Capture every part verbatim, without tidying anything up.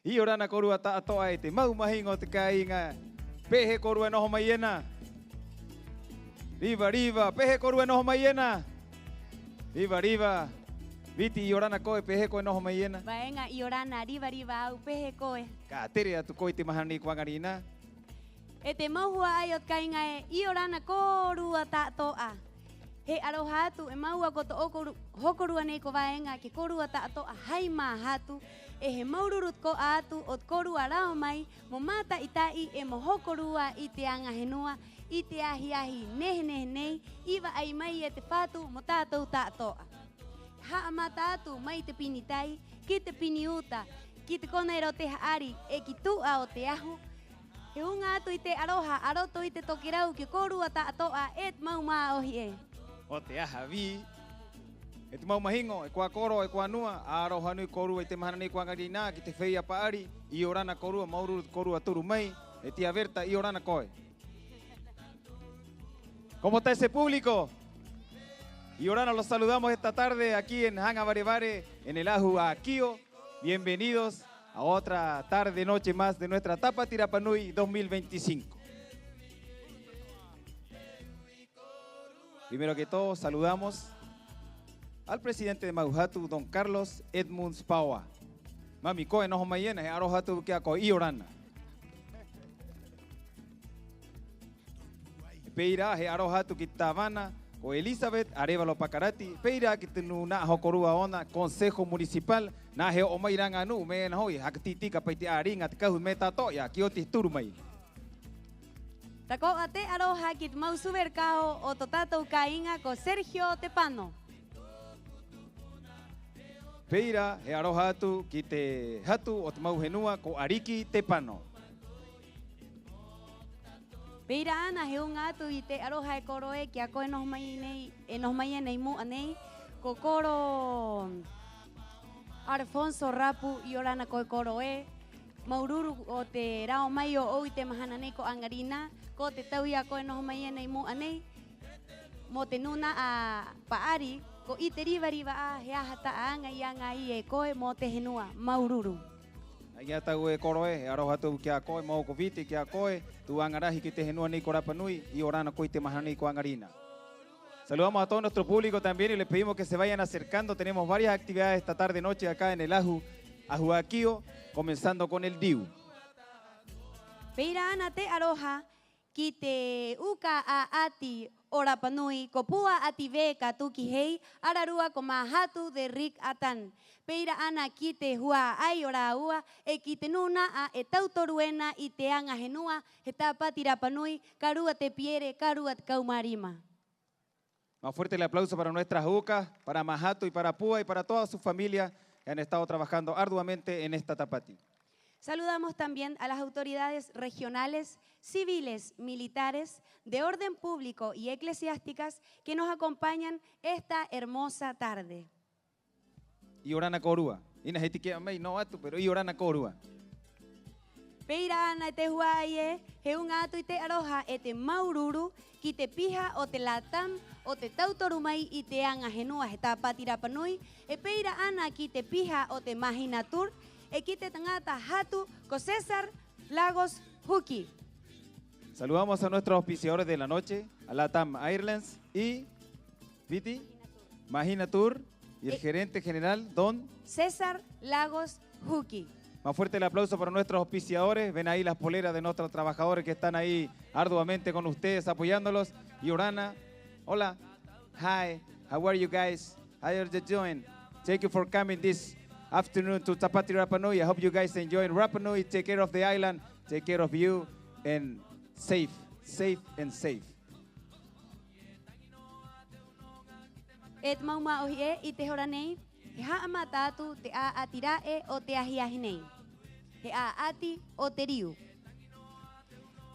'Iorana kōrua ta'ato'a e te mau mahiŋo o te kāiŋa. ¿Pē hē kōrua e noho mai ena? Riva, riva. ¿Pē hē kōrua e noho mai ena? Riva, riva. Viti, 'iorana koe, ¿pē hē koe e noho mai ena? Vāeŋa, 'iorana, riva, riva a au, ¿pē hē koe? Ka tere atu koe i te mahana nei ko 'aŋa rinā. E te mau hua'ai o te kāiŋa ē, 'iorana kōrua ta'ato'a. He 'aroha atu e māua ko tō'oku ru-, hokorua nei ko Vāeŋa ki a kōrua ta'ato'a hai māhatu, 'e he māuru-uru tako'a atu o te kōrua rao mai mo māta'i-ta'i 'e mo hokorua i te aŋa henua, i te ahi-ahi nehe-nehe nei i va'ai mai e te Fatu mo tātou ta'ato'a. Ha'amata atu mai te pini tai, ki te pini uta, ki te kona era o te ha'ari, 'e ki tu'a o te ahu, he uŋa atu i te 'aroha a roto i te tokerau ki a kōrua ta'ato'a e te mau mā'ohi ē. 'O te aha vī, e te mau mahiŋo, e kuā koro, e kuā nua, 'aroha nui kōrua i te mahana nei ko 'aŋa rinā ki te feia pa'ari. 'Iorana kōrua, māuru-uru te kōrua turu mai. E tía Berta, 'iorana koe. ¿Cómo está ese público? 'Iorana, los saludamos esta tarde aquí en Haŋa Vare-vare, en el Ahu a Kio. Bienvenidos a otra tarde, noche más de nuestra Tāpati Rapa Nui dos mil veinticinco. Primero que todo, saludamos al presidente de Mauhatu, don Carlos Edmunds Paoa. Mami, ¿koe e noho mai ena? He 'aroha atu ki a koe, 'iorana. Pē ira he 'aroha atu ki te tāvana ko Elizabeth Arévalo Pakarati, pē ira ki te nūna'a hokorua ō'ona, Consejo Municipal, nā he o'o mai rā ŋā nu'u, me'e ena ho'i, haka tī-tika pa'i te 'āriŋa, te kahu, me'e ta'ato'a, ia, ki oti he turu mai. Tako'a te 'aroha ki te mau supermercado o tō tātou kāiŋa ko Sergio Tepano. Pē ira he 'aroha atu ki te hatu o te mau henua ko Ariki Tepano. Pē ira 'ana he uŋa atu i te 'aroha e koro ē ki a koe e noho mai nei, e noho mai ena 'i mu'a nei, ko koro Alfonso Rapu, 'iorana koe koro ē. Māuru-uru o te rao mai ō'ou i te mahana nei ko 'aŋa rinā, ko te tau i a koe e noho mai ena 'i mu'a nei mo te nūna'a pa'ari, ko 'ite riva-riva 'ā he aha ta'a aŋa i aŋa ai e koe mo te henua. Māuru-uru. Ai ia tāua e koro ē, he 'aroha atu ki a koe, mō'ou ko Viti, ki a koe, tū aŋa rahi ki te henua nei ko Rapa Nui, 'iorana koe i te mahana nei ko 'aŋa rinā. Saludamos a todo nuestro público también y les pedimos que se vayan acercando. Tenemos varias actividades esta tarde noche acá en el Ahu, Ahu a Kio, comenzando con el Riu. Pē ira 'ana te 'aroha ki te uka 'a'ati o Rapa Nui, ko Pua 'Ati Vē ka Tuki Hei, ararua ko Māhatu de Rick Atan. Pē ira 'ana ki te hua'ai o rāua 'e ki te nūna'a e tautoru ena i te aŋa henua, he Tāpati Rapa Nui, ka rua te piere, ka rua te kaumārima. Más fuerte el aplauso para nuestras ukas, para Māhatu y para Pua y para toda su familia que han estado trabajando arduamente en esta Tāpati. Saludamos también a las autoridades regionales, civiles, militares, de orden público y eclesiásticas que nos acompañan esta hermosa tarde. 'Iorana kōrua. 'Ina he tike'a mai, nō atu, pero 'iorana kōrua. Pē ira 'ana e te hua'ai ē, he uŋa atu i te 'aroha 'e te māuru-uru ki te piha o te LATAM, o te tautoru mai i te aŋa henua, he Tāpati Rapa Nui, 'e pē ira 'ana ki te piha o te Mahina Tour, 'e ki te taŋata hatu ko César Lagos Huki. Saludamos a nuestros auspiciadores de la noche, a LATAM Airlines y Viti, Mahina Tour y el gerente general, don César Lagos Huki. Más fuerte el aplauso para nuestros auspiciadores. Ven ahí las poleras de nuestros trabajadores que están ahí arduamente con ustedes apoyándolos. 'Iorana. Hola. Hi. How are you guys? How are you doing? Thank you for coming this afternoon to Tāpati Rapa Nui. I hope you guys enjoy Rapa Nui. Take care of the island. Take care of you. And safe. Safe and safe. E te mau mā'ohi ē, 'i te hora nei, he ha'amata atu te 'a'ati ra'e o te ahi-ahi nei. He 'a'ati o te riu.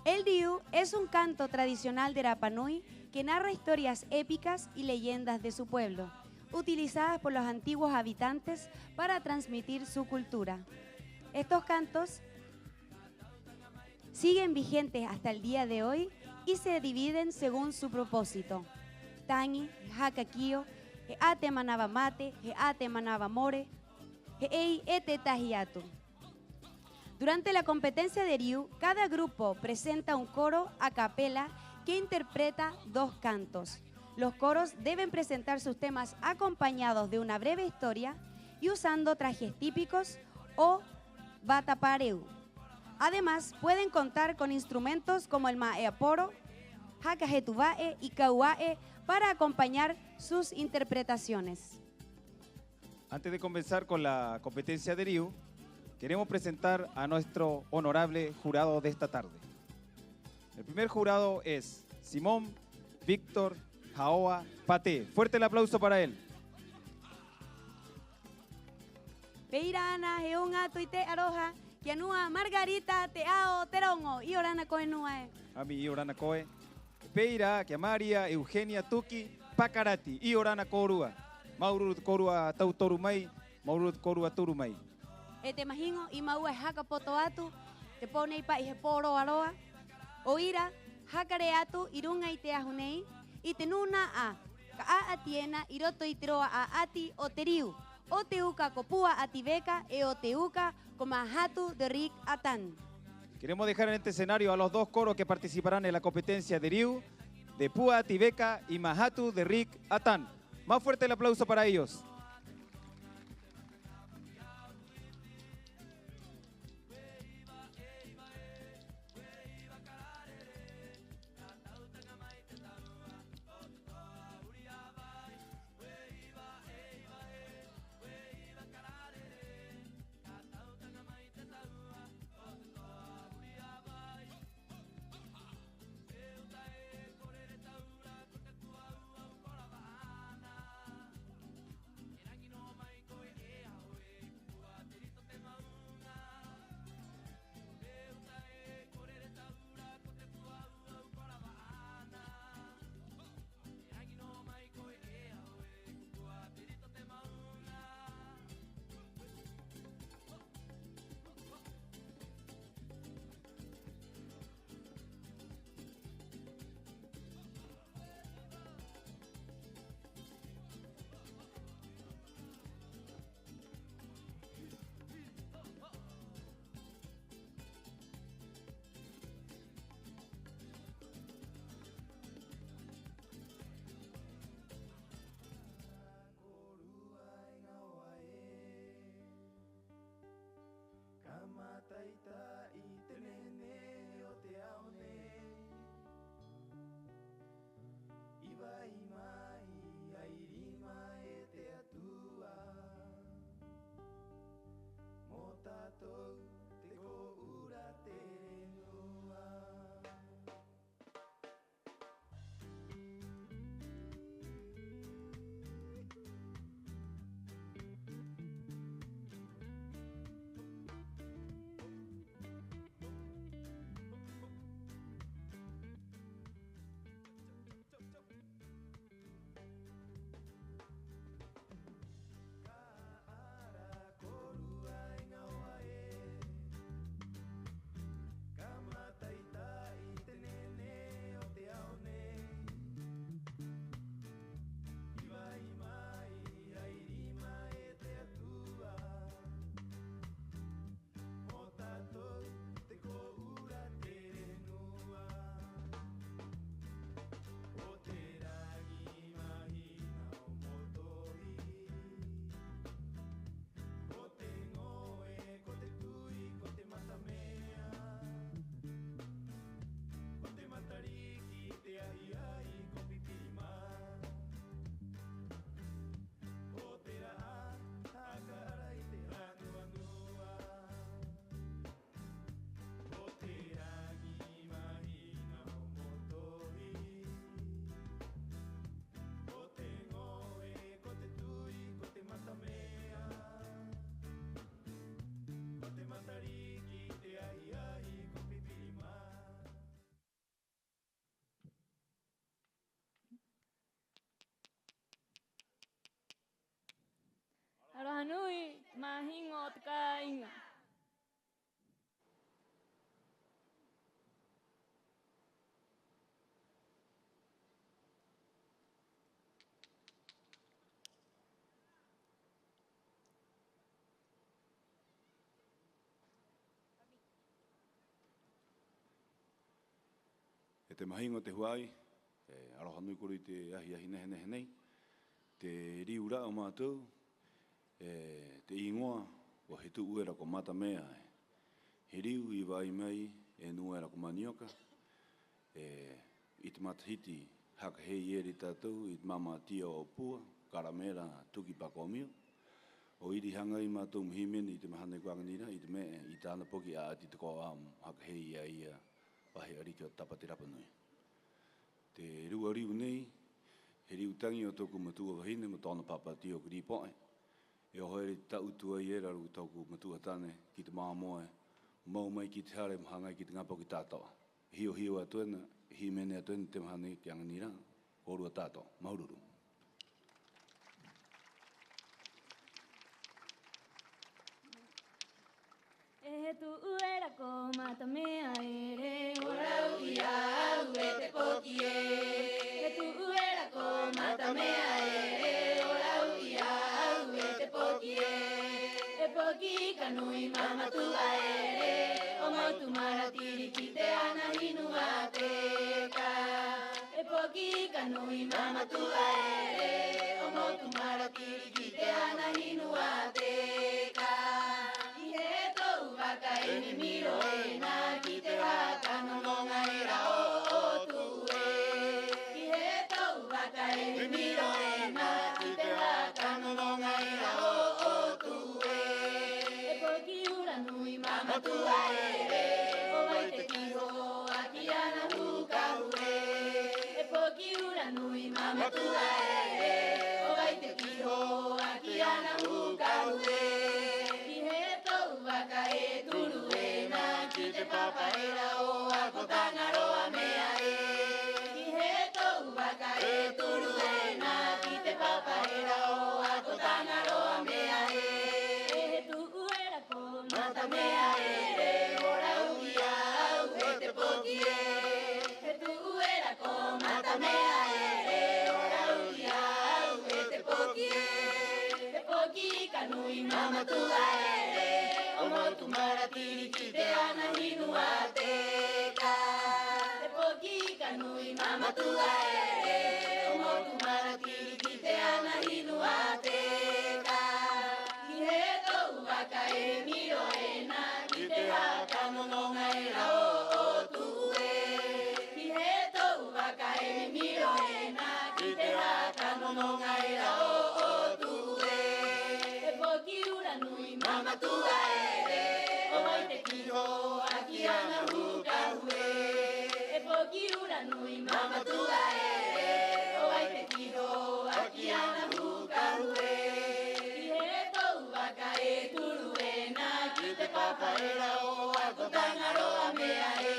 El riu es un canto tradicional de Rapa Nui que narra historias épicas y leyendas de su pueblo, utilizadas por los antiguos habitantes para transmitir su cultura. Estos cantos siguen vigentes hasta el día de hoy y se dividen según su propósito. Taŋi, he haka kio, he 'ate manava mate, he 'ate manava more, he 'ei e tētahi atu. Durante la competencia de riu, cada grupo presenta un coro a capela que interpreta dos cantos. Los coros deben presentar sus temas acompañados de una breve historia y usando trajes típicos o vata pareu. Además, pueden contar con instrumentos como el ma'ea poro, haka hetu va'e y kau va'e para acompañar sus interpretaciones. Antes de comenzar con la competencia de riu, queremos presentar a nuestro honorable jurado de esta tarde. El primer jurado es Simón Víctor Haoa Pate. Fuerte el aplauso para él. Pē ira 'ana he uŋa atu i te 'aroha ki a nua Margarita Te Ao Te Roŋo. 'Iorana koe nua ē. Ami, 'iorana koe. Pē ira ki a María Eugenia Tuki Pakarati. 'Iorana kōrua. Māuru-uru te kōrua tauturu mai, māuru-uru te kōrua turu mai. 'E te mahiŋo i māua e haka poto atu te pō nei pa'i he pō roa-roa. 'O ira, haka rē atu 'i ruŋa i te ahu nei i te nūna'a ka 'a'ati ena 'i roto i te roa 'a'ati o te riu, o te uka ko Pua Ati Veka 'e o te uka ko Mahatu de Rick Atan. Queremos dejar en este escenario a los dos coros que participarán en la competencia de riu, de Pua Ati Veka y Mahatu de Rick Atan. Más fuerte el aplauso para ellos. E te mahiŋo o te hua'ai, e aroha nui kōrua i te ahiahi nehe-nehe nei. Te riu ra'e o mātou, e, te 'īŋoa, ko He tu'u era ko Matamea, e. He riu i va'ai mai e nua era ko Manioka, e, i te matahiti haka hei era i a tātou i te māmātia o Pua, Karamera, Tuki Pakomio. 'O ira i haŋa ai mātou mo hīmene i te mahana i ko aŋa nei rā, i te me'e, i tā'ana poki 'a'ati te koa mo haka hei i a ia pa he 'ariki o Tapa te Rapa Nui. Te rua riu nei, he riu taŋi o tō'oku matu'a vahine mo tō'ona pāpātio ko Rī Poe. E oho era i te ta'utu ai era a roto i tō'oku matu'a tane ki te māmoe, mau mai ki te hare mo haŋa ai ki te ŋā poki ta'ato'a. Hio-hio atu ena, hīmene atu ena te mahana i ko aŋa nei rā, kōrua ta'ato'a. Māuru-uru. E he tu'u era ko Matamea ere, o rau i a au e te poki ē. He tu'u era ko Matamea ere, o rau i a au e te poki ē. E poki ika nui māmatu'a ere, 'o Motu Maratiri ki te ana hinu a te ka. E poki ika nui māmatu'a ere, 'o Motu Maratiri ki te ana hinu a te ka. 'I hē tō'u vaka e mimiro ena ki te haka no-noŋa era o Otu ē. 'I hē tō'u vaka e mimiro ena ki te haka no-noŋa era o Otu ē. E poki ura nui māmatu'a ere, 'o vai te kiho 'ā ki ana hū kahu ē. E poki ura nui māmatu'a ere, 'o vai te kiho 'ā ki ana hū kahu ē. 'I hē tō'u vaka e turu ena ki te papa era o Ako Taŋaroa mea ē. 'I hē tō'u vaka e turu ena ki te papa era o Ako Taŋaroa mea ē. E he tu'u era ko Matamea ere, o rau i a au e te poki ē. He tu'u era ko Matamea ere, o rau i a au e te poki ē. He poki ika nui māmatu'a ere, 'o Motu Maratiri ki te ana hinu a te ka. He poki ika nui māmatu'a ere, 'o Motu Maratiri ki te ana hinu a te ka. 'I hē tō'u vaka e mimiro ena ki te haka no-noŋa era o Otu ē. 'I hē tō'u vaka e mimiro ena ki te haka no-noŋa era o Otu ē. E poki ura nui māmatu'a ere, 'o vai te kiho 'ā ki ana hū kahu ē. E poki ura nui māmatu'a ere, 'o vai te kiho 'ā ki ana hū kahu ē. 'I hē tō'u vaka e turu ena ki te papa era o Ako Taŋaroa mea ē.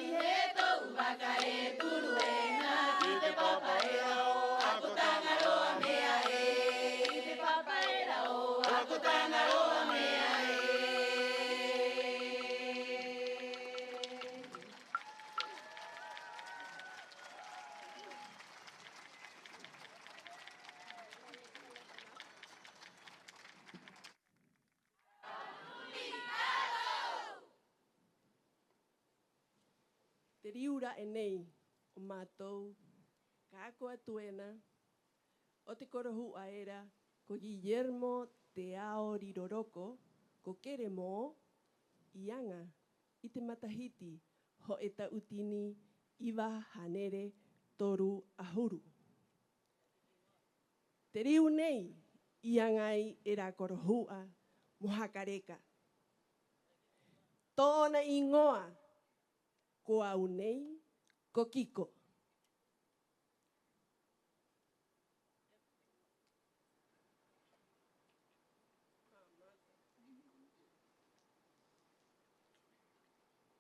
'I hē tō'u vaka e turu ena ki te papa era o Ako Taŋaroa mea ē. Ki te papa era o Ako Taŋaroa mea ē. Te riu ra'e nei o mātou ka ako atu ena o te korohu'a era ko Guillermo Te Ao Riroroko, ko Kere Mō, i aŋa i te matahiti ho'e ta'utini iva hānere toru 'ahuru. Te riu nei i aŋa ai e rā korohu'a mo haka reka. Tō'ona 'īŋoa ko au nei ko Kiko.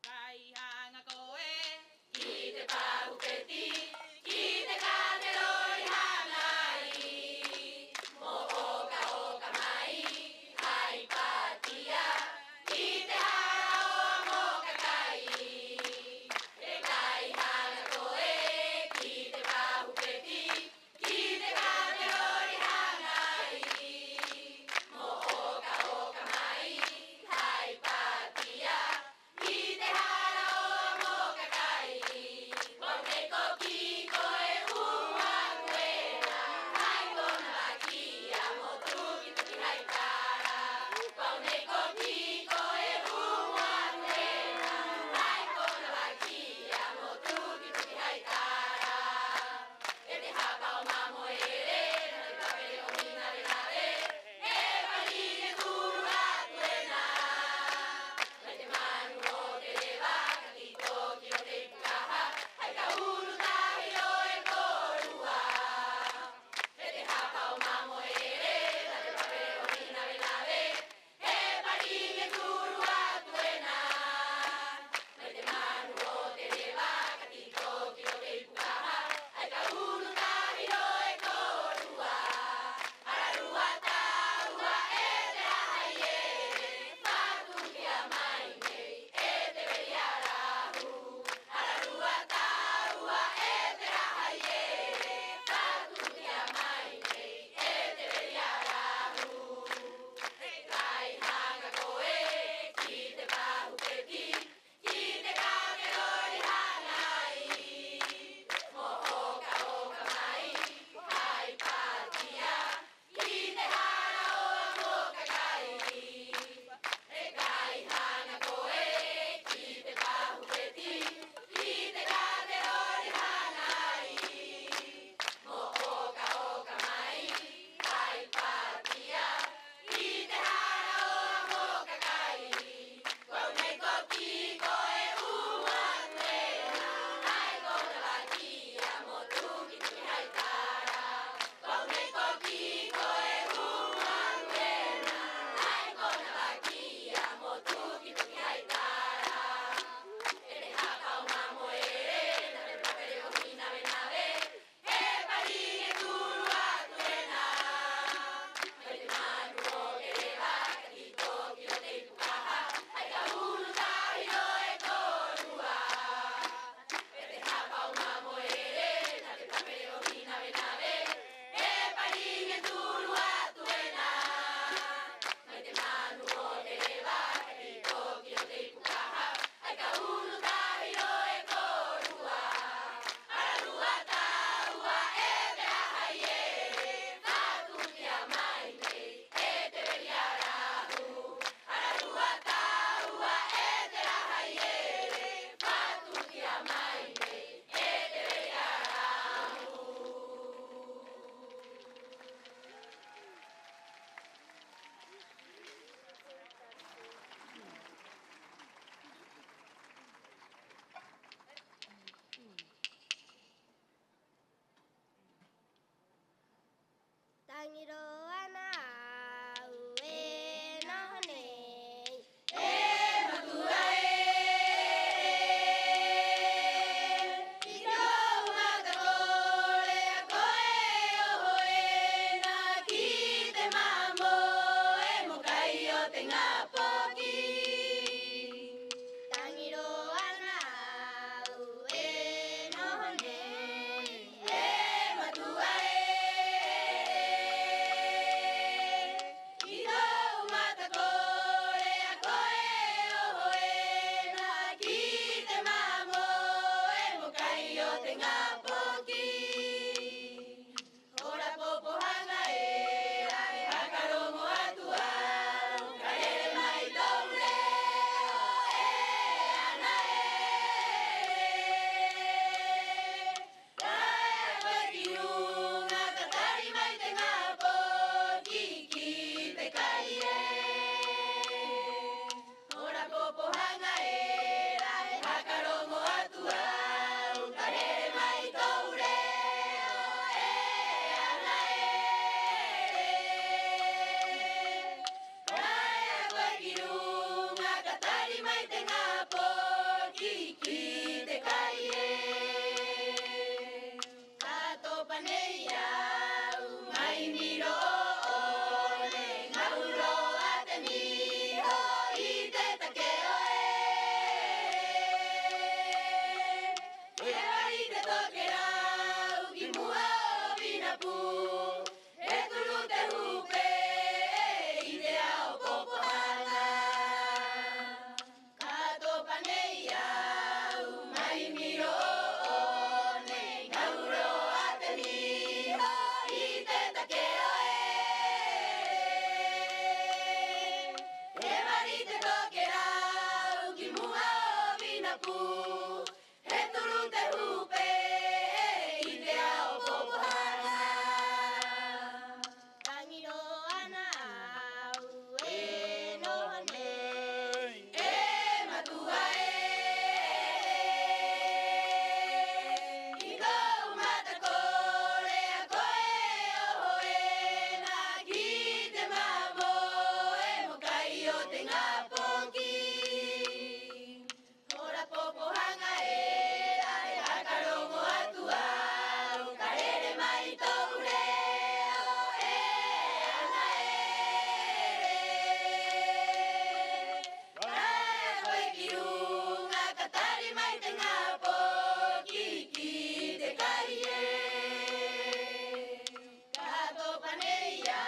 Kai haŋa koe ki te pahupeti, ki te kanero i haŋa ai, mo oka-oka mai hai patia ki te hara o Moka Kai. E kai haŋa koe Taŋi rō 'ana a au e noho nei, e matu'a ē, i tō'u mata kore a koe e oho ena ki te ma'amoe mo kai o te ŋā poki. Taŋi rō 'ana a au e noho nei, e matu'a ē, i tō'u mata kore a koe e oho ena ki te ma'amoe mo kai o te ŋā poki. Hora popohaŋa era e haka roŋo atu a au, ka rere mai tō'u reo e ana ē. Ka ea koe ki ruŋa ka tari mai te ŋā poki ki te kai ē. Hora popohaŋa era e haka roŋo atu a au, ka rere mai tō'u reo e ana ē. Ka ea koe ki ruŋa ka tari mai te ŋā poki ki te kai ē. Ka topa nei a au mai Miro 'Ō'one, ŋā huru a te niho i te take'o ē. He vari te tokerau ki mu'a o Vinapū, he turu te hupe i te ao popohaŋa. Ka topa nei a au mai Miro 'Ō'one, ŋā huru a te niho i te take'o ē. He vari te tokerau ki mu'a o Vinapū, he turu te hupe i te ao popohaŋa. Taŋi rō 'ana a au e noho nei, e matu'a ē, i tō'u mata kore a koe e oho ena ki te ma'amoe mo kai o te ŋā poki. Hora popohaŋa era e haka roŋo atu a au, ka rere mai tō'u reo e ana ē. Ka ea koe ki ruŋa ka tari mai te ŋā poki ki te kai ē. Ka topa nei a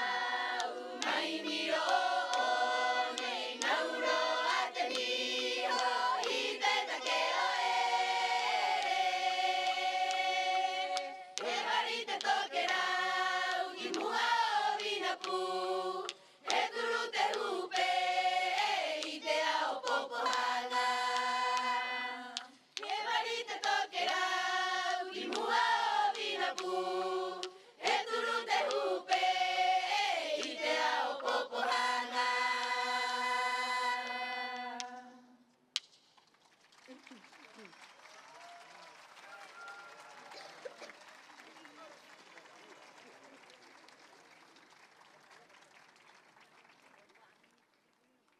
au mai Miro 'Ō'one, ŋā huru a te niho i te take'o ē. He vari te tokerau ki mu'a o Vinapū, he turu te hupe i te ao popohaŋa. He vari te tokerau ki mu'a o Vinapū, he turu te hupe i te ao popohaŋa.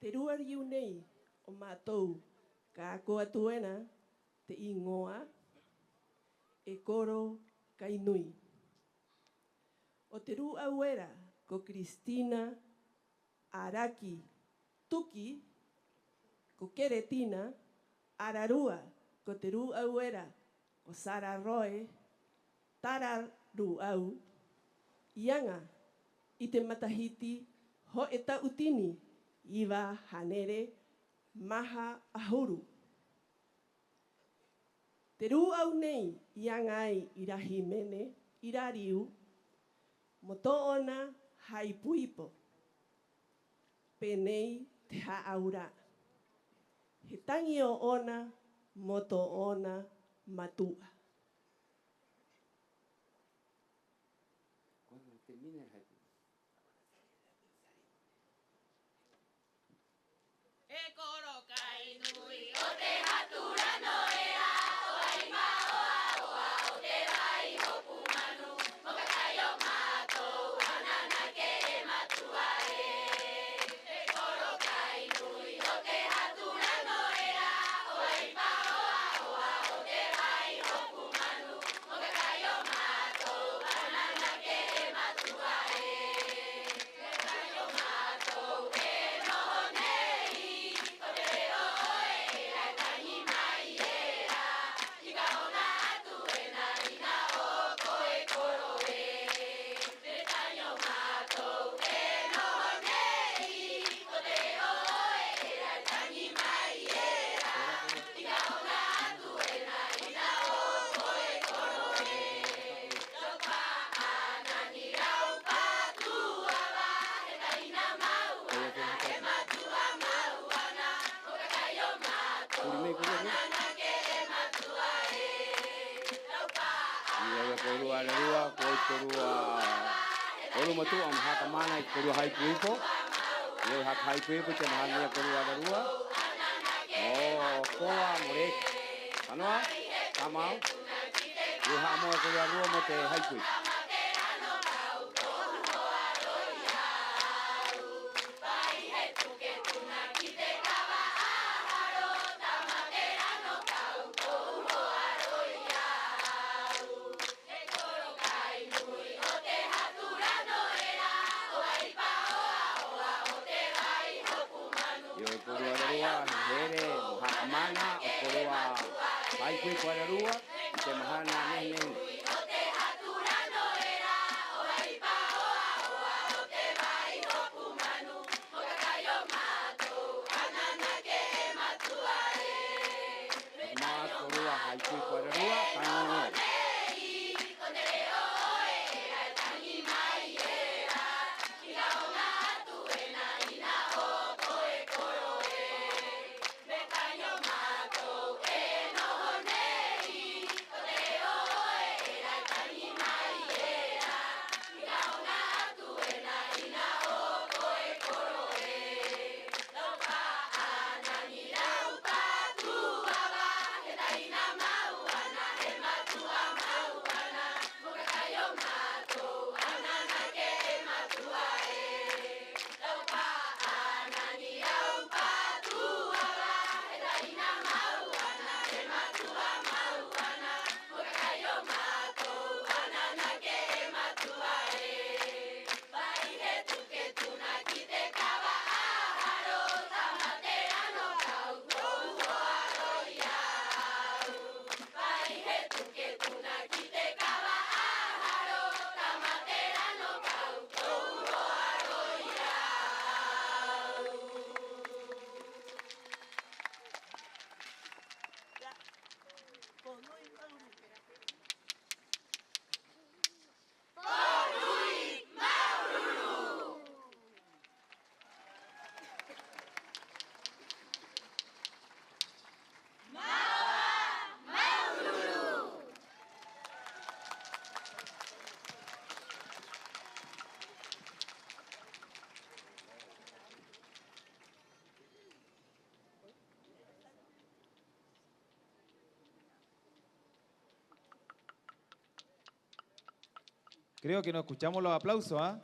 Te rua riu nei o mātou ka ako atu ena te 'īŋoa E Koro Kai Nui. O te rū'au era ko Kristina Araki Tuki, ko Keretina ararua ko te rū'au era ko Sara Roe Tara Rū'au, i aŋa i te matahiti ho'e ta'utini iva hānere maha 'ahuru. Te rū'au nei i aŋa ai i rā hīmene, i rā riu, mo tō'ona hāipo-ipo. Pē nei te hā'aura'a: he taŋi ō'ona mo tō'ona matu'a. Cuando termine el haiku. E koro kai nui o te hatu rano e aho, hai mao aoa o te ra'i hopu manu, mo ka kai o mātou ana Ararua, ko te kōrua Oro Matu'a mo haka mana i te kōrua Haiku Ipo. Ia, haka haiku ipo i te mahana nei a kōrua ararua. Mo koa mo rē. Ka noa, ka mau. Ia, ha'amoe kōrua ararua mo te haiku ipo. Ia, e kōrua ararua, he here mo haka mana, o kōrua Haiku Ipo ararua, i te mahana nei nei. Mo kōrua Haiku Ipo ararua, ka noa. Creo que no escuchamos los aplausos, ¿ah?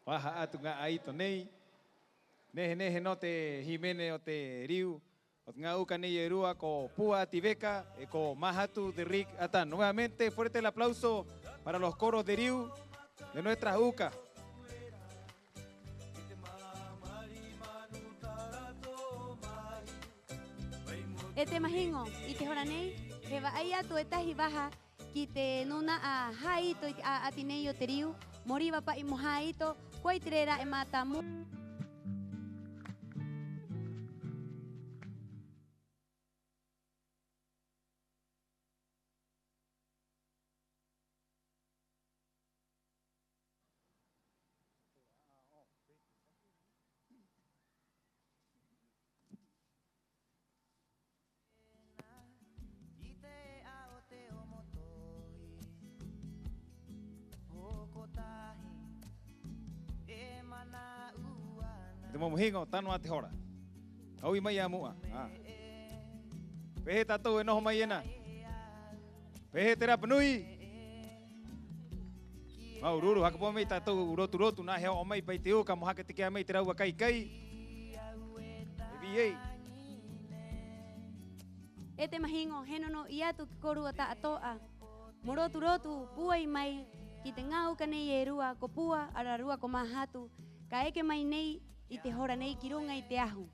Vaha atu ŋā 'aito nei. Nehe-nehe nō te hīmene o te riu o te ŋā uka nei e rua, ko Pua Ati Veka 'e ko Māhatu Derrick Atan. Nuevamente, fuerte el aplauso para los coros de riu de nuestras uka. 'E te mahiŋo, 'i te hora nei, he va'ai atu e tahi vaha ki te nūna'a hāito i te 'a'ati nei o te riu, mo riva pa'i mo hāito, ko ai te rē ra'e mātāmua. Te momo hiŋo, tano 'ā te hora. Ka u'i mai a mu'a. ¿Pē hē tātou e noho mai ena? ¿Pē hē te Rapa Nui? Māuru-uru, haka pūai mai tātou rotu-rotu, nā he o'o mai pa'i te uka mo haka take'a mai i te rāua kai-kai. E vi'e. 'E te mahiŋo, he no-no'i atu ki a kōrua ta'ato'a mo rotu-rotu pūai mai ki te ŋā uka nei e rua, ko Pua, ararua ko Māhatu, ka eke mai nei 'i te hora nei ki ruŋa i te ahu.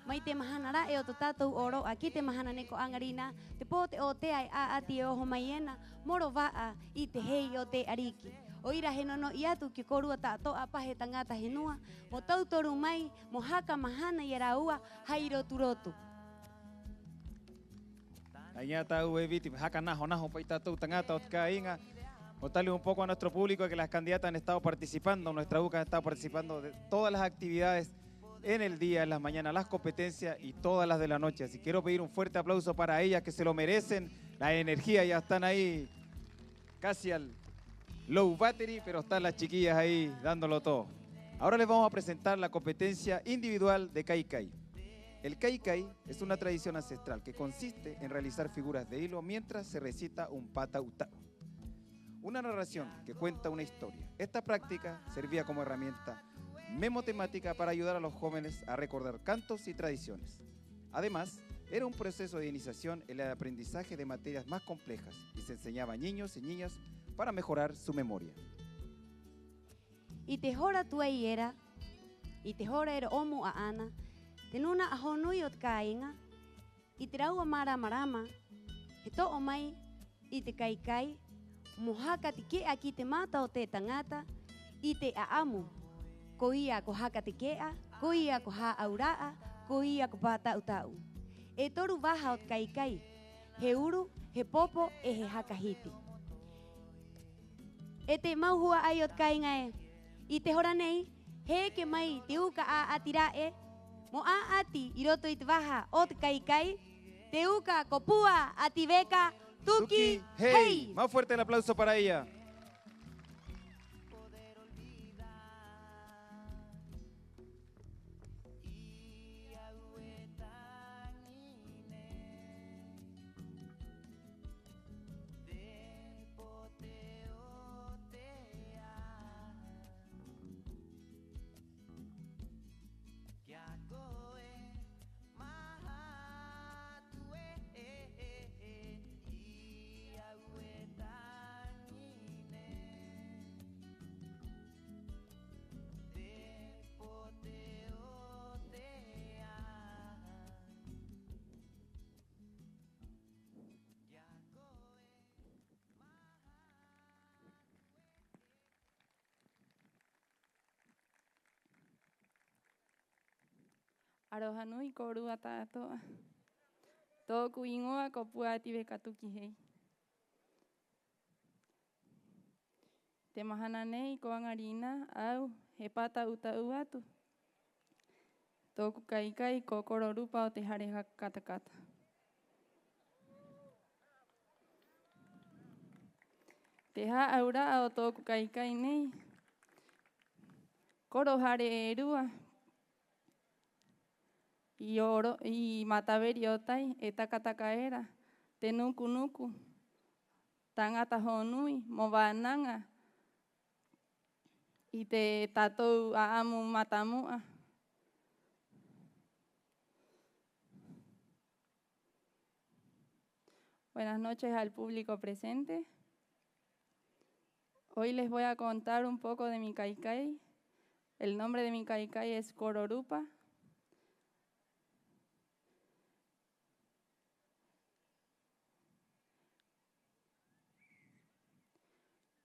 Mai te mahana ra'e o tō tātou 'ōro'a ki te mahana nei ko 'aŋa rinā, te pō o te 'ōtea e 'a'ati e oho mai ena mo rova'a i te hei o te 'ariki. 'O ira he no-no'i atu ki a kōrua ta'ato'a pa he taŋata henua mo tautoru mai mo haka mahana i a rāua hai rotu-rotu. Ai ia tāua e Viti, haka naho-naho pa'i tātou taŋata o te kāiŋa. Contarle un poco a nuestro público que las candidatas han estado participando, nuestra uka ha estado participando de todas las actividades en el día, en las mañanas, las competencias y todas las de la noche. Así que quiero pedir un fuerte aplauso para ellas que se lo merecen. La energía ya están ahí. Casi al low battery, pero están las chiquillas ahí dándolo todo. Ahora les vamos a presentar la competencia individual de kai-kai. El kai-kai es una tradición ancestral que consiste en realizar figuras de hilo mientras se recita un pāta'u-ta'u, una narración que cuenta una historia. Esta práctica servía como herramienta memotemática para ayudar a los jóvenes a recordar cantos y tradiciones. Además, era un proceso de iniciación en el aprendizaje de materias más complejas y se enseñaba a niños y niñas para mejorar su memoria. 'I te hora tuai era, 'i te hora era 'o mu'a 'ana, te nūna'a hōnui o te kāiŋa, 'i te rāua mārama-rama, he to'o mai i te kai-kai mo haka take'a ki te mata o te taŋata i te 'a'amu. Koia ko haka take'a, koia ko hā'aura'a, koia ko pāta'u-ta'u. E toru vaha o te kai-kai: he uru, he popo 'e he haka hiti. E te mau hua'ai o te kāiŋa ē, 'i te hora nei, he eke mai te uka 'a'ati ra'e mo 'a'ati 'i roto i te vaha o te kai-kai, te uka ko Pua Ati Veka Tuki Hei. Más fuerte el aplauso para ella. Aroha nui kōrua ta'ato'a. Tō'oku 'īŋoa ko Pua Ati Veka Tuki Hei. Te mahana nei ko 'aŋa rinā a au he pāta'u-ta'u atu. Tō'oku kai-kai ko Koro Rupa o te hare haka kata-kata. Te hā'aura'a o tō'oku kai-kai nei: koro hare e rua, 'i oro, 'i Mataveri o Tai, e taka-taka era te nuku-nuku, taŋata hōnui mo vānaŋa i te tātou 'a'amu matamu'a. Buenas noches al público presente. Hoy les voy a contar un poco de mi kaikai. El nombre de mi kaikai es Kororupa.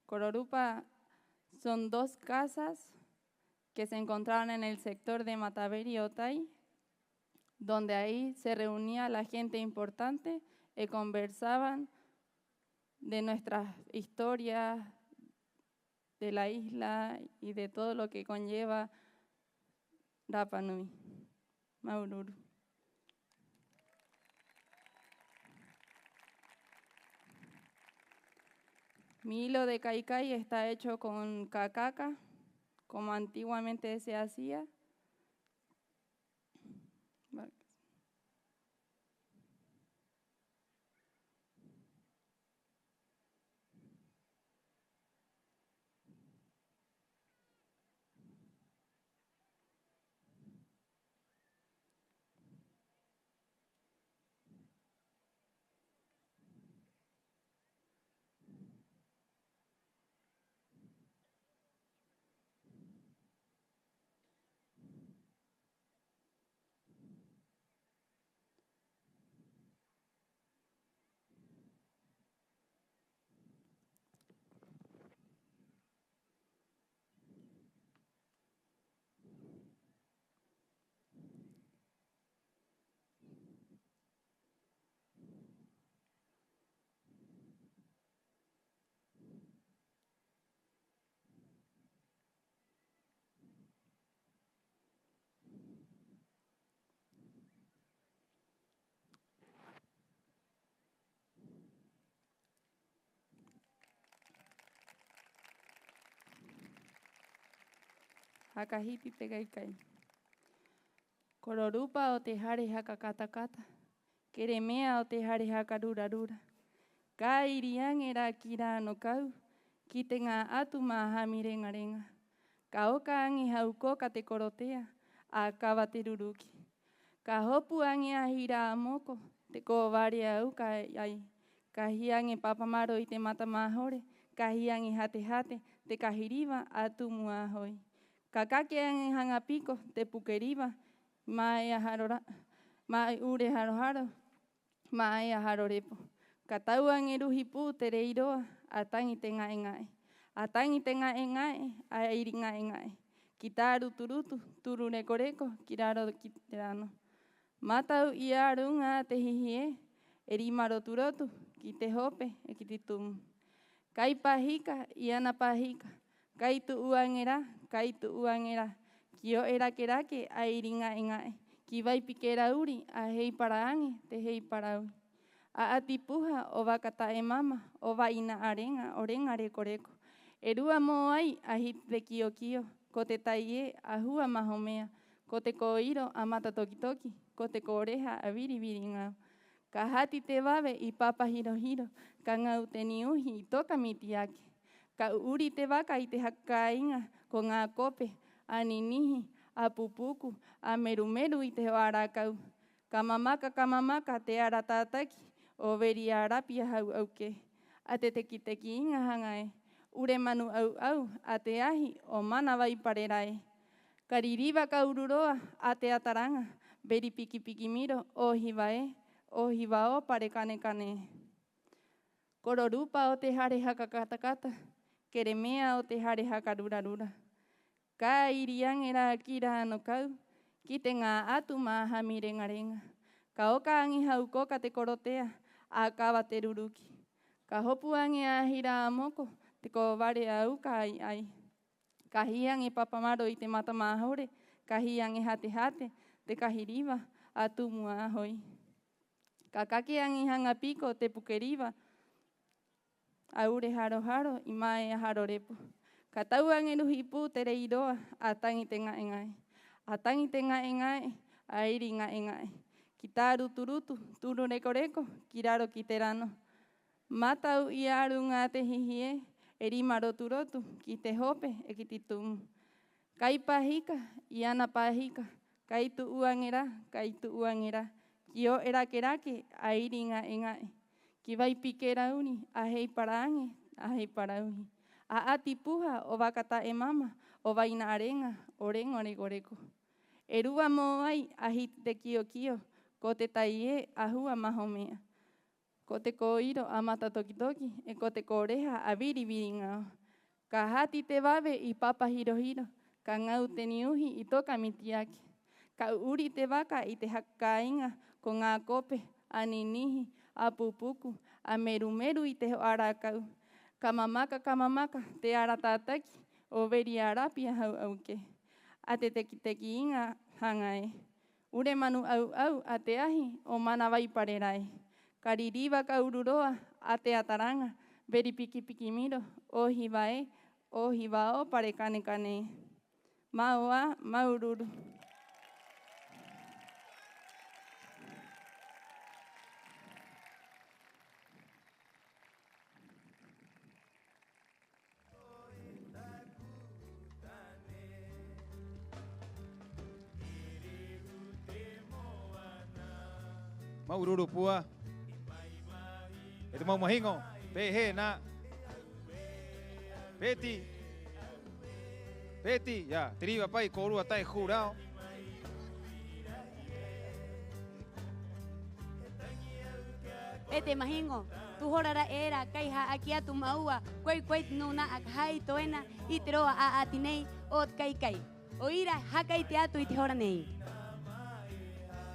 Kororupa son dos casas que se encontraban en el sector de Mataveri Otay, donde ahí se reunía la gente importante y conversaban de nuestras historias, de la isla y de todo lo que conlleva Rapa Nui. Māuru-uru. Mi hilo de kaikai está hecho con kakaka, como antiguamente se hacía. Haka hiti te kaikai. Kororupa o te hare haka kata-kata, keremea o te hare haka rura-rura. Ka iri aŋe rā ki rā 'ano kau, ki te ŋā'atu māhami reŋa-reŋa. Ka oka aŋe hau koka te korotea, 'a kava te ruruki. Ka hopu aŋe a Hira 'a Moko, te kōvare a au ka ai-ai. Ka hī aŋe papa maro i te mata māhore, ka hī aŋe hate-hate, te kahi riva a Tumu 'a Hoi. Ka kake aŋe haŋa piko te puke riva, mā'ea haro ra-, mā'ea 'ure haro-haro, mā'ea haro repo. Ka tau aŋe ruhi pū te rei roa, 'a taŋi te ŋa'e-ŋa'e. 'A taŋi te ŋa'e-ŋa'e, 'a iri ŋa'e-ŋa'e. Ki tā rutu-rutu, turu reko-reko, ki raro ki te rano. Mata u'i a ruŋa a te hihi ē, e rima rotu-rotu, ki te hope, 'e ki te tumu. Kai pahika, 'i ana pahika, kai tu'u aŋe rā, kai tu'u aŋe rā, ki ohe rake-rake a iri ŋa'e-ŋa'e, ki vai pike rā uri a Hei Paraŋi, te Hei Paraui. 'A 'ati puha o Vaka Ta'e Mama, o Va'ina 'a Reŋa, o Reŋa Reko-reko. E rua mōai a Hiti te Kio-kio, ko te tai ē a Hua Maho Mea, ko te kōiro a Mata Toki-toki, ko te kōreha a Viri-viri Ŋau. Ka hati te vave i Papa Hiro-hiro, ka ŋau te niuhi i toka miti ake. Ka u'uri te vaka i te haka kāiŋa, ko ŋā kope, a Ninihi, a Pupuku, a Meru-meru i te hoa rākau. Ka mamaka, ka mamaka te ara tātaki o Veri a Rapi a Hau-'au Kē. A te teki-teki iŋa haŋa ē, 'ure manu 'au-'au a te ahi o Mana Vai Pare Ra ē. Ka ririva, ka uru roa a Te Ata Raŋa, Veri Piki-piki Miro, 'Ohiva ē, 'Ohiva ō Pare Kane-kane ē. Kororupa o te hare haka kata-kata, keremea o te hare haka rura-rura. Ka iri aŋe rā ki rā 'ano kau, ki te ŋā'atu māhami reŋa-reŋa. Ka oka aŋe hau koka te korotea, 'a kava te ruruki. Ka hopu aŋe a Hira 'a Moko, te kōvare a au ka ai-ai. Ka hī aŋe papa maro i te mata māhore, ka hī aŋe hate-hate, te kahi riva a Tumu 'a Hoi. Ka kake aŋe haŋa piko te puke riva, a 'ure haro-haro i mā'ea haro repo. Ka tau aŋe ruhi pū te rei roa, 'a taŋi te ŋa'e-ŋa'e. 'A taŋi te ŋa'e-ŋa'e, 'a iri ŋa'e-ŋa'e. Ki tā rutu-rutu, turu reko-reko, ki raro ki te rano. Mata u'i a ruŋa a te hihi ē, e rima rotu-rotu ki te hope 'e ki te tumu. Kai pahika, 'iana pahika, kai tu'u aŋa era, kai tu'u aŋa era, ki oho rake-rake, 'a iri ŋa'e-ŋa'e, ki vai pike rā uri, 'a hei parau aŋa, 'a hei parau uhi, 'a 'ati puha o vaka ta'e mama, o vaina 'areŋa, o reŋo reko-reko. E rua mōai a hiti te kio-kio, ko te tai ē a hua maho me'a. Ko te kō'iro a mata toki-toki, 'e ko te kōreha a viri-viri ŋao. Ka hati te vave i papa hiro-hiro, ka ŋau te niuhi i toka mitiaki. Ka u'uri te vaka i te haka kāiŋa, ko ŋā kope a ninihi, a pupuku, a meru-meru i te ho'a rākau. Ka mamaka, ka mamaka te ara tātaki o veri a rapi a hau 'auke. A te teki-teki iŋa haŋa ē. 'Ure manu 'au-'au a te ahi o Manavai Parerae. Ka ririva, ka uru roa a te ataraŋa, veri piki-piki miro, 'ohi va'e, 'ohi va'o pare kane-kane ē. Mao 'ā, māuru-uru. Māuru-uru Pua. E te mau mahiŋo pē hē nā. Peti. Peti, ya, te riva pa'i kōrua ta'e jurado. E te mahiŋo, tū hora ra'e era kai ha'aki atu māua, ko ai, ko ai te nūna'a ka hāito ena i te roa 'a'ati nei o te kai-kai. 'O ira, haka 'ite atu i te hora nei.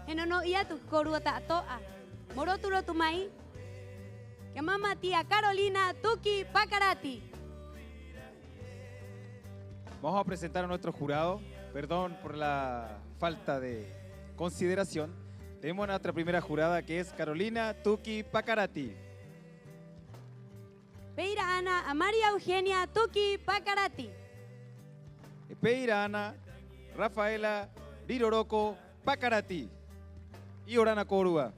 He no-no'i atu ki a kōrua ta'ato'a mo rotu-rotu mai, ki a māmātia Carolina Tuki Pakarati. Vamos a presentar a nuestro jurado. Perdón por la falta de consideración. Tenemos a nuestra primera jurada, que es Carolina Tuki Pakarati. Pē ira 'ana a María Eugenia Tuki Pakarati. E pē ira 'ana Rafaela Riroroko Pakarati. 'Iorana kōrua.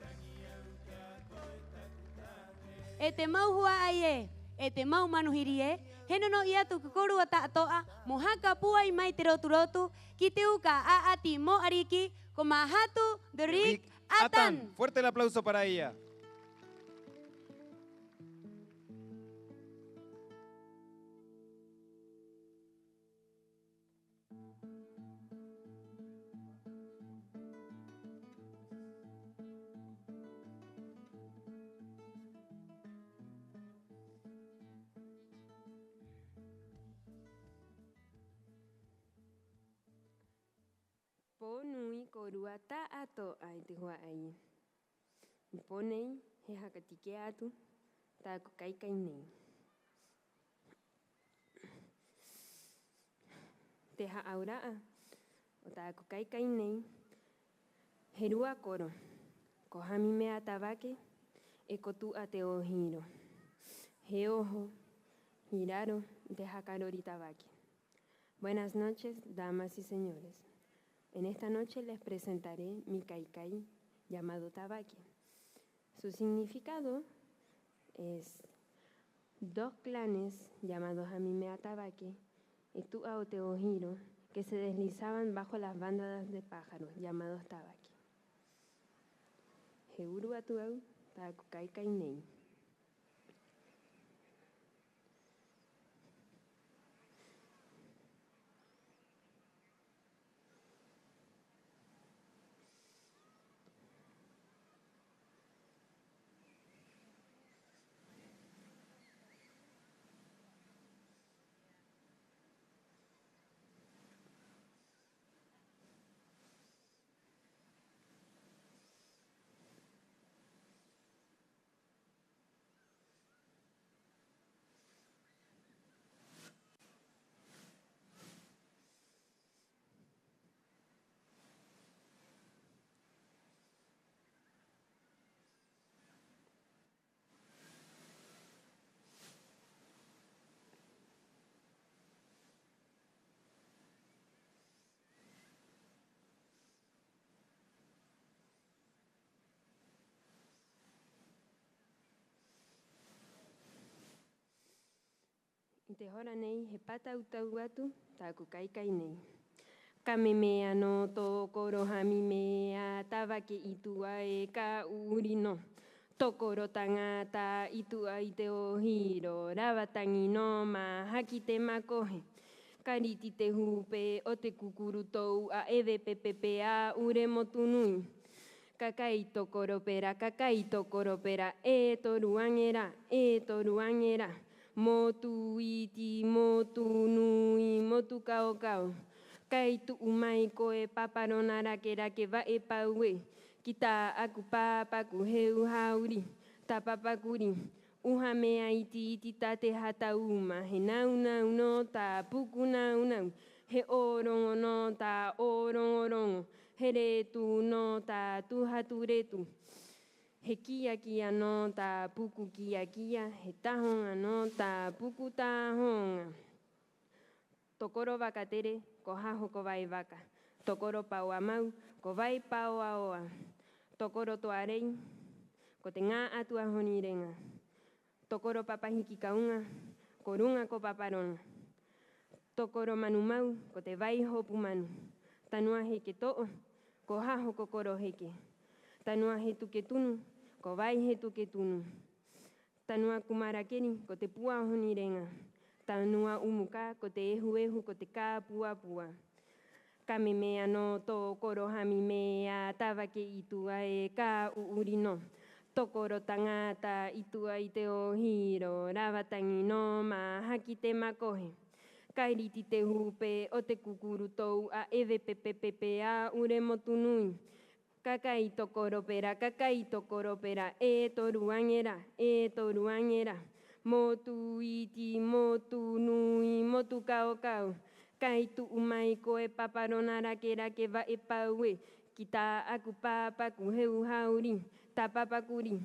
E te mau hua'ai ē, e te mau manuhiri ē, he no-no'i atu ki a kōrua ta'ato'a mo haka pūai mai te rotu-rotu ki te uka 'a'ati mo 'ariki, ko Mahatu de Rick Atan. Fuerte el aplauso para ella. Pō nui kōrua ta'ato'a e te hua'ai. I pō nei he haka tike'a atu tā'aku kai-kai nei. Te hā'aura'a o tā'aku kai-kai nei he rua koro, ko Hami Mea Tavake 'e ko Tu'a Te Ohiro. He oho, he raro i te haka rori tavake. Buenas noches, damas y señores. En esta noche les presentaré mi kai-kai llamado Tavake. Su significado es dos clanes llamados Hami Mea Tavake y Tu'a o Te Ohiro que se deslizaban bajo las bandadas de pájaros llamados tavake. He uru atu a au tā'aku kai-kai nei. Te hora nei he pāta'u-ta'u atu tā'aku kai-kai nei. Ka memea nō tō koro hami mea, tavake i tu'a e ka u'uri nō. Tō koro taŋata i tu'a i te 'ohiro, rava taŋi nō, mahaki te makohe. Ka riti te hupe o te kukuru tou, a 'eve pepe-pepe, a 'ure motu nui. Ka kai tō koro pē rā, ka kai tō koro pē rā, e toru aŋera, e toru aŋera. Motu iti, motu nui, motu kao-kao. Kai tu'u mai koe paparona rake-rake va'e pau ē, ki tā'aku pāpaku heu hāuri, tā pāpaku rī. 'Uha mea iti-iti tā te hata uma, he nau-nau nō tā puku nau-nau, he 'ōroŋo nō tā 'ōroŋo-roŋo, he retu nō tā tū hatu retu. He kia-kia nō tā puku kia-kia, he tahoŋa nō tā puku tahoŋa. Tō koro vaka tere, ko haho ko vai vaka. Tō koro paoa mau, ko vai paoa oa. Tō koro toa rei, ko te ŋā 'atu a Honi Reŋa. Tō koro papa hiki ka uŋa, ko ruŋa ko paparona. Tō koro manu mau, ko te vai hopu manu. Tanua heke to'o, ko haho ko koro heke. Tanua hetuke tunu, ko vai hetuke tunu. Tanua kumara keri, ko te pua o Honi Reŋa. Tanua 'umu kā, ko te ehu-ehu, ko te kā pua-pua. Ka memea nō tō koro hami mea, tavake i tu'a e ka u'uri nō. Tō koro taŋata i tu'a i te 'ohiro, rava taŋi nō, mahaki te makohe. Ka riti te hupe o te kukuru tou, a 'eve pepe-pepe, a 'ure motu nui. Ka kai tō koro pē rā, ka kai tō koro pē rā, e toru aŋera, e toru aŋera. Motu iti, motu nui, motu kao-kao. Kai tu'u mai koe paparona rake-rake va'e pau ē, ki tā'aku pāpaku heu hāuri, tā pāpaku rī.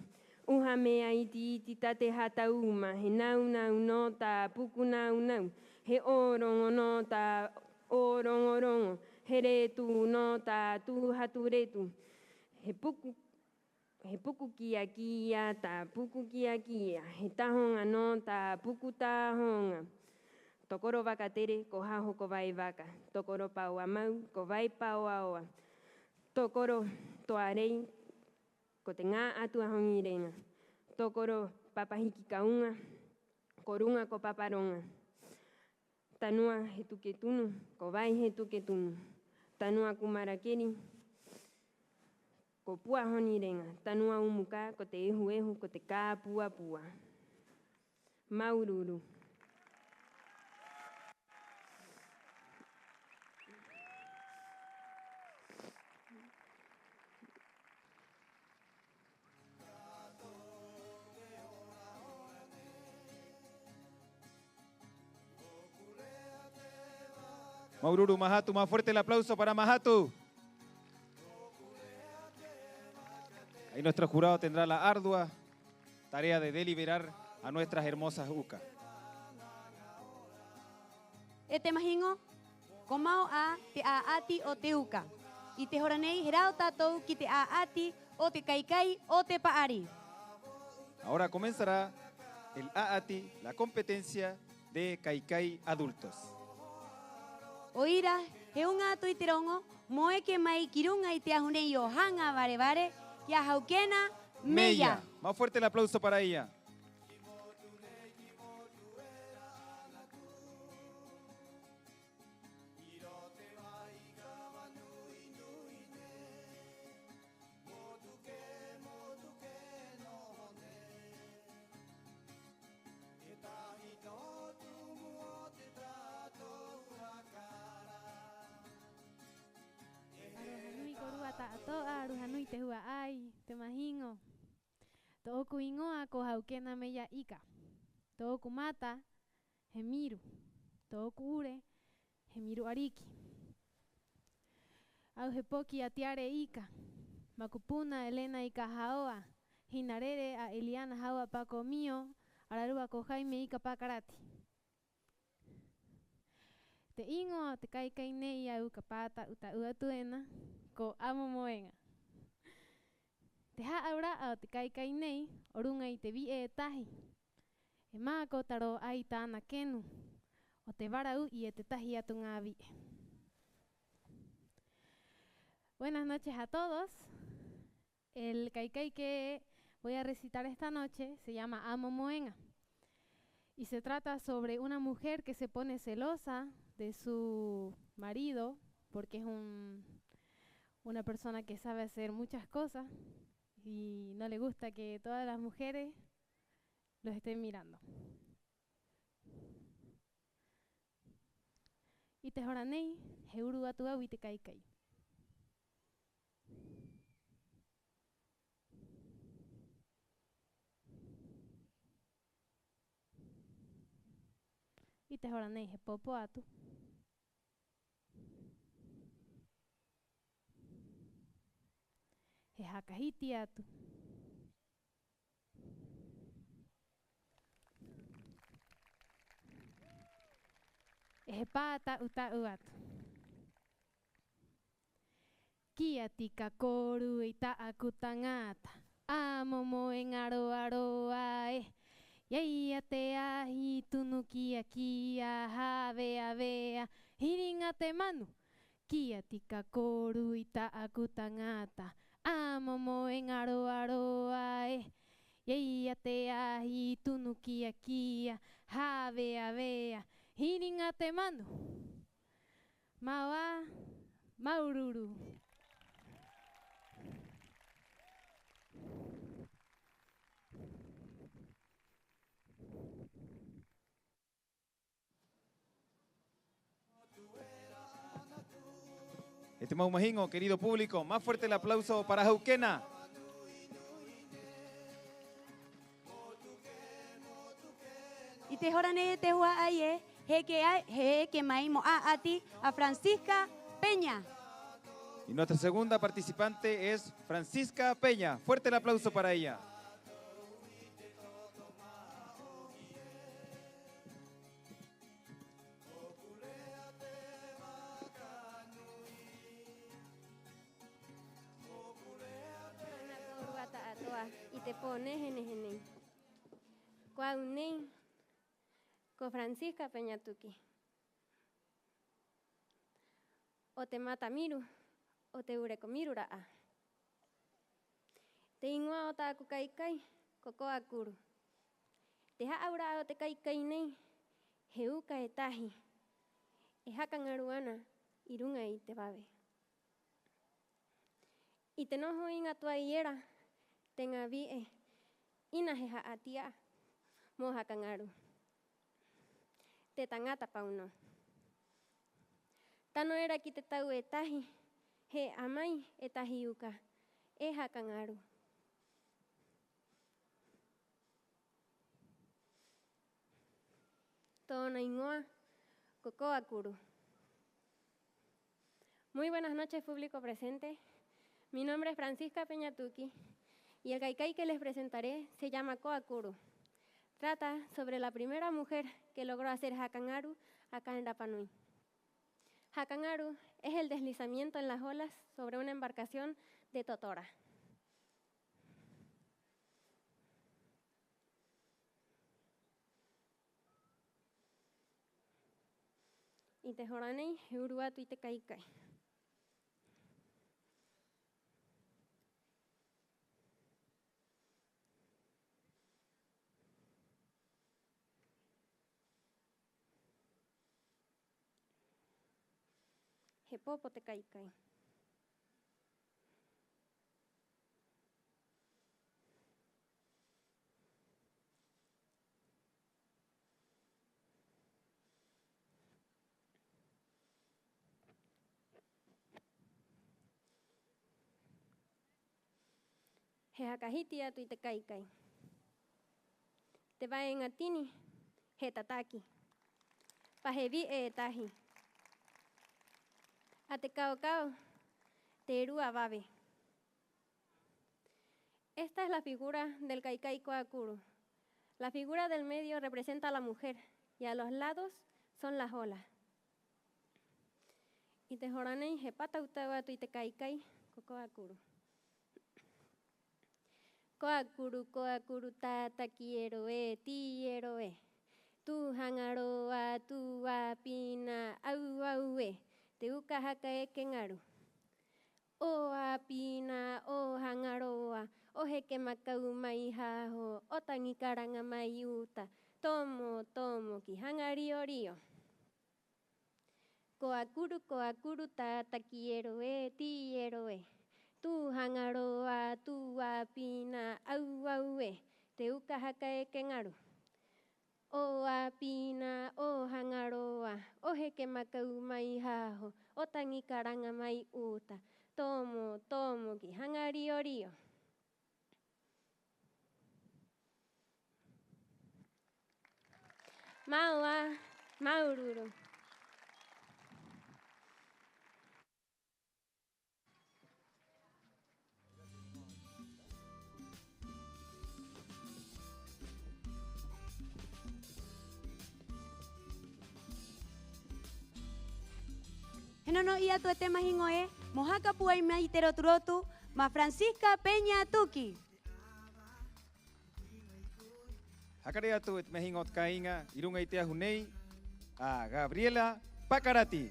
'Uha mea iti-iti tā te hata uma, he nau-nau nō tā puku nau-nau, he 'ōroŋo nō tā 'ōroŋo-roŋo, he retu nō tā tū hatu retu, he puku, he puku kia-kia tā puku kia-kia, he tahoŋa nō tā puku tahoŋa. Tō koro vaka tere, ko haho ko vai vaka. Tō koro paoa mau, ko vai paoa oa. Tō koro toa rei, ko te ŋā 'atu a Honi Reŋa. Tō koro papa hiki ka uŋa, ko ruŋa ko paparoŋa. Tanua hetuke tunu, ko vai hetuke tunu. Tanua kumara keri, ko pua Honi Reŋa. Tanua 'umu kā, ko te ehu-ehu, ko te kā pua-pua. Māuru-uru. Māuru-uru Mahatu, más fuerte el aplauso para Mahatu. Ahí nuestro jurado tendrá la ardua tarea de deliberar a nuestras hermosas uka. E te mahiŋo, ko mao 'ā te 'a'ati o te uka. 'I te hora nei, he rao tātou ki te 'a'ati o te kai-kai o te pa'ari. Ahora comenzará el 'a'ati, la competencia de kai-kai adultos. 'O ira, he uŋa atu i te roŋo, mo eke mai ki ruŋa i te ahu nei o Haŋa Vare-vare, ki a Haukena Meia. Meia. Más fuerte el aplauso para ella. Aroha nui kōrua ta'ato'a, aroha nui te hua'ai, te mahiŋo. Tō'oku 'īŋoa ko Haukena Meia Ika. Tō'oku mata he miru. Tō'oku 'ure he miru ariki. Au he poki a Tiare Ika, makupuna Elena Ika Haoa, hinarere a Eliana Haoa Pakomio, ararua ko Jaime Ika Pakarati. Te 'īŋoa o te kai-kai nei a au ka pāta'u-ta'u atu ena, ko 'Amo Moeŋa. Te hā'aura'a o te kai-kai nei, o ruŋa i te vi'e e tahi, e mākota rō 'ā i tā'ana kenu, o te vara u'i e tētahi atu ŋā vi'e. Buenas noches a todos. El kaikai que voy a recitar esta noche se llama 'Amo mo eŋa. Y se trata sobre una mujer que se pone celosa de su marido porque es un, una persona que sabe hacer muchas cosas y no le gusta que todas las mujeres los estén mirando. 'I te hora nei, he uru atu a au i te kaikai. 'I te hora nei, he popo atu. He haka hiti atu. 'E he pāta'u-ta'u atu. Kia tika kōrua i tā'aku taŋata, 'amo mo eŋa roa-roa ē. I a ia te ahi i tunu kia-kia, hāvea-vea, hiriŋa te manu. Kia tika kōrua i tā'aku taŋata, 'amo mo eŋa roa-roa ē. I a ia te ahi i tunu kia-kia, hāvea-vea, hiriŋa te manu. Mau 'ā, māuru-uru. E te mau mahiŋo, querido público, más fuerte el aplauso para Haukena. 'I te hora nei e te hua'ai ē, he eke ai, he eke mai mo 'a'ati a Francisca Peña. Y nuestra segunda participante es Francisca Peña. Fuerte el aplauso para ella. Ana kōrua ta'ato'a 'i te pō nehe-nehe nei. Ko au nei, ko Francisca Peña Tuki. O te mata miru, o te ure ko miru ra'ā. Te 'īŋoa o tā'aku kai-kai, ko Koa Kuru. Te hā'aura'a o te kai-kai nei, he uka e tahi, e haka ŋaru 'ana 'i ruŋa i te vave. 'I te noho iŋa tuai era, te ŋā vi'e, 'ina he ha'ati'a mo haka ŋaru. Te taŋata pau nō. Tano era ki te tau e tahi, he e'a mai e tahi uka, e haka ŋaru. Tō'ona 'īŋoa, ko Koa Kuru. Muy buenas noches, público presente. Mi nombre es Francisca Peña Tuki y el kai-kai que les presentaré se llama Koa Kuru. Trata sobre la primera mujer que logró hacer haka ŋaru acá en Rapa Nui. Haka ŋaru es el deslizamiento en las olas sobre una embarcación de totora. 'I te hora nei, he uru atu i te kai-kai. He popo te kai-kai. He haka hiti atu i te kai-kai. Te va'e iŋa tini, he tataki. Pa he vi'e e tahi. A te kao-kao, te rua vave. Esta es la figura del kai-kai Koa Kuru. La figura del medio representa a la mujer y a los lados son las olas. 'I te hora nei he pāta'u-ta'u atu i te kai-kai ko Koa Kuru. Koa Kuru, Koa Kuru, tataki ero ē, tī ero ē. Tū Haŋa Roa, tū 'āpī nā, au, au ē, te uka haka eke ŋaru. 'O 'āpī nā, 'o Haŋa Roa, 'o Heke Makau mai haho, 'o Taŋi Karaŋa mai uta, tomo, tomo ki Haŋa Rio-rio. Ko a kuru, ko a kuru, tātaki ero ē, tī ero ē. Tū Haŋa Roa, tū 'āpī nā, au, au ē, te uka haka eke ŋaru. 'O 'āpī nā, 'o Haŋa Roa, 'o Heke Makau mai haho, 'o Taŋi Karaŋa mai uta, tomo, tomo ki Haŋa Rio-rio. Māua, māuru-uru. He no-no'i atu e tēmahi ŋoe mo haka pūai mai i te rotu-rotu, ma Francisca Peña Tuki. Haka rē atu e te me'e hiŋo o te kāiŋa 'i ruŋa i te ahu nei, a Gabriela Pakarati.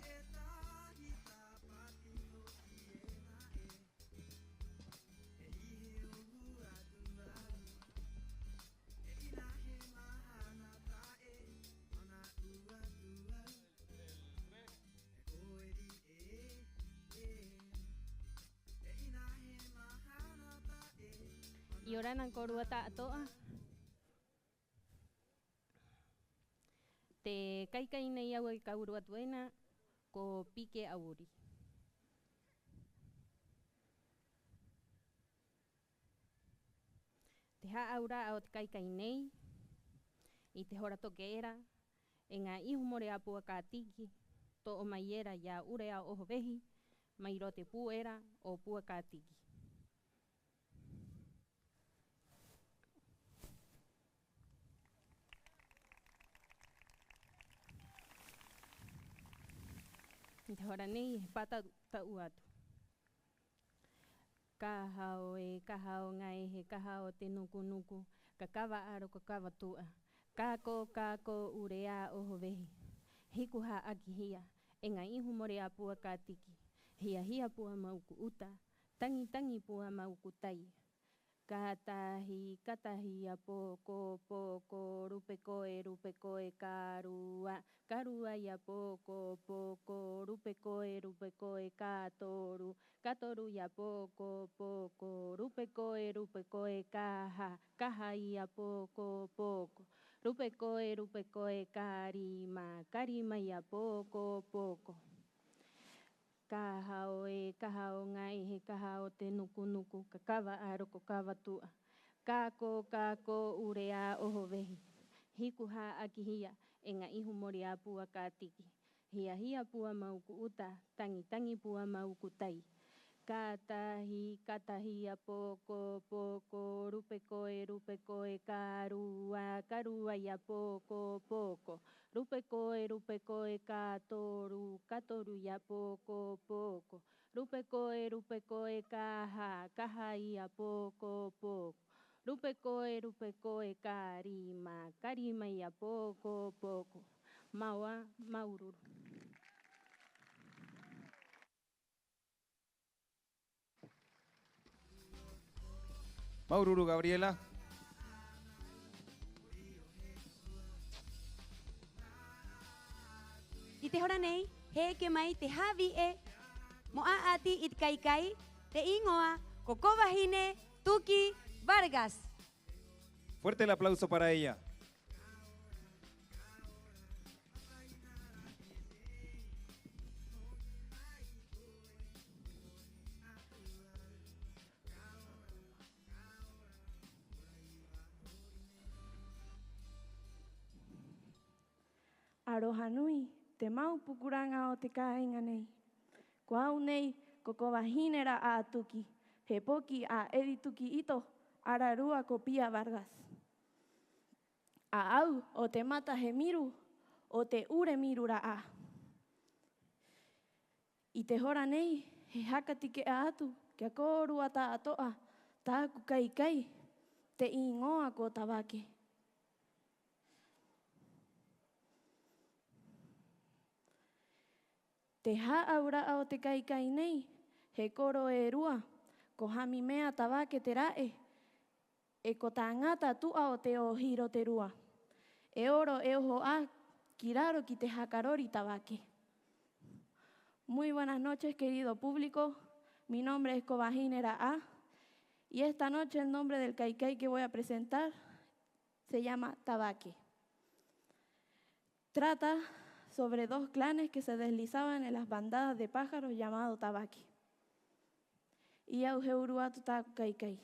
'Iorana kōrua ta'ato'a. Te kai-kai nei a au e ka uru atu ena, ko Pike a Uri. Te hā'aura'a o te kai-kai nei, 'i te hora toke era, e ŋā ihu more a Pua Kātiki, to'o mai era i a Ure a Ohovehi, mai roto i te pū era o Pua Kātiki. 'I te hora nei he pāta'u-ta'u atu. Ka hao ē, ka hao ŋaehe, ka hao te nuku-nuku, ka kava 'aro, ka kava tu'a. Ka ko, ka ko, Ure a Ohovehi. Hiku hā'aki hia, e ŋā ihu more a Pua Kātiki. Hia-hia pua ma'uku uta, taŋi-taŋi pua ma'uku tai. Ka tahi, ka tahi a Poko, Poko, rupe koe, rupe koe, ka rua, ka rua i a Poko, Poko, rupe koe, rupe koe, ka toru, ka toru i a Poko, Poko, rupe koe, rupe koe, ka ha, ka ha i a Poko, Poko, rupe koe, rupe koe, ka rima, ka rima i a Poko, Poko. Ka hao ē, ka hao ŋaehe, ka hao te nuku-nuku, ka kava 'aro, ka kava tu'a. Ka ko, ka ko, Ure a Ohovehi. Hiku hā'aki hia, e ŋā ihu more a Pua Kātiki. Hia-hia pua ma'uku uta, taŋi-taŋi pua ma'uku tai. Ka tahi, ka tahi a Poko, Poko, rupe koe, rupe koe, ka rua, ka rua i a Poko, Poko. Rupe koe, rupe koe, ka toru, ka toru i a Poko, Poko. Rupe koe, rupe koe, ka ha, ka ha i a Poko, Poko. Rupe koe, rupe koe, ka rima, ka rima i a Poko, Poko. Māua, māuru-uru. Māuru-uru, Gabriela. 'I te hora nei, he eke mai te hāvi'e mo 'a'ati i te kai-kai, te 'īŋoa ko Kovahine Tuki Vargas. Fuerte el aplauso para ella. Aroha nui te mau pukuraŋa o te kāiŋa nei. Ko au nei ko Kovahine Ra'ā Tuki, he poki a Eri Tuki Ito, ararua ko Pia Vargas. A au o te mata he miru o te 'ure miru ra'ā. 'I te hora nei he haka take'a atu ki a kōrua ta'ato'a tā'aku kai-kai, te 'īŋoa ko Tavake. Te hā'aura'a o te kai-kai nei, he koro e rua, ko Hami-Mea Tavake te ra'e, 'e ko Taŋata Tu'a o te 'Ōhiro te rua. E oro e oho 'ā ki raro ki te haka rori Tavake. Muy buenas noches, querido público. Mi nombre es Kovahine Ra'a, y esta noche el nombre del kai-kai que voy a presentar se llama Tavake. Trata sobre dos clanes que se deslizaban en las bandadas de pájaros llamado Tavake. 'Ī a au he uru atu tā'aku kai-kai.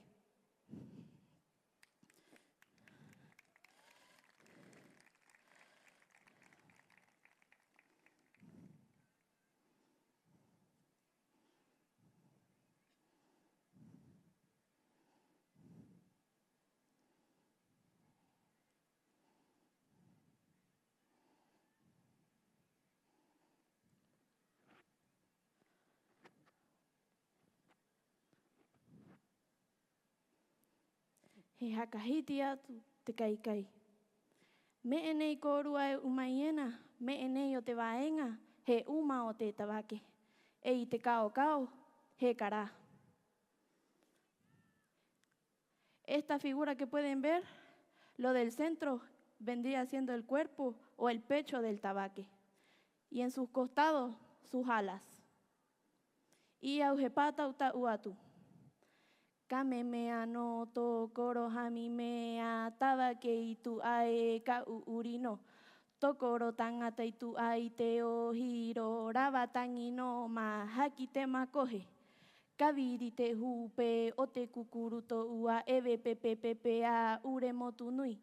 He haka hiti atu te kai-kai. Me'e nei kōrua e u'u mai ena, me'e nei o te vāeŋa, he 'uma o te tavake. 'E 'i te kao-kao, he karā. Esta figura que pueden ver, lo del centro vendría siendo el cuerpo o el pecho del tavake. Y en sus costados, sus alas. 'Ī a au he pāta'u-ta'u atu. Ka me'e-me'e nō tō koro Hami-Mea Tavake i tu'a e ka u'uri nō. Tō koro taŋata i tu'a i te 'Ōhiro, rava taŋi nō, mahaki te makohe. Ka viri te hupe o te kukuru to'ua, 'eve pepe-pepe a 'ure motu nui.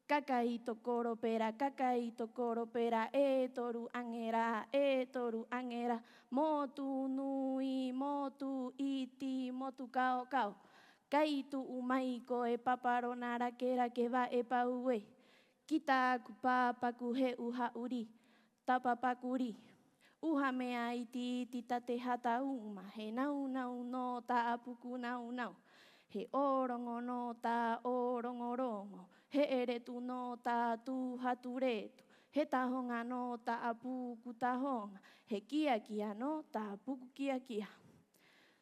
Ka kai tō koro pera, ka kai tō koro pera, e toru aŋera, e toru aŋera, motu nui, motu 'iti, motu kao-kao. Kai tu'u mai koe paparona rake-rake va'e pau ē. Ki tā'aku pāpaku he 'uha'uri, tapa pakuri. 'Uha mea 'iti-'iti tā te hata uma, he nau-nau nō tā'apuku nau-nau. He 'ōroŋo nō tā 'ōroŋo-roŋo, he 'eretu nō tā tū hatu retu, he tahoŋa nō tā'apuku tahoŋa, he kia-kia nō tā'apuku kia-kia.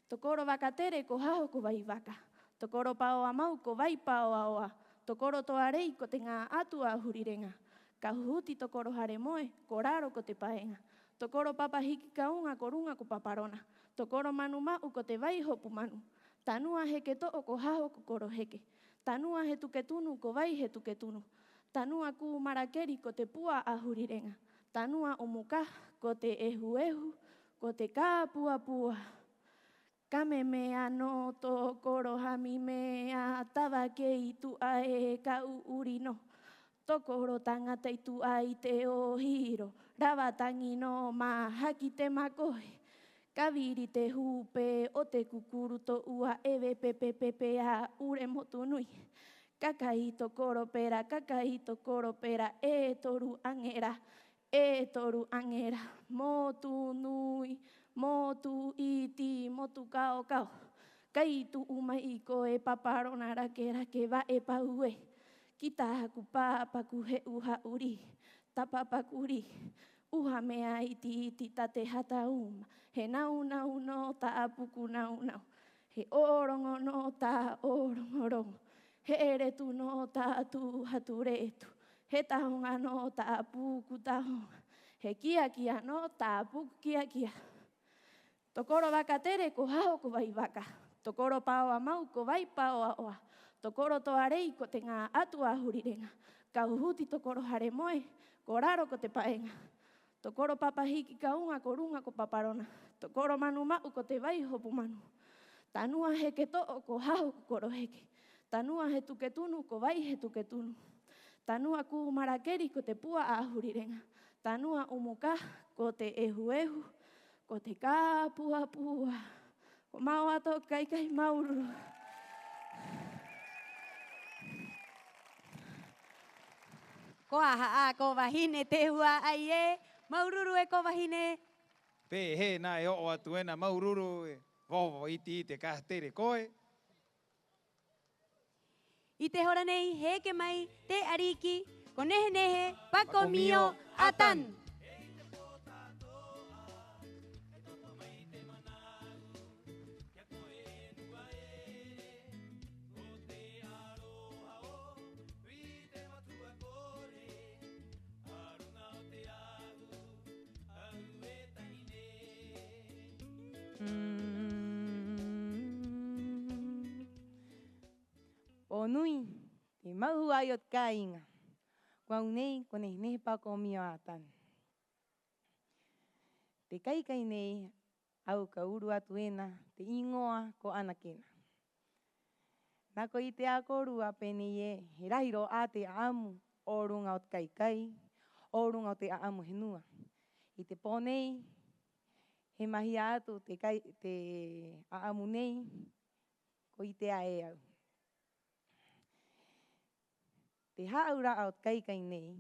Tō koro vaka tere ko haho ko vai vaka. Tō koro paoa mau ko vai paoa-oa. Tō koro toa rei ko te ŋā'atu a Huri Reŋa. Ka huhuti tō koro hare moe, ko raro ko te paeŋa. Tō koro papa hiki ka uŋa ko ruŋa ko paparona. Tō koro manu ma'u ko te vai hopu manu. Tanua heke to'o ko haho ko koro heke. Tanua he tuke tunu ko vai he tuke tunu. Tanua kū marakeri ko te pua a Huri Reŋa. Tanua 'umuka ko te ehu-ehu, ko te ka pua-pua. Ka me'e-me'e nō tō koro Hami-Mea Tavake i tu'a e ka u'uri nō. Tō koro taŋata i tu'a i te 'Ōhiro, rava taŋi nō, mahaki te makohe. Ka viri te hupe o te kukuru to'ua, 'eve pepe-pepe a 'ure motu nui. Ka kai tō koro pera, ka kai tō koro pera, e toru aŋera, e toru aŋera, motu nui, motu 'iti, motu kao-kao. Kai tu'u mai koe paparona rake-rake va'e pau ē. Ki tā'aku pāpaku he 'uha'uri, tapa pakuri. 'Uha mea 'iti-'iti tā te hata uma, he nau-nau nō tā'apuku nau-nau. He 'ōroŋo nō tā 'ōroŋo-roŋo. He 'eretu nō tā tū hatu retu. He tahoŋa nō tā'apuku tahoŋa. He kia-kia nō tā'apuku kia-kia. Tō koro vaka tere ko haho ko vai vaka. Tō koro paoa mau ko vai paoa-'oa. Tō koro toa rei ko te ŋā'atu a Huri Reŋa. Ka huhuti tō koro hare moe, ko raro ko te paeŋa. Tō koro papa hiki ka uŋa ko ruŋa ko paparona. Tō koro manu ma'u ko te vai hopu manu. Tanua heke to'o ko haho ko koro heke. Tanua he tuke tunu ko vai he tuke tunu. Tanua kū marakeri ko te pua a Huri Reŋa. Tanua 'umuka ko te ehu-ehu, ko te ka pua-pua. Ko mao atu, kai-kai, māuru-uru. ¿Ko aha 'ā, Kovahine, te hua'ai ē? Māuru-uru, e Kovahine. Pē hē nā e o'o atu ena, māuru-uru, e vovo 'iti-'iti, e ka tere koe. I te hora nei he eke mai te 'ariki ko Nehe-Nehe Pakomio Atan. Pō nui te mau hua'ai o te kāiŋa. Ko au nei ko Nehe-nehe Pakomio Atan. Te kaikai nei a au ka uru atu ena te 'īŋoa ko Anakena. Nā ko 'ite 'ā kōrua pē nei ē: he rahi rō 'ā te 'a'amu o ruŋa o te kaikai, o ruŋa o te 'a'amu henua. 'I te pō nei, he mahia atu te kai-, te 'a'amu nei, ko 'ite 'ā e au. Te hā'aura'a o te kaikai nei,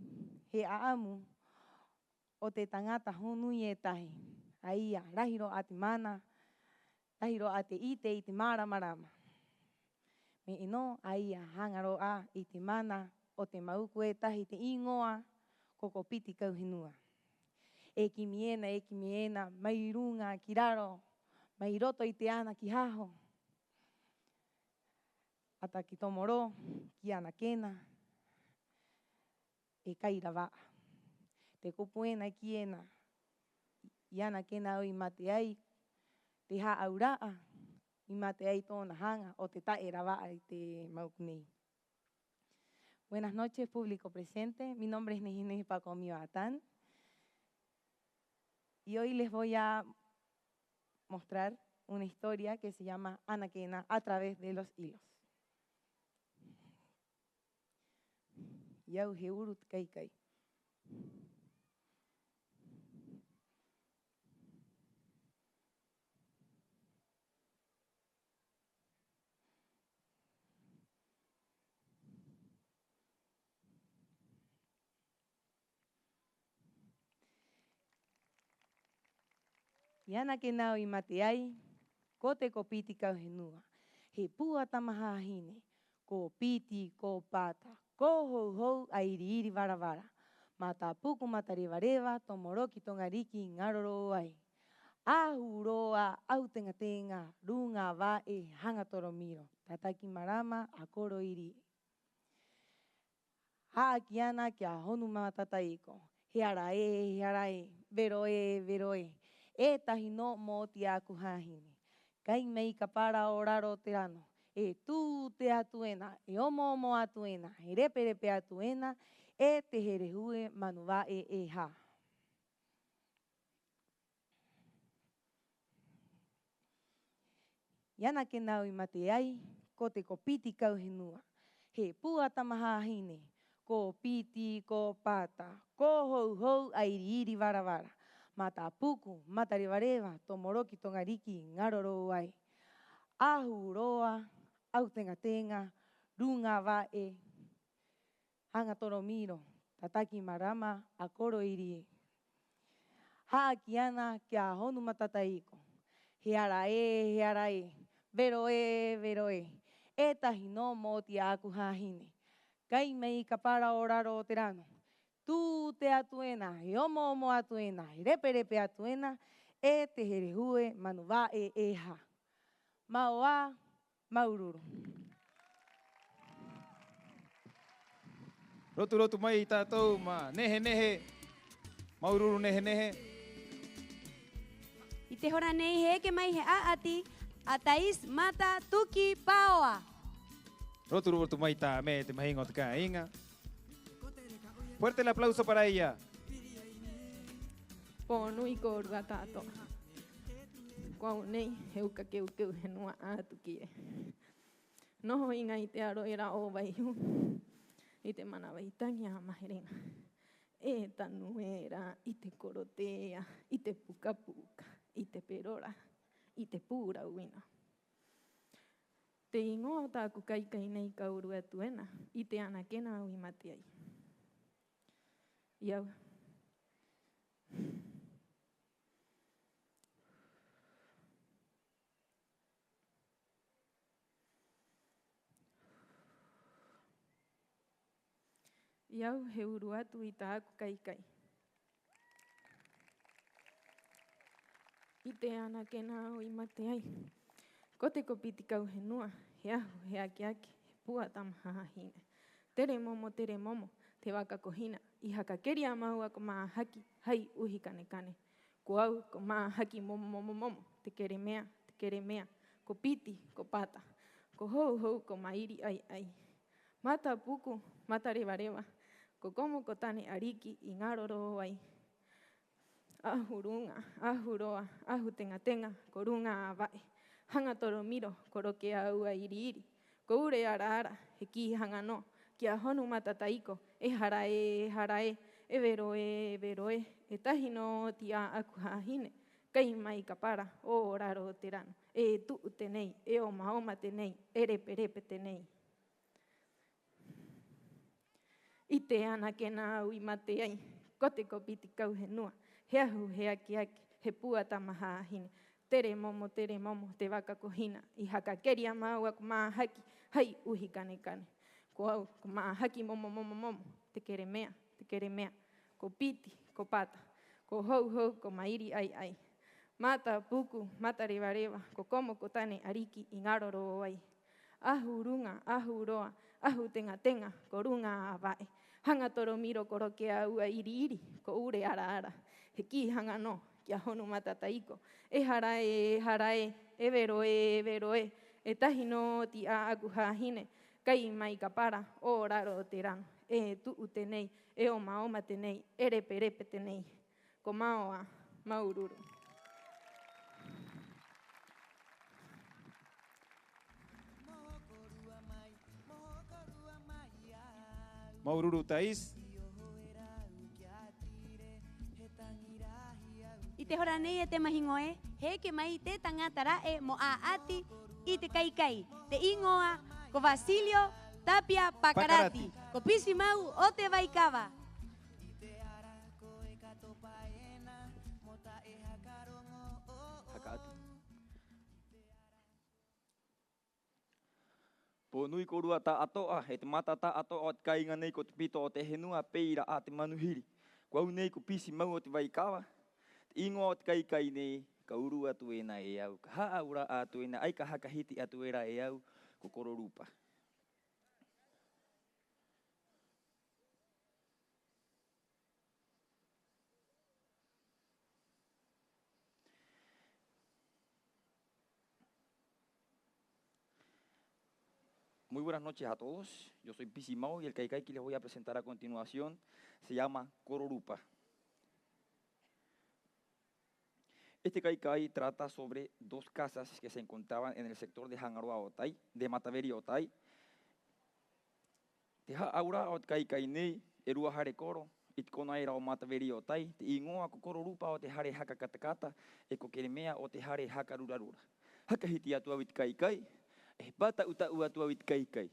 he 'a'amu o te taŋata hōnui e tahi. A ia, rahi rō 'ā te mana, rahi rō 'ā te 'ite i te māramarama. Me'e nō a ia haŋa rō 'ā i te mana o te māuku e tahi te 'īŋoa ko Kopiti Kauhenua. E kimi ena, e kimi ena, mai ruŋa ki raro, mai roto i te ana ki haho, 'ata ki tomo rō, ki Anakena, e kai rava'a. Te kupu ena e kī ena i Anakena au i mate ai, te hā'aura'a i mate ai tō'ona haŋa o te ta'e rava'a i te māuku nei. Buenas noches, público presente. Mi nombre es Nehe-nehe Pakomio Atan. Y hoy les voy a mostrar una historia que se llama Anakena a través de los hilos. I au he uru te kaikai. 'I Anakena au i mate ai, ko te Kopiti Kauhenua, he pua tama hāhine, ko piti, ko pata, ko hou-hou, 'airi-iri vara-vara, mata puku, mata reva-reva, tomo rō ki toŋariki, ŋaro rō ai. Ahu roa, au teŋa-teŋa, ruŋa va'e, haŋa toro miro, tataki marama, 'akoro 'iri-'iri. Ha'aki 'ana ki a Honu Matataiko. He ara ē, he ara ē, vero ē, vero ē, e tahi nō mo oti ā'aku hāhine. Kai mai ka para o raro o te rano, e tū-ute atu ena, e omo-omo atu ena, e repe-repe atu ena, e te here hue manu va'e e hā. 'I Anakena au i mate ai, ko te Kopiti Kauhenua, he pua tama hāhine, ko piti, ko pata, ko hou-hou, 'airi-iri vara-vara, mata puku, mata reva-reva, tomo rō ki toŋariki, ŋaro rō ai. Ahu roa, au teŋa-teŋa, ruŋa va'e, haŋa toro miro, tataki marama, 'akoro 'iri-'iri. Ha'aki 'ana ki a Honu Matataiko. He ara ē, he ara ē, vero ē, vero ē, e tahi nō mo oti ā'aku hāhine. Kai mai ka para o raro o te rano, tū-ute atu ena, e omo-omo atu ena, e repe-repe atu ena, e te here hue manu va'e e hā. Mao ā, māuru-uru. Rotu-rotu mai i tātou ma Nehe-nehe. Māuru-uru Nehe-nehe. 'I te hora nei he eke mai he 'a'ati a Thais Mata Tuki Paoa. Rotu-rotu mai tā'ana, te mahiŋo o te kāiŋa. Fuerte el aplauso para ella. Pō nui kōrua ta'ato'a. Ko au nei he uka keu-keu henua a Tuki ē. Noho iŋa i te aro era o Vaihū, i te manava i taŋi a Mahereŋa. E tanu era i te korotea, i te puka-puka, i te perora, i te pūrau 'ina. Te 'īŋoa o tā'aku kaikai nei ka uru atu ena, 'i te Anakena au i mate ai. I au. I au he uru atu i tā'aku kaikai. 'I te Anakena au i mate ai. Ko te Kopiti Kauhenua, he ahu, he ake-ake, he pua tama hāhine. Tere momo, tere momo, te vaka ko Hina, i haka keri a māua ko Māhaki, hai uhi kane-kane. Ko au ko Māhaki momo-momo-momo. te keremea, te keremea, ko piti, ko pata, ko hou-hou, ko mairi 'ai-'ai. Mata puku, mata reva-reva, ko komo, ko tane 'ariki i ŋaro rō ai. Ahu ruŋa, ahu roa, ahu teŋa-teŋa, ko ruŋa a va'e. Haŋa toro miro, ko roke a ua iri-iri, ko ure ara-ara, he kī haŋa nō ki a Honu Mata Taiko: "E hara ē, e hara ē, e vero ē, e vero ē, e tahi nō oti 'ā'aku hāhine, kai mai ka para o raro o te rano, e tu'u tenei, e oma-oma tenei, e repe-repe tenei." 'Ite anakena a au i mate ai, ko te kopiti kau henua, he ahu, he aki-aki, he pua tama hāhine, tere momo, tere momo, te vaka ko Hina, i haka keri a māua ko Māhaki hai uhi kane-kane. Ko au, ko Māhaki momo, momo, momo, te keremea, te keremea, ko piti, ko pata, ko hou-hou, ko mairi 'ai-'ai. Mata puku, mata reva-reva, ko komo, ko tane 'ariki i ŋaro rō ai. Ahu ruŋa, ahu roa, ahu teŋa-teŋa, ko ruŋa a va'e. Haŋa toro miro, ko roke a ua iri-iri, ko ure ara-ara, he kī haŋa nō ki a Honu Mata Taiko: "E hara ē, e hara ē, e vero ē, e vero ē, e tahi nō oti 'ā'aku hāhine, kai mai ka para o raro o te rano, e tu'u tenei, e oma-oma tenei, e repe-repe tenei." Ko mao 'ā, māuru-uru. Māuru-uru, Tais. 'I te hora nei, e te mahiŋo ē, he eke mai te taŋata ra'e mo 'a'ati i te kai-kai. Te 'īŋoa ko Basilio Tapia Pakarati. Pakarati. Ko pisi mau o te vaikava. Haka atu. Pō nui kōrua ta'ato'a, e te mata ta'ato'a o te kāiŋa nei ko Te Pito o te Henua, pē ira 'ā te manuhiri. Ko au nei ko pisi mau o te vaikava. Te 'īŋoa o te kai-kai nei, ka uru atu ena e au, ka hā'aura'a atu ena, 'ai ka haka hiti atu era e au, ko Kororupa. Muy buenas noches a todos. Yo soy Pisi Mau y el kaikai que les voy a presentar a continuación se llama Kororupa. Este kaikai trata sobre dos casas que se encontraban en el sector de Haŋa Roa o Tai, de Mataveri o Tai. Te hā'aura'a o te kaikai nei, e rua hare koro 'i te kona era o Mataveri o Tai, te 'īŋoa ko Kororupa o te hare haka kata-kata, 'e ko Keremea o te hare haka rura-rura. Haka hiti atu au i te kaikai, 'e he pāta'u-ta'u atu au i te kaikai.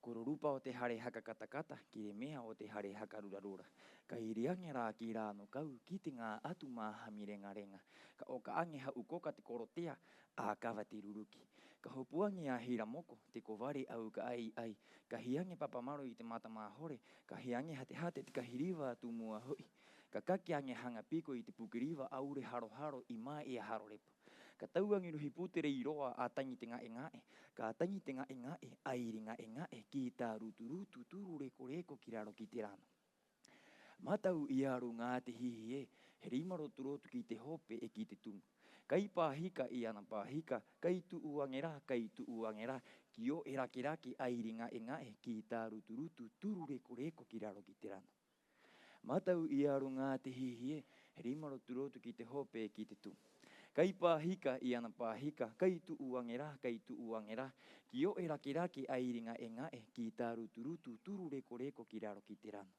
Kororupa o te hare haka kata-kata, Keremea o te hare haka rura-rura. Ka iri aŋe rā ki rā 'ano kau, ki te ŋā'atu māhami reŋa-reŋa. Ka 'oka aŋe ha'u koka te korotea, 'ākava te ruruki. Ka hopu aŋe a Hira Moko, te kovare 'au ka 'ai-'ai. Ka hī aŋe Papa Maro i te mata mahore, ka hī aŋe Hate-hate te kahi riva a Tū Mua Ho'i. Ka kake aŋe Haŋa Piko i te puke riva a Ure Haro-haro i Mā'ea Haro-repo. Ka tau aŋe Ruhi Pū te Rei Roa a Taŋi te Ŋa'e-ŋa'e, ka taŋi te ŋa'e-ŋa'e, 'airi ŋa'e-ŋa'e, ki tā rutu-rutu, turu reko-reko ki raro ki te rano. Matau i a ruŋa a te hihi ē, he rima rotu-rotu ki te hope 'e ki te tumu. Kai pāhika i ana pāhika, kai tu'u aŋe rā, kai tu'u aŋe rā, ki oe rake-rake, 'airi ŋa'e-ŋa'e, ki tā rutu-rutu, turu reko-reko ki raro ki te rano. Matau i a ruŋa a te hihi ē, he rima rotu-rotu ki te hope 'e ki te tumu. Kai pāhika i ana pāhika, kai tu'u aŋe rā, kai tu'u aŋe rā, ki oe rake-rake, 'airi ŋa'e-ŋa'e, ki tā rutu-rutu, turu reko-reko ki raro ki te rano.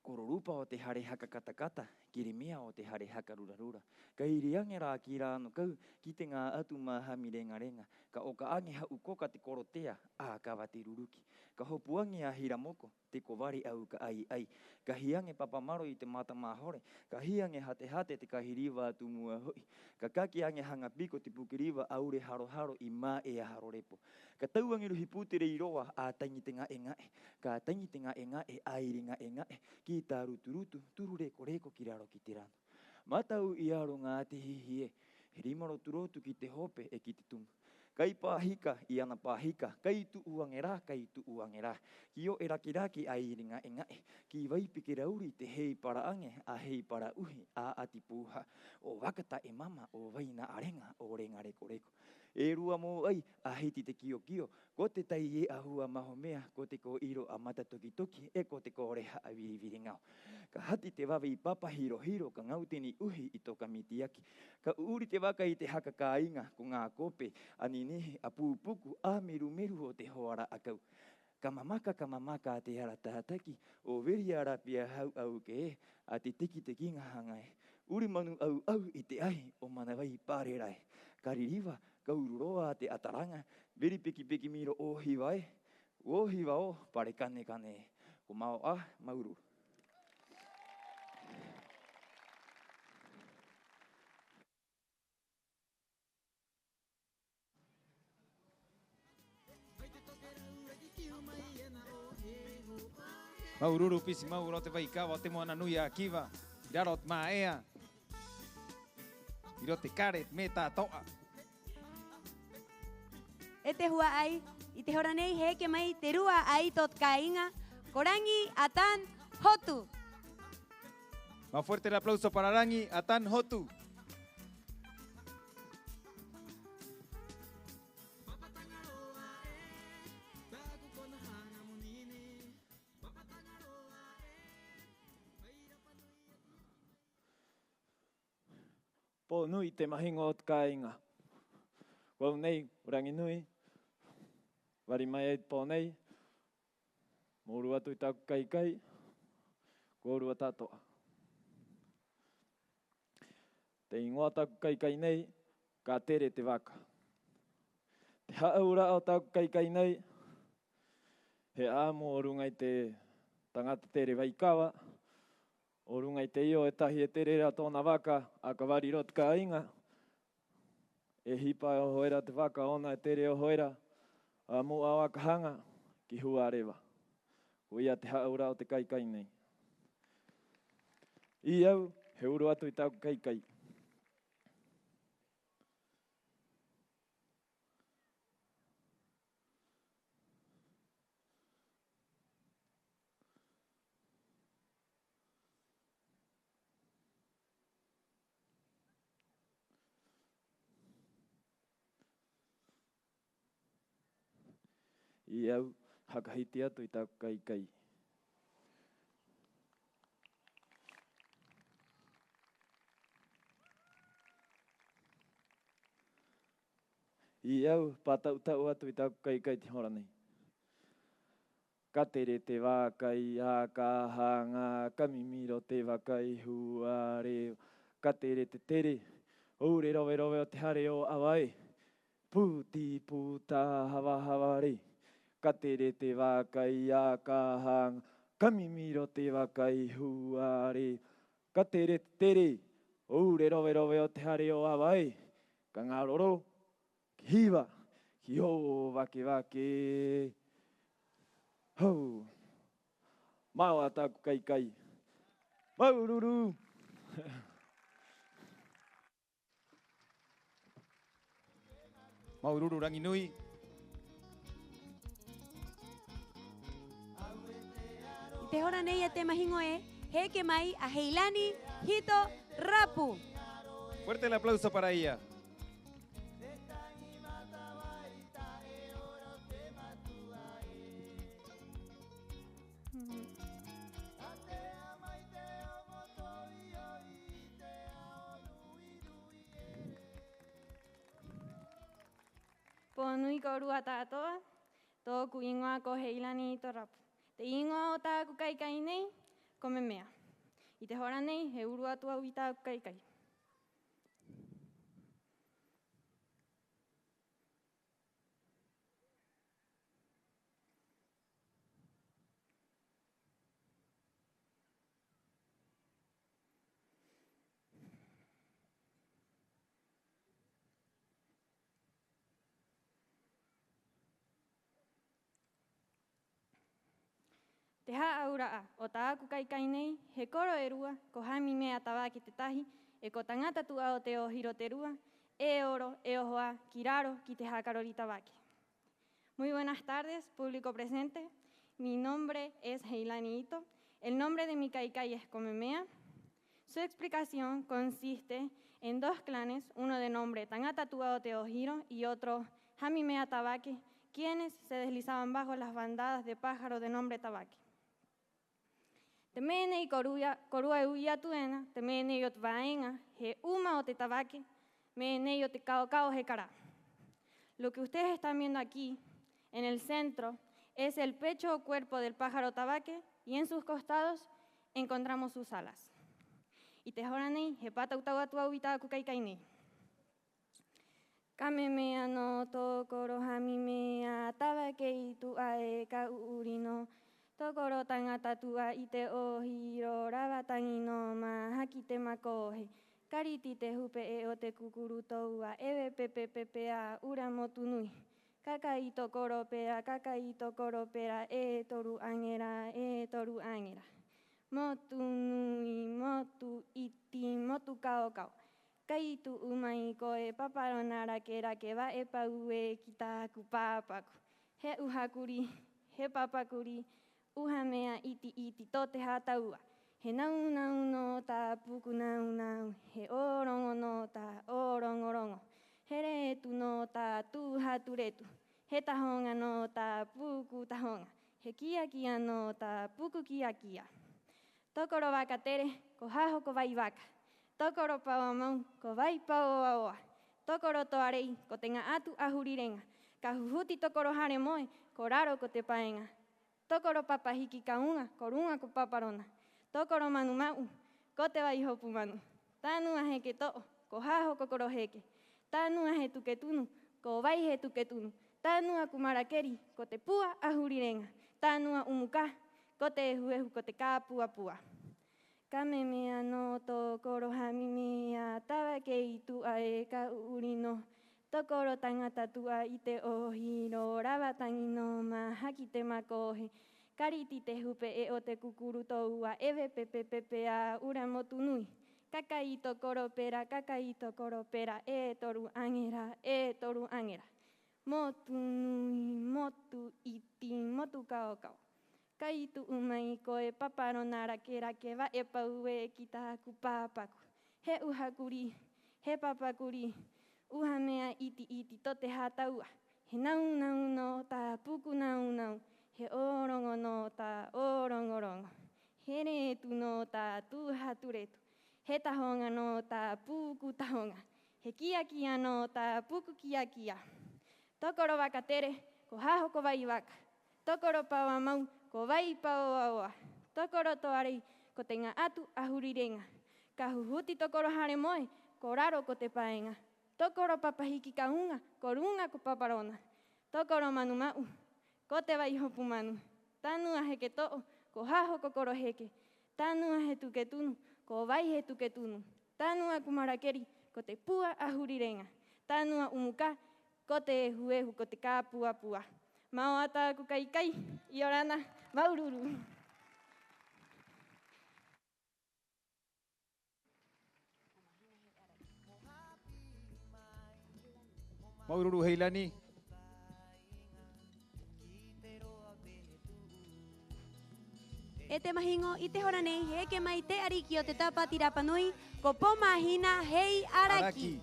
Kororupa o te hare haka kata-kata, Keremea o te hare haka rura-rura. Ka iri aŋe rā ki rā 'ano kau, ki te ŋā'atu māhami reŋa-reŋa. Ka 'oka aŋe ha'u koka te korotea, 'ākava te ruruki. Ka hopu aŋe a Hira Moko, te kovare 'au ka 'ai-'ai. Ka hī aŋe Papa Maro i te mata mahore, ka hī aŋe Hate-hate te kahi riva a Tū Mua Ho'i. Ka kake aŋe Haŋa Piko te puke riva a Ure Haro-haro i Mā'ea Haro-repo. Ka tau aŋe Ruhi Pū te Rei Roa a Taŋi te Ŋa'e-ŋa'e, ka taŋi te ŋa'e-ŋa'e, 'airi ŋa'e-ŋa'e, ki tā rutu-rutu, turu reko-reko ki raro ki te rano. Matau i a ruŋa a te hihi ē, he rima rotu-rotu ki te hope 'e ki te tumu. Kai pāhika i ana pāhika, kai tu'u aŋe rā, kai tu'u aŋe rā. Ki oe raki-raki 'ai riŋa-eŋa 'ē, ki vai peke rā uri te hei para'a aŋe, a hei para'a 'uhi, a 'ati pūha'a. 'O vaka ta'e mama, 'o vai nā 'areŋa, 'o reŋa reko-reko. E rua mōai, a hiti te kio-kio, ko te tai e 'ahua mahomea, ko te kō'iro a mata toki-toki, 'e ko te kore ha'a viri-viri ŋao. Ka hati te vave i papa hiro-hiro, ka ŋau te ni'uhi i toka miti-aki. Ka 'uri te vaka i te haka kāiŋa, ko ŋā kope a ninihi, a pūpuku, a meru-meru o te hoa ra'akau. Ka mamaka, ka mamaka a te ara tātaki, 'o veri a rāpī a hau 'auke ē, a te tiki-tiki ŋā haŋa ē. 'Uri manu 'au-'au i te 'ahi o Manavai Pārera ē. Ka ririva, ka uru roa a te 'ataraŋa, veri peki-peki miro 'ōhiva ē. 'Ōhiva 'ō, pare kane-kane ē. Ko mao 'ā, māuru-uru. Māuru-uru pisi mau o te vaikava o te moana nui a Kiva, 'i raro o te mā'ea, 'i roto te kare me'e ta'ato'a. E te hua'ai, 'i te hora nei he eke mai te rua 'aito o te kāiŋa, ko Raŋi Atan Hotu. Más fuerte el aplauso para Raŋi Atan Hotu. Pō nui te mahiŋo o te kāiŋa. Ko au nei, ko Raŋi Nui, vari mai ai te pō nei, mo uru atu i tā'aku kai-kai, ko uru ta'ato'a. Te 'īŋoa o tā'aku kai-kai nei, ka tere te vaka. Te hā'aura'a o tā'aku kai-kai nei, he 'a'amu o ruŋa i te taŋata tere vaikava, o ruŋa i te io e tahi e tere era tō'ona vaka, 'ā ka vari rō te kāiŋa, e hipa e oho era te vaka ō'ona e tere e oho era, 'a mu'a o 'ā ka haŋa ki Huareva. Koia te hā'aura'a o te kai-kai nei. 'Ī a au, he uru atu i tā'aku kai-kai. 'Ī a au, haka hiti atu i tā'aku kai-kai. 'Ī a au, pāta'u-ta'u atu i tā'aku kai-kai te hora nei. Ka tere te vaka i 'ā ka haŋa, ka mimiro te vaka i Huareva. Ka tere te tere, 'o ure rove-rove o te hare o 'Ava ē. Puti puta hava-hava rē. Ka tere te vaka i 'ā ka haŋa, ka mimiro te vaka i Huareva. Ka tere te tere, 'o ure rove-rove o te hare o 'Ava ē. Ka ŋaro rō ki Hiva, ki Ō Vake-vake. Hou. Mao 'ā tā'aku kai-kai. Māuru-uru. Māuru-uru Raŋi Nui. 'I te hora nei, a te mahiŋo ē, he eke mai a Heilani Hito Rapu. Fuerte el aplauso para ella. Pō nui kōrua ta'ato'a, tō'oku 'īŋoa ko Heilani Hito Rapu. Te 'īŋoa o tā'aku kai-kai nei, ko Memea. 'I te hora nei, he uru atu a au i tā'aku kai-kai. Te hā'aura'a o tā'aku kai-kai nei, he koro e rua, ko Hami Mea Tavake te tahi, 'e ko Taŋata Tu'a o te Ōhiro te rua, E oro, e oho 'ā ki raro ki te haka rori tavake. Muy buenas tardes, público presente. Mi nombre es Heilani Ito. El nombre de mi kai-kai es Komemea. Su explicación consiste en dos clanes, uno de nombre Taŋata Tu'a o te Ohiro y otro Hami Mea Tavake, quienes se deslizaban bajo las bandadas de pájaro de nombre tavake. Te me'e nei ko rua, ko rua e u'i atu ena, te me'e nei o te vāeŋa, he 'uma o te tavake, me'e nei o te kao-kao he karā. Lo que ustedes están viendo aquí, en el centro, es el pecho o cuerpo del pájaro tavake, y en sus costados encontramos sus alas. 'I te hora nei, he pātau-tau atu a au i tā'aku kai-kai nei. Ka memea nō tō koro hami mea tavake i tu'a e ka 'uri nō. Tō koro taŋata tu'a i te 'ohiro, rava taŋi nō, mahaki te makohe. Ka riti te hupe'e o te kukuru toua, 'eve pepe-pepe a 'ura motu nui. Ka kai tō koro pera, ka kai tō koro pera, e toru aŋera, e toru aŋera. Motu nui, motu 'iti, motu kao-kao. Kai tu'u mai koe paparona rake-rake, va'e pau ē ki tā'aku pāpaku. He 'uhakuri, he papakuri, 'uha mea 'iti-'iti tō te hātaua. He nau-nau nō tā puku nau-nau, he 'ōroŋo nō tā 'ōroŋo-roŋo. He retu nō tā tū hatu retu, he tahoŋa nō tā puku tahoŋa, he kia-kia nō tā puku kia-kia. Tō koro vaka tere, ko haho ko vai vaka. Tō koro paoa mau, ko vai paoa-oa. Tō koro toa rei, ko te ŋā'atu a Huri Reŋa. Ka huhuti tō koro hare moe, ko raro ko te paeŋa. Tō koro papa hiki ka uŋa, ko ruŋa ko paparona. Tō koro manu ma'u, ko te vai hopu manu. Tā nua heke to'o, ko haho ko koro heke. Tā nua he tuke tunu, ko vai he tuke tunu. Tā nua kumarakeri, ko te pua a Huri Reŋa. Tā nua 'umu kā, ko te ehu-ehu, ko te kāpua-pua. Ka memea nō tō koro hami mea tavake i tu'a e ka 'uri nō. Tō koro taŋata tu'a i te 'ohiro, rava taŋi nō, mahaki te makohe. Ka riti te hupe'e o te kukuru toua, 'eve pepe-pepe a 'ura motu nui. Ka kai tō koro pera, ka kai tō koro pera, e toru aŋera, e toru aŋera. Motu nui, motu 'iti, motu kao-kao. Kai tu'u mai koe paparona rake-rake, va'e pau ē ki tā'aku pāpaku. He 'uhakuri, he papakuri, 'uha mea 'iti-'iti tō te hātaua. He nau-nau nō tā puku nau-nau, he 'ōroŋo nō tā 'ōroŋo-roŋo. He retu nō tā tū hatu retu, he tahoŋa nō tā puku tahoŋa, he kia-kia nō tā puku kia-kia. Tō koro vaka tere, ko haho ko vai vaka. Tō koro paoa mau, ko vai paoa-oa. Tō koro toa rei, ko te ŋā'atu a Huri Reŋa. Ka huhuti tō koro hare moe, ko raro ko te paeŋa. Tō koro papa hiki ka uŋa, ko ruŋa ko paparona. Tō koro manu ma'u, ko te vai hopu manu. Tā nua heke to'o, ko haho ko koro heke. Tā nua he tuke tunu, ko vai he tuke tunu. Tā nua kumarakeri, ko te pua a Huri Reŋa. Tā nua 'umu kā, ko te ehu-ehu, ko te kāpua-pua. Mao 'ā tā'aku kai-kai, 'iorana, māuru-uru. Māuru-uru Heilani. E te mahiŋo i te hora nei, he eke mai te 'ariki o te Tāpati Rapa Nui, ko Pō Māhina Hei Araki. Araki.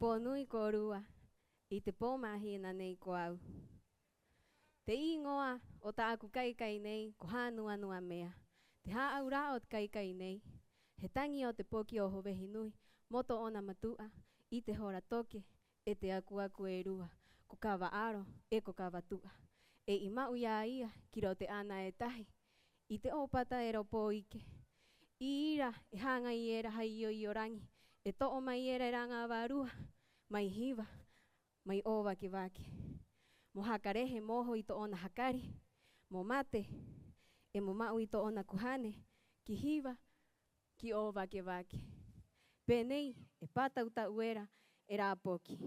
Pō nui kōrua, 'i te pō māhina nei ko au. Te 'īŋoa o tā'aku kai-kai nei ko Hānua-nua-mea. Te hā'aura'a o te kai-kai nei, he taŋi o te poki o Hovehi nui mo tō'ona matu'a 'i te hora toke, 'e te aku-aku e rua, ko Kava 'Aro 'e ko Kava Tu'a. 'E i ma'u i a ia ki roto te 'ana e tahi, 'i te 'ōpata era o Pōike. 'I ira e hāŋai era hai io-io raŋi, e to'o mai era e raŋa vārua, mai hiva, mai 'ōvake-vake, mo haka rehe mo oho i tō'ona hakari, mo mate, 'e mo ma'u i tō'ona kuhane ki Hiva, ki Ō Vake Vake. Pē nei e pāta'u-ta'u era e rā poki.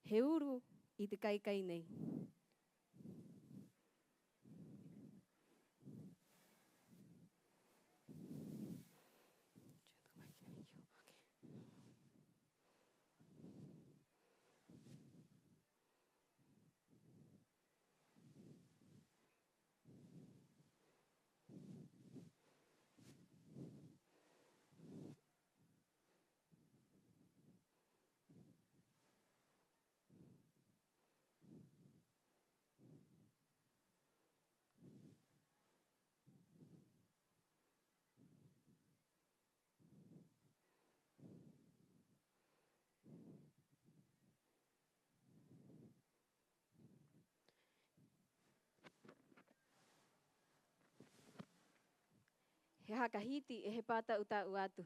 He uru i te kai-kai nei. He haka hiti 'e he pāta'u-ta'u atu.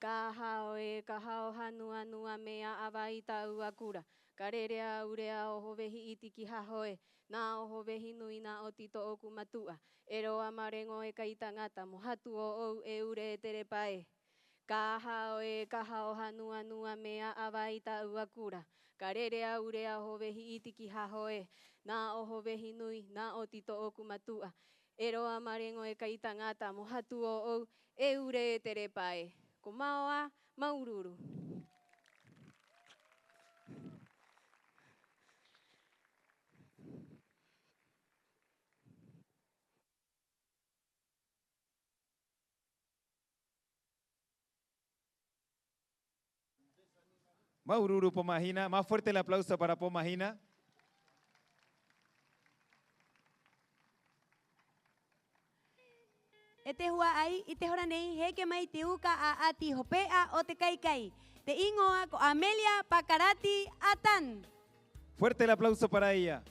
Ka hao ē, ka hao hanua-nua, me 'a'ava i tāua kura. Ka rere a Ure, a Oho Vehi 'Iti ki haho ē. Nā Oho Vehi Nui, nā 'oti tō'oku matu'a. E roa mareŋo, e kai taŋata, mo hatu ō'ou e Ure, e te repa ē. Ka hao ē, ka hao hanua-nua, me 'a'ava i tāua kura. Ka rere a Ure, a Oho Vehi 'Iti ki haho ē. Nā Oho Vehi Nui, nā 'oti tō'oku matu'a. E roa mareŋo, e kai taŋata, mo hatu ō'ou e Ure, e te repa ē. Ko mao 'ā, māuru-uru. Māuru-uru Pō Mahina. Más fuerte el aplauso para Pō Mahina. E te hua'ai, 'i te hora nei he eke mai te uka 'a'ati hope'a o te kai-kai. Te 'īŋoa ko Amelia Pakarati Atan. Fuerte el aplauso para ella.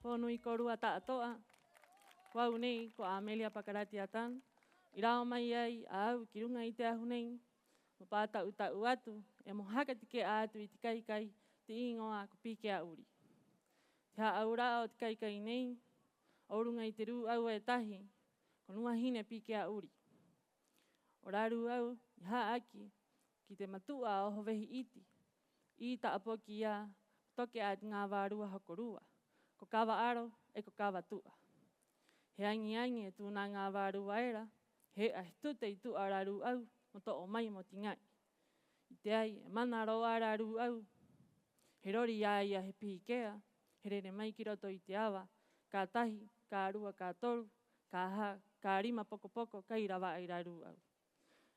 Pō nui kōrua ta'ato'a, ko au nei ko Amelia Pakarati Atan, i rao mai ai a au ki ruŋa i te ahu nei, mo pāta'u-ta'u atu 'e mo haka take'a atu i te kai-kai te 'īŋoa ko Pīkea 'Uri. Te hā'aura'a o te kai-kai nei, o ruŋa i te rū'au e tahi, ko Nuahine Pīkea 'Uri. O rā rū'au i ha'aki ki te matu'a o Oho Vehi 'Iti, 'ī ta'a poki ia mo toke'a te ŋā vārua hokorua, ko Kava 'Aro 'e ko Kava Tu'a. He aŋi-aŋi e tū nā ŋā vārua era, he e'a he tute i tu'a o rā rū'au mo to'o mai mo tiŋa'i. 'I te ai e mana rō 'ā rā rū'au, he rori i a ia he pīkea, he rere mai ki roto i te ava, ka tahi, ka rua, ka toru, ka hā, ka rima poko-poko, kai rava'a i rā rū'au.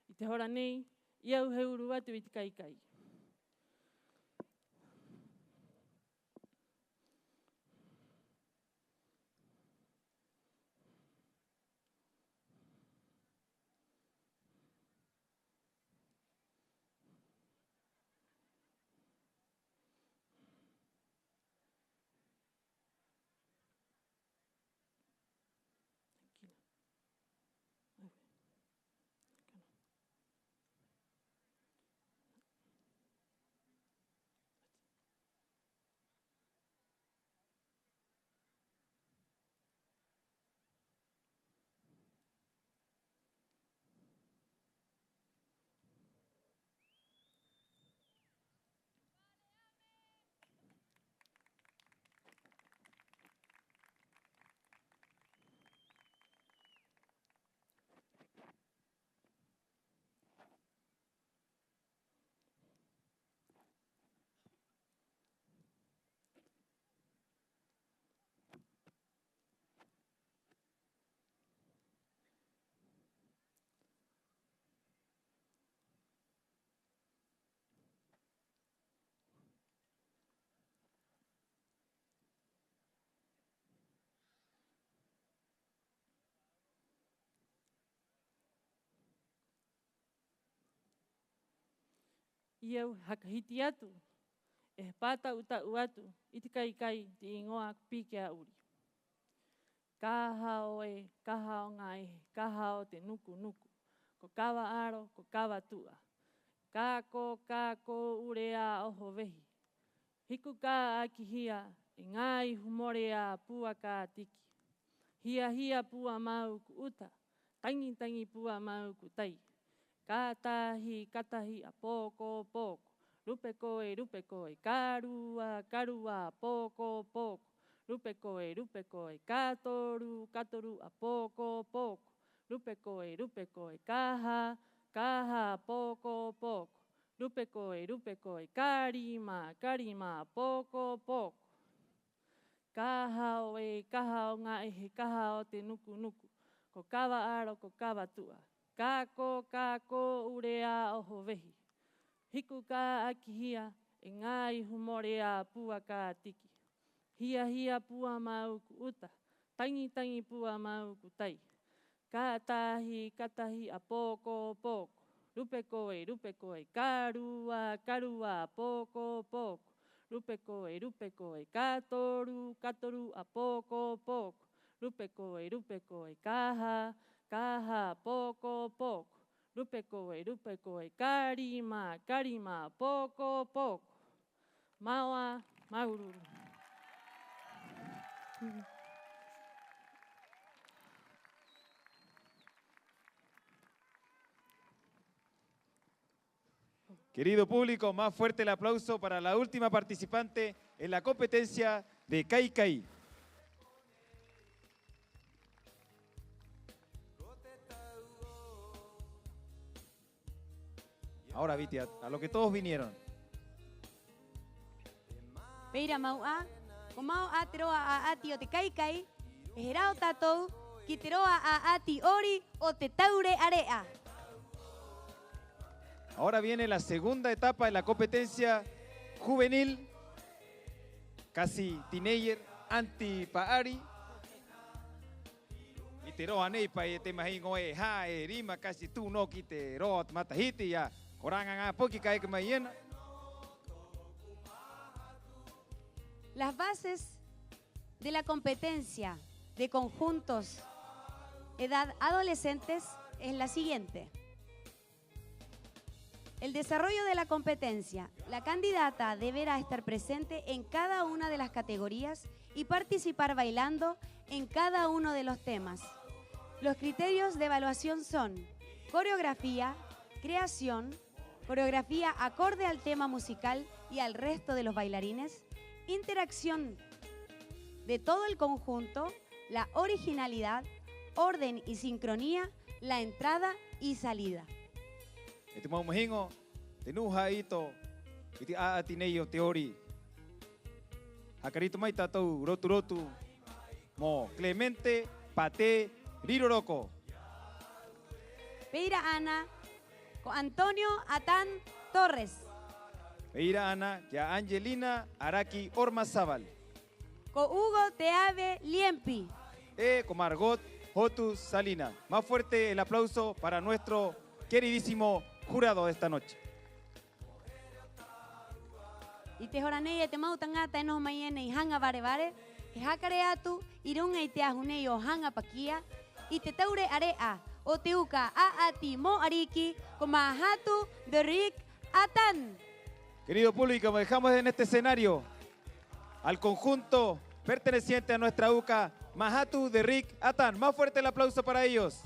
'I te hora nei, i au he uru atu i te kai-kai. Tranquila. Ai, ve. Acá no. I au haka hiti atu, e he pāta'u-ta'u atu i te kai-kai te 'īŋoa ko Pīkea 'Uri. Ka hao ē, ka hao ŋā 'ehe, ka hao te nuku-nuku, ko kava 'aro, ko kava tu'a. Ka ko, ka ko, 'ure a oho vehi. Hiku ka 'aki hia e ŋā ihu more a pua ka tiki. Hia-hia pua māuku 'uta, taŋi-taŋi pua māuku tai. Ka tahi, ka tahi a pō ko pō ko, rupe koe, rupe koe. Ka rua, ka rua a pō ko pō ko, rupe koe, rupe koe. Ka toru, ka toru a pō ko pō ko, rupe koe, rupe koe. Ka hā, ka hā a pō ko pō ko, rupe koe, rupe koe. Ka rima, ka rima a pō ko pō ko. Ka hao ē, ka hao ŋā 'ehe, ka hao te nuku-nuku, ko kava 'aro, ko kava tu'a. Ka ko, ka ko, 'ure a oho vehi. Hiku ka 'aki hia e ŋā ihu more a pua ka tiki. Hia-hia pua māuku 'uta, taŋi-taŋi pua māuku tai. Ka tahi, ka tahi a pō ko pō ko, rupe koe, rupe koe. Ka rua, ka rua a pō ko pō ko, rupe koe, rupe koe. Ka toru, ka toru a pō ko pō ko, rupe koe, rupe koe. Ka hā, ka hā a pō ko pō ko, rupe koe, rupe koe. Ka rima, ka rima a pō ko pō ko. Māuru-uru. Querido público, más fuerte el aplauso para la última participante en la competencia de kai-kai. Ahora, viste, a, a lo que todos vinieron. Pē ira mau 'ā, ko mao 'ā te roa 'a'ati o te kai-kai, e he rā o tātou ki te roa 'a'ati 'ori o te taure'a-re'a. Ahora viene la segunda etapa de la competencia juvenil, casi teenager, anti pa'ari. I te roa nei pa'i e te mahiŋo e hā, e rima, casi tū nō ki te roa o te matahiti, ya. Ko rā ŋā ŋā poki ka eke mai ena. Las bases de la competencia de conjuntos edad adolescentes es la siguiente. El desarrollo de la competencia. La candidata deberá estar presente en cada una de las categorías y participar bailando en cada uno de los temas. Los criterios de evaluación son coreografía, creación, coreografía acorde al tema musical y al resto de los bailarines, interacción de todo el conjunto, la originalidad, orden y sincronía, la entrada y salida. E te mau mahiŋo, te nu'u ha'a'ito i te 'a'ati nei o te 'ori. Haka rito mai tātou rotu-rotu mo Clemente Pate Riroroko. Pē ira 'ana, ko Antonio Atán Torres. Pē ira 'ana ki a Angelina Araki Ormazábal. Ko Hugo Teave Liempi. 'E ko Margot Hotu Salinas. Más fuerte el aplauso para nuestro queridísimo jurado de esta noche. 'I te hora nei e te mau taŋata e noho mai ena 'i Haŋa Vare-vare, he haka rē atu 'i ruŋa i te ahu nei o Haŋa Pakia, i te taure'a-re'a o te uka 'a'ati mo 'ariki, ko Mahatu Derrick Atán. Querido público, dejamos en este escenario al conjunto perteneciente a nuestra uka, Mahatu Derrick Atán. Más fuerte el aplauso para ellos.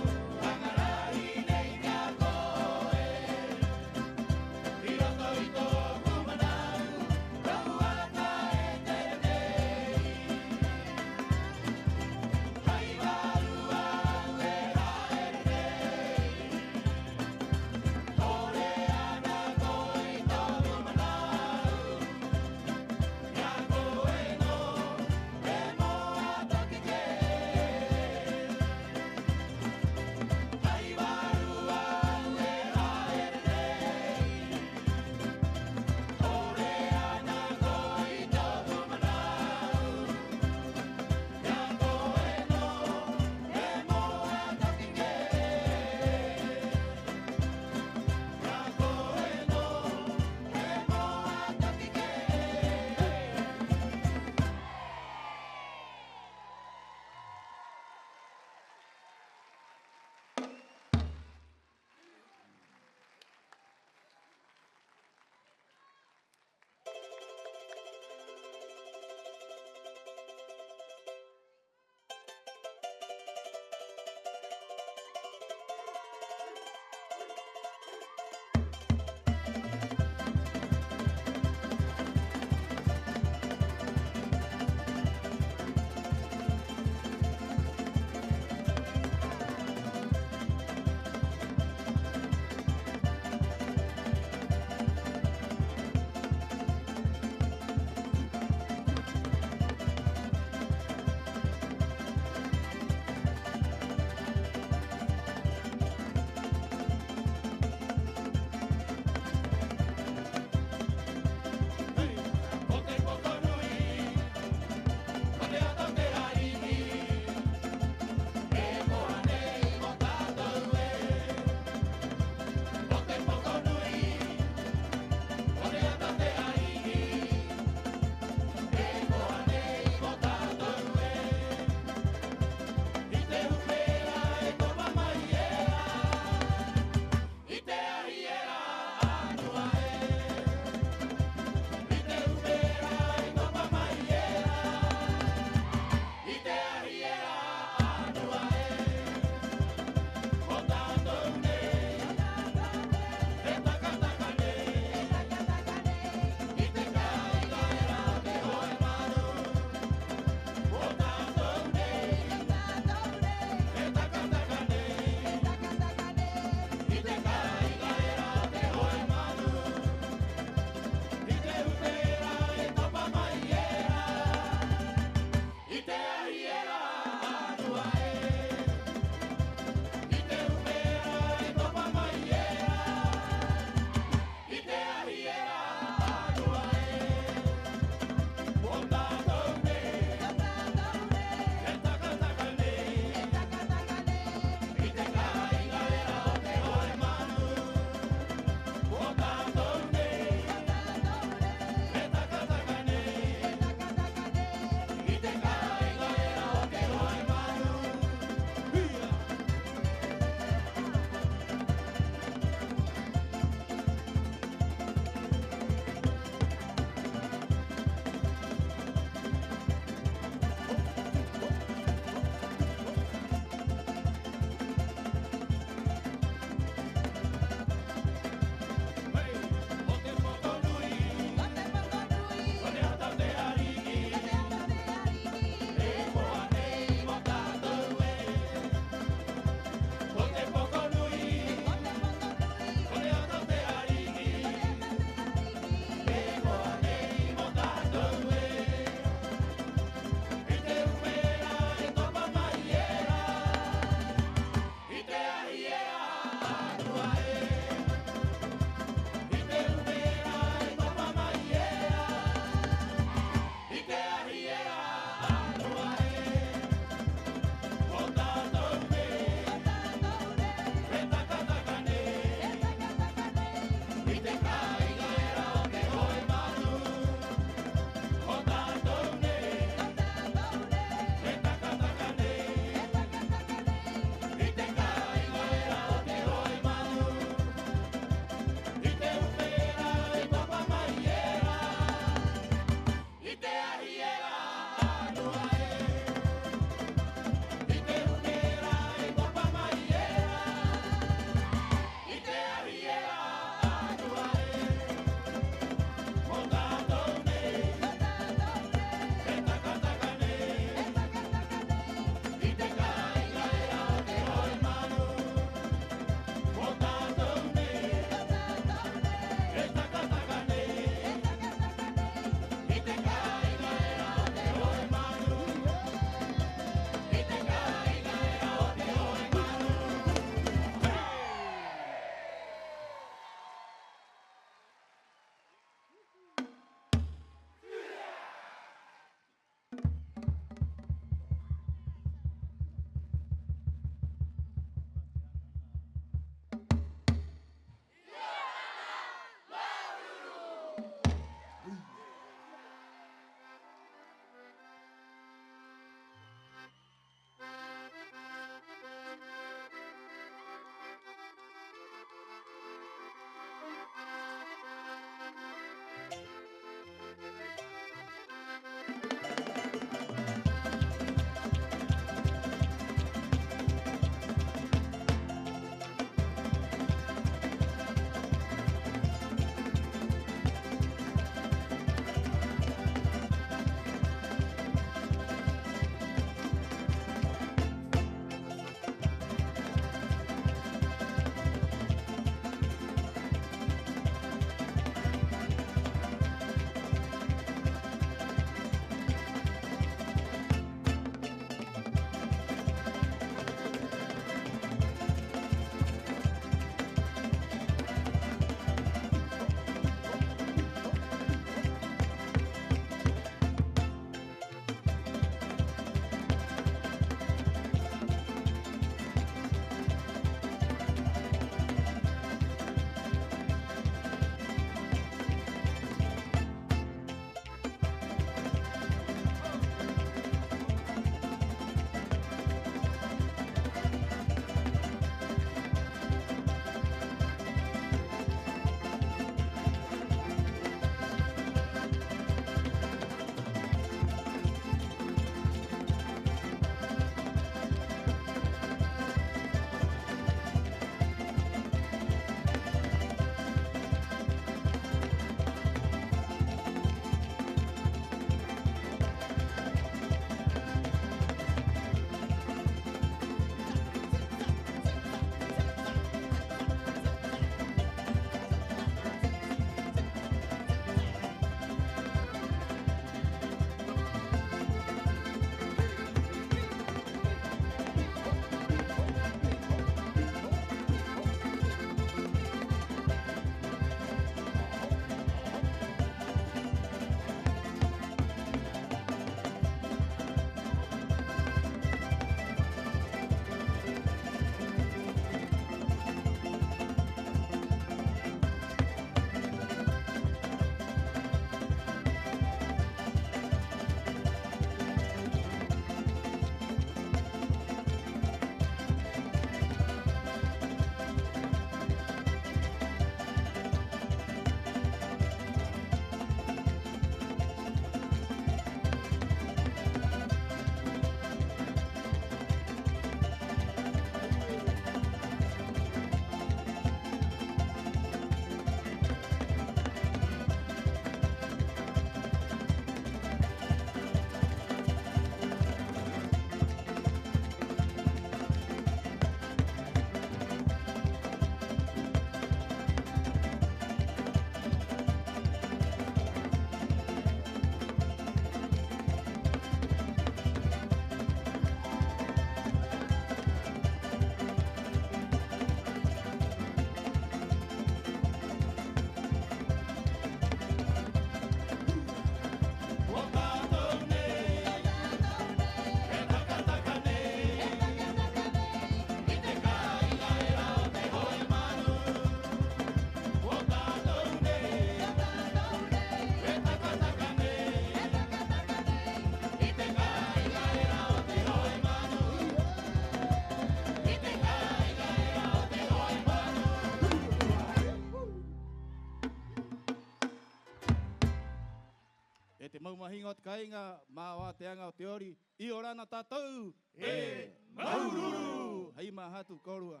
Mahiŋo o te kāiŋa, mao te aŋa o te ori, 'iorana tātou. E māuru-uru! Hai māhatu kōrua.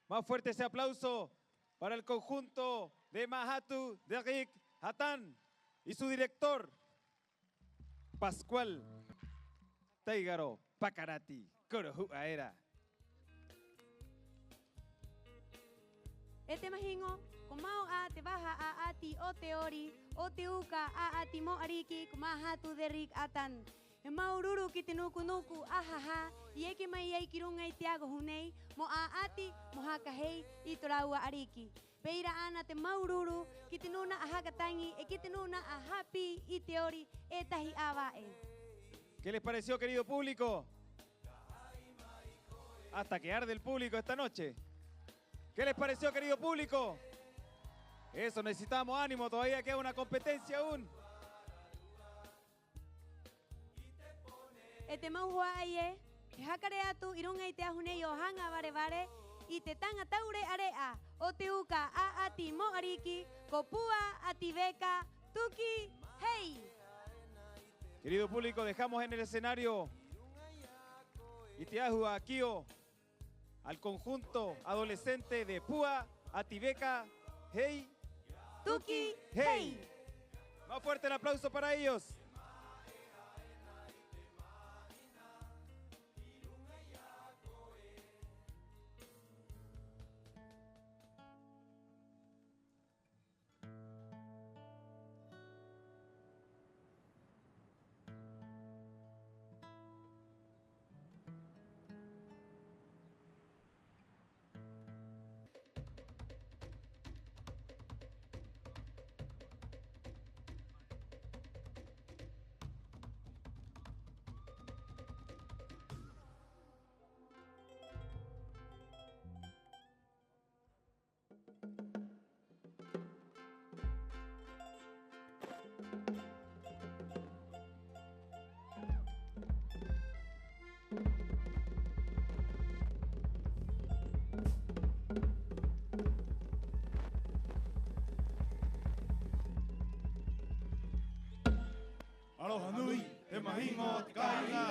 Más fuerte ese aplauso para el conjunto de Māhatu Derrick Hatán y su director, Pascual Taigaro Pakarati, ko ruhu'a era. E te mahiŋo, ko mao 'ā te vaha 'a'ati o te ori o te uka 'a'ati mo 'ariki ko Māhatu Derrick Hatán. He māuru-uru ki te nuku-nuku 'ahahā i eke mai ai ki ruŋa i te agohu nei mo 'a'ati, mo haka hei i tō rāua 'ariki. Pē ira 'ana te māuru-uru ki te nūna'a haka taŋi 'e ki te nūna'a hāpī i te ori e tahi 'āva'e. ¿Qué les pareció, querido público? Hasta que arde el público esta noche. ¿Qué les pareció, querido público? Eso necesitamos, ánimo, todavía queda una competencia aún. E te mau hua'ai ē, he haka rē atu 'i ruŋa i te ahu nei o Haŋa Vare-vare i te taŋa taure'a-re'a o te uka 'a'ati mo 'ariki, ko Pua 'Ati Veka, tuki hei. Querido público, dejamos en el escenario i te ahu a Kio al conjunto adolescente de Pua 'Ati Veka, hei, tuki hei. Más fuerte el aplauso para ellos. Aroha nui, te mahiŋo o te kāiŋa.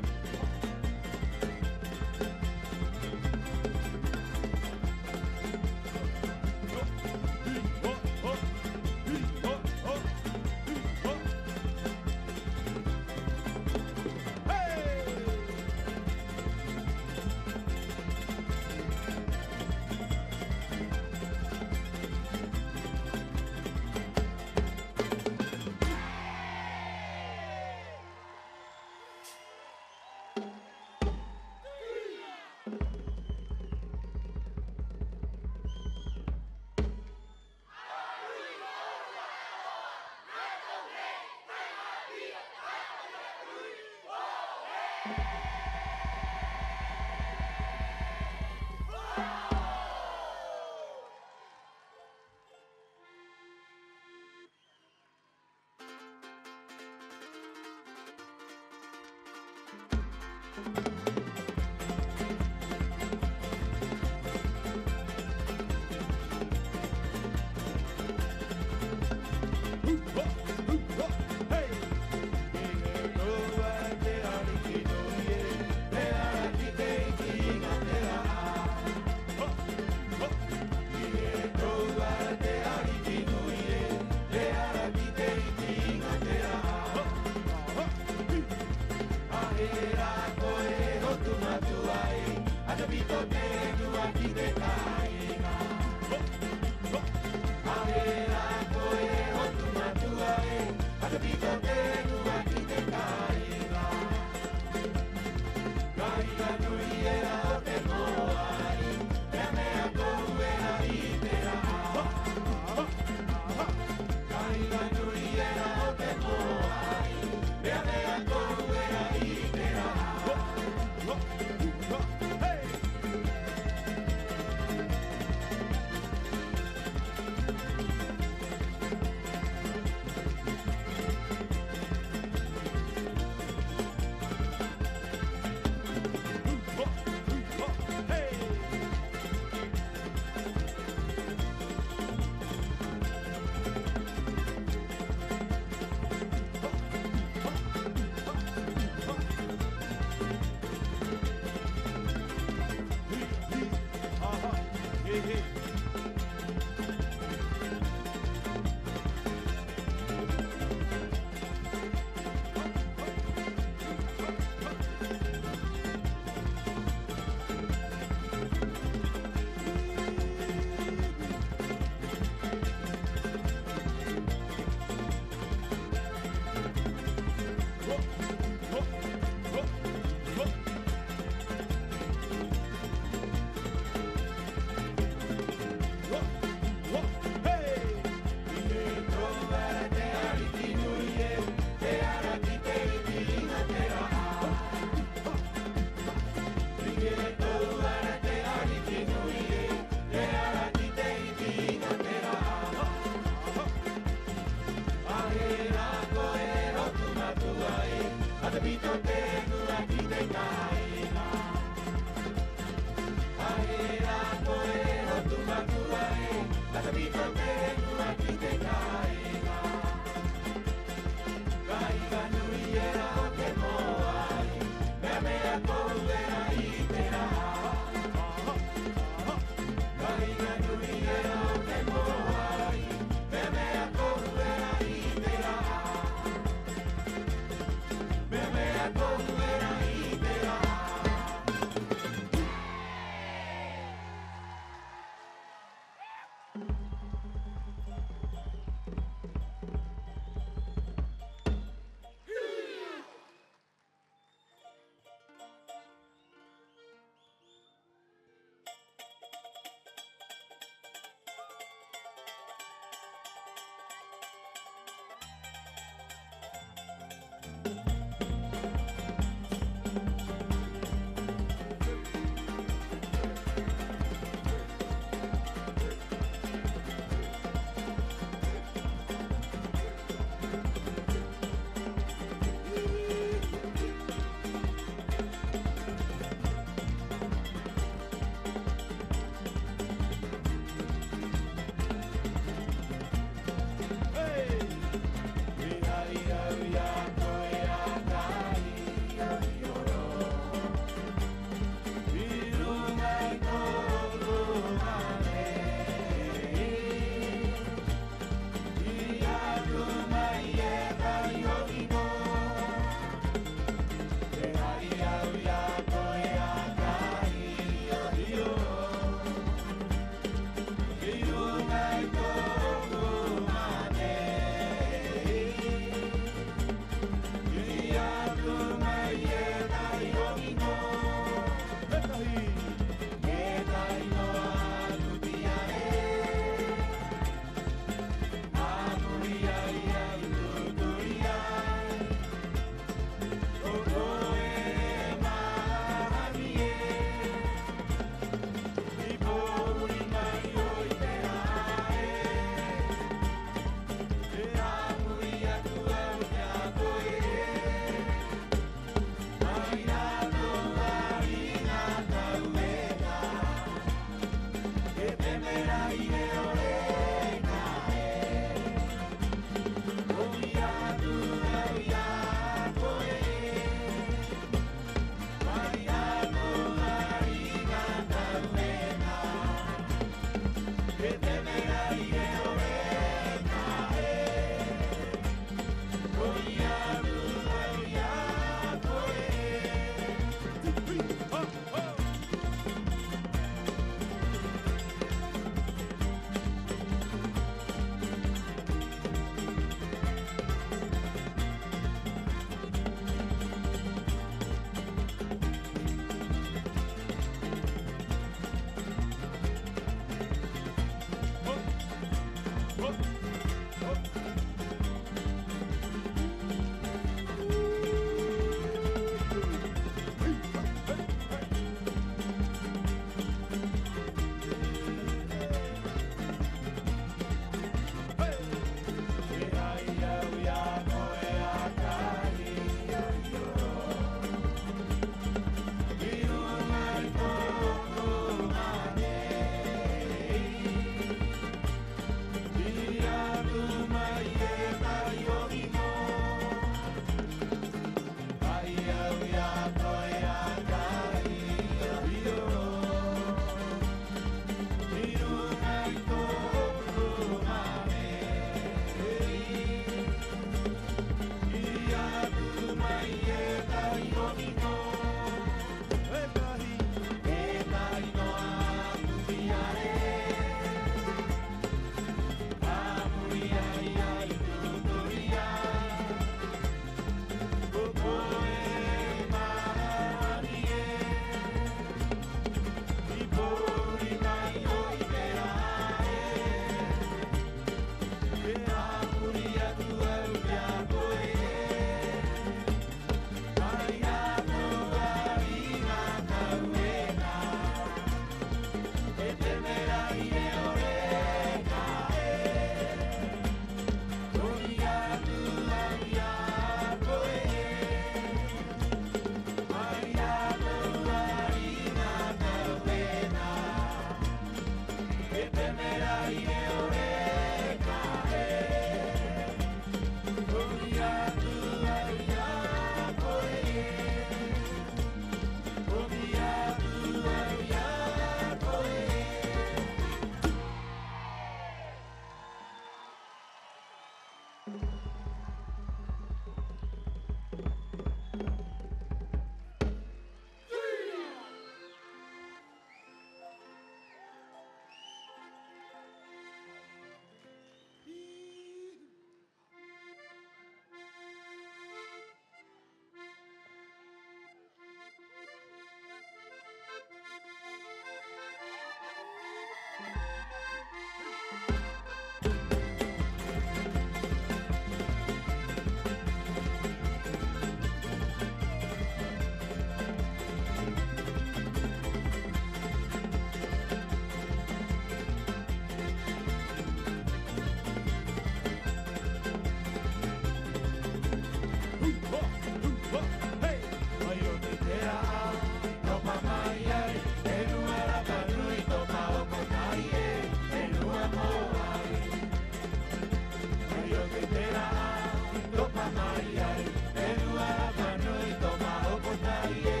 Mai ai, e nua rapa nui, topa hoko tahi ē,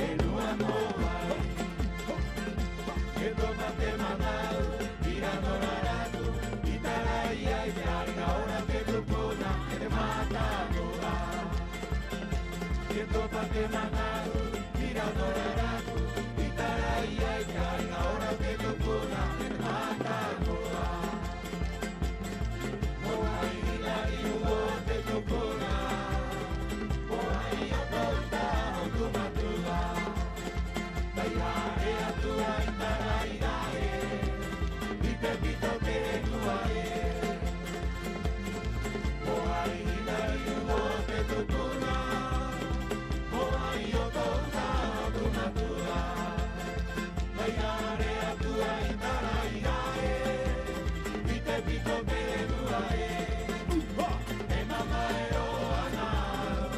e nua mōai. E topa te mana'u, i rano raraku, i tarai ai te ariŋa ora te tupuna, e te mātāmua. E topa te mana'u, i rano raraku, i tarai ai te ariŋa ora te tupuna, e te mātāmua. Mōai rinā riu o te tupuna, mōai o tō'u taha hotu matu'a. Kai hare atu ai tarai ra'e, i te pito te henua ē. Mōai rinā riu o te tupuna, mōai o tō'u taha hotu matu'a. Kai hare atu ai tarai ra'e, i te pito te henua ē. E mamae rō ana au,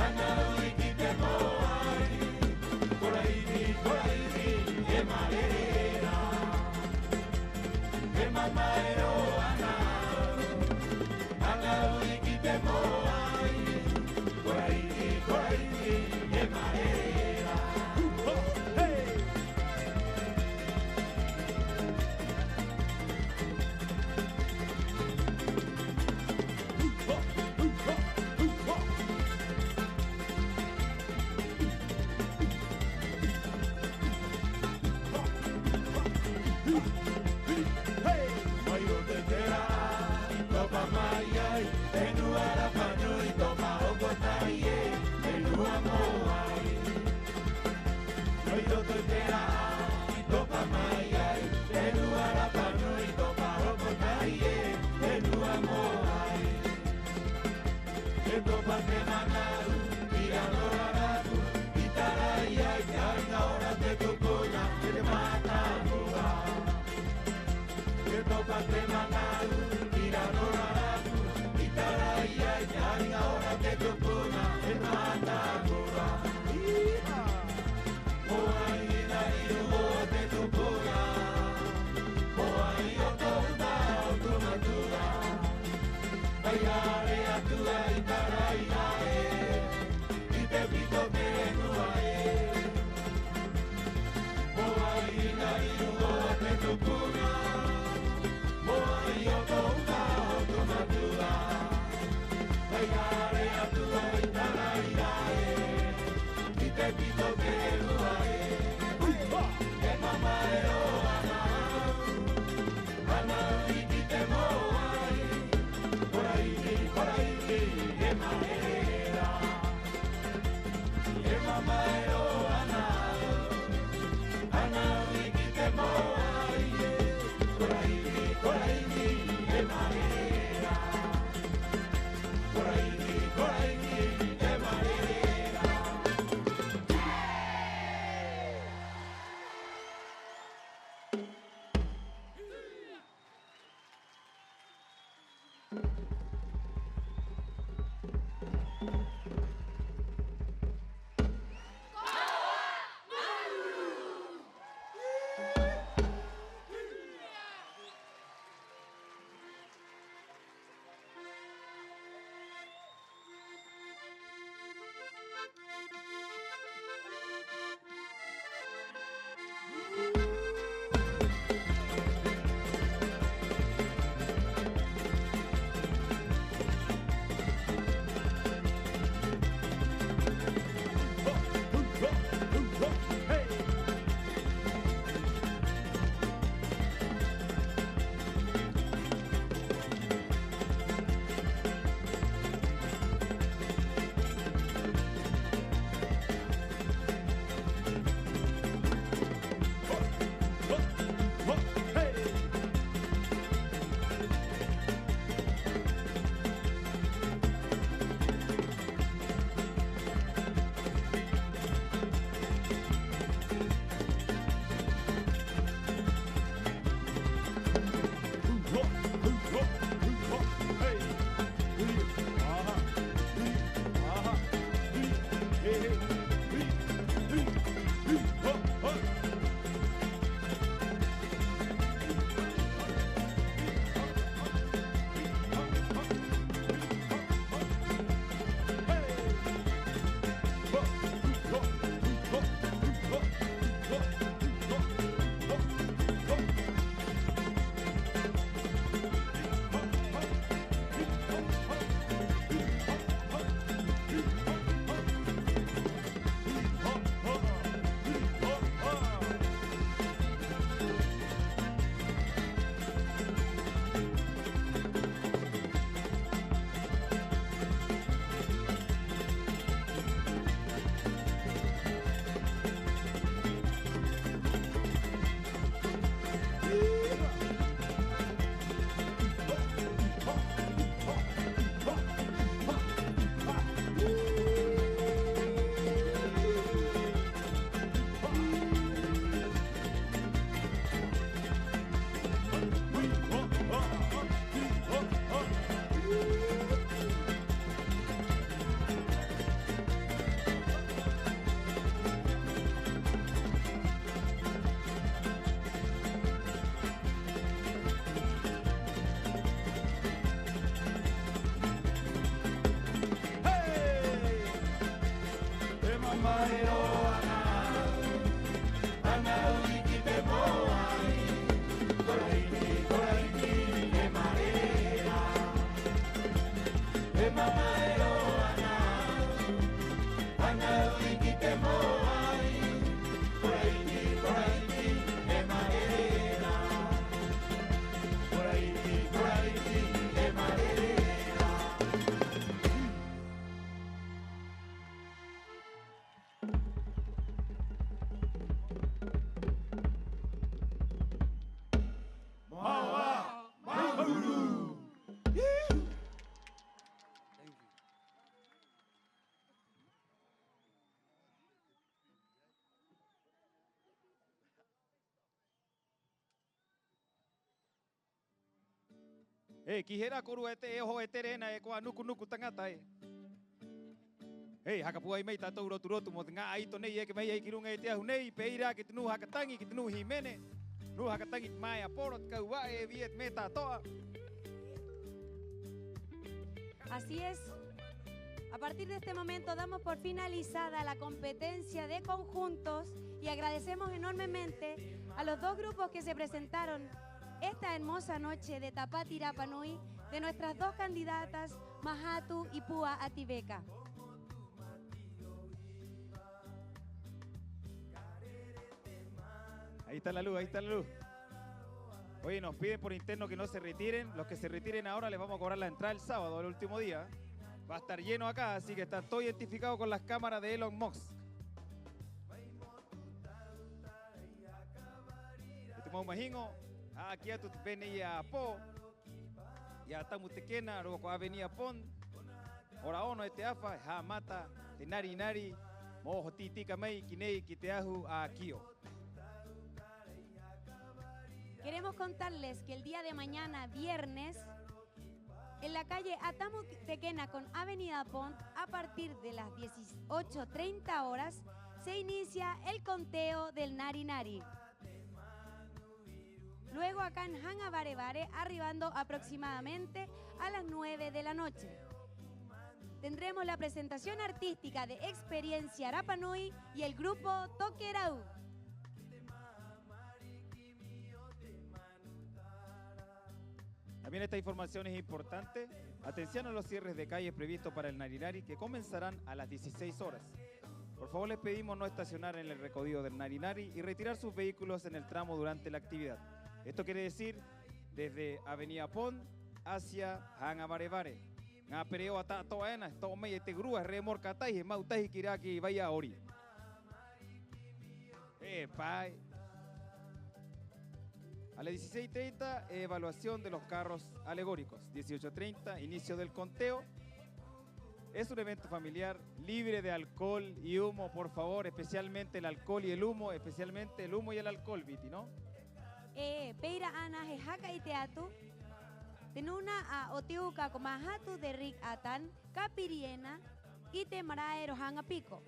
ana au i kī te mōai. Ko Raiti, ko Raiti, e mārere era. E mamae rō ana au, ana au i kī te mōai. Ko Raiti, ko Raiti, e mārere era. Mai roto i te rā, topa mai ai, e nua rapa nui, topa hoko tahi ē, e nua mōai. Mai roto i te rā, topa mai ai, e nua rapa nui, topa hoko tahi ē, e nua mōai. E topa te mana'u, i rano raraku, i tarai ai te ariŋa ora te tupuna, e te mātāmua. E topa te mana'u, i rano raraku, i tarai ai te ariŋa ora te tupuna, e te mātāmua. Mōai rinā riu o te tupuna, mōai o tō'u taha hotu matu'a. Kai hare atu ai tarai ra'e, i te pito te henua ē. Mōai rinā riu o te tupuna, mōai o tō'u taha hotu matu'a. Kai hare atu ai tarai ra'e, i te pito te henua ē. E mamae rō ana au, ana au i kī te mōai. Ko Raiti, ko Raiti, e mārere era. E mamae rō ana au, ana au i kī te mōai. Ko Raiti, ko Raiti, e mārere era. Ko Raiti, ko Raiti, e mārere era. E, ki hē rā kōrua e te, e oho e tere ena, e kuā nuku-nuku taŋata ē. Hei, haka pūai mai tātou rotu-rotu mo te ŋā 'aito nei e eke mai ai ki ruŋa i te ahu nei, pē ira ki te nu'u haka taŋi, ki te nu'u hīmene, nu'u haka taŋi te mā'ea poro, te kaua'e, e Viet, me'e ta'ato'a. Así es. A partir de este momento damos por finalizada la competencia de conjuntos y agradecemos enormemente a los dos grupos que se presentaron esta hermosa noche de Tapati Rapa Nui de nuestras dos candidatas, Mahatu y Pua Ativeka. Ahí está la luz, ahí está la luz. Oye, nos piden por interno que no se retiren. Los que se retiren ahora les vamos a cobrar la entrada el sábado, el último día. Va a estar lleno acá, así que está todo identificado con las cámaras de Elon Musk. E te mau mahiŋo, ha'aki atu te pē nei a pō i a Tamu Tekena, rua ko Avenida Pond. Hora ono e te afa, e ha'amata te nari-nari mo oho tī-tika mai ki nei ki te ahu a Kio. Queremos contarles que el día de mañana, viernes, en la calle Atamu Tekena con Avenida Pond, a partir de las dieciocho treinta horas, se inicia el conteo del nari-nari. Luego acá en Haŋa Vare-vare, arribando aproximadamente a las nueve de la noche. Tendremos la presentación artística de Experiencia Rapa Nui y el grupo Tokerau. También esta información es importante. Atención a los cierres de calles previstos para el nari-nari, que comenzarán a las dieciséis horas. Por favor, les pedimos no estacionar en el recorrido del nari-nari y retirar sus vehículos en el tramo durante la actividad. Esto quiere decir desde Avenida Pond hacia Haŋa Vare-vare. Ŋā pereoa ta'ato'a ena, e to'o mai e te gurua, he remorca tahi, he ma'u tahi ki rā ki Vai a Ori. E pae. A las dieciséis treinta, evaluación de los carros alegóricos. Dieciocho treinta, inicio del conteo. Es un evento familiar, libre de alcohol y humo, por favor, especialmente el alcohol y el humo, especialmente el humo y el alcohol, Viti, ¿no? E, pē ira 'ana he haka 'ite atu, te nūna'a o te uka ko Mahatu Derrick Atan, ka piri ena i te marae Rohaŋa Piko.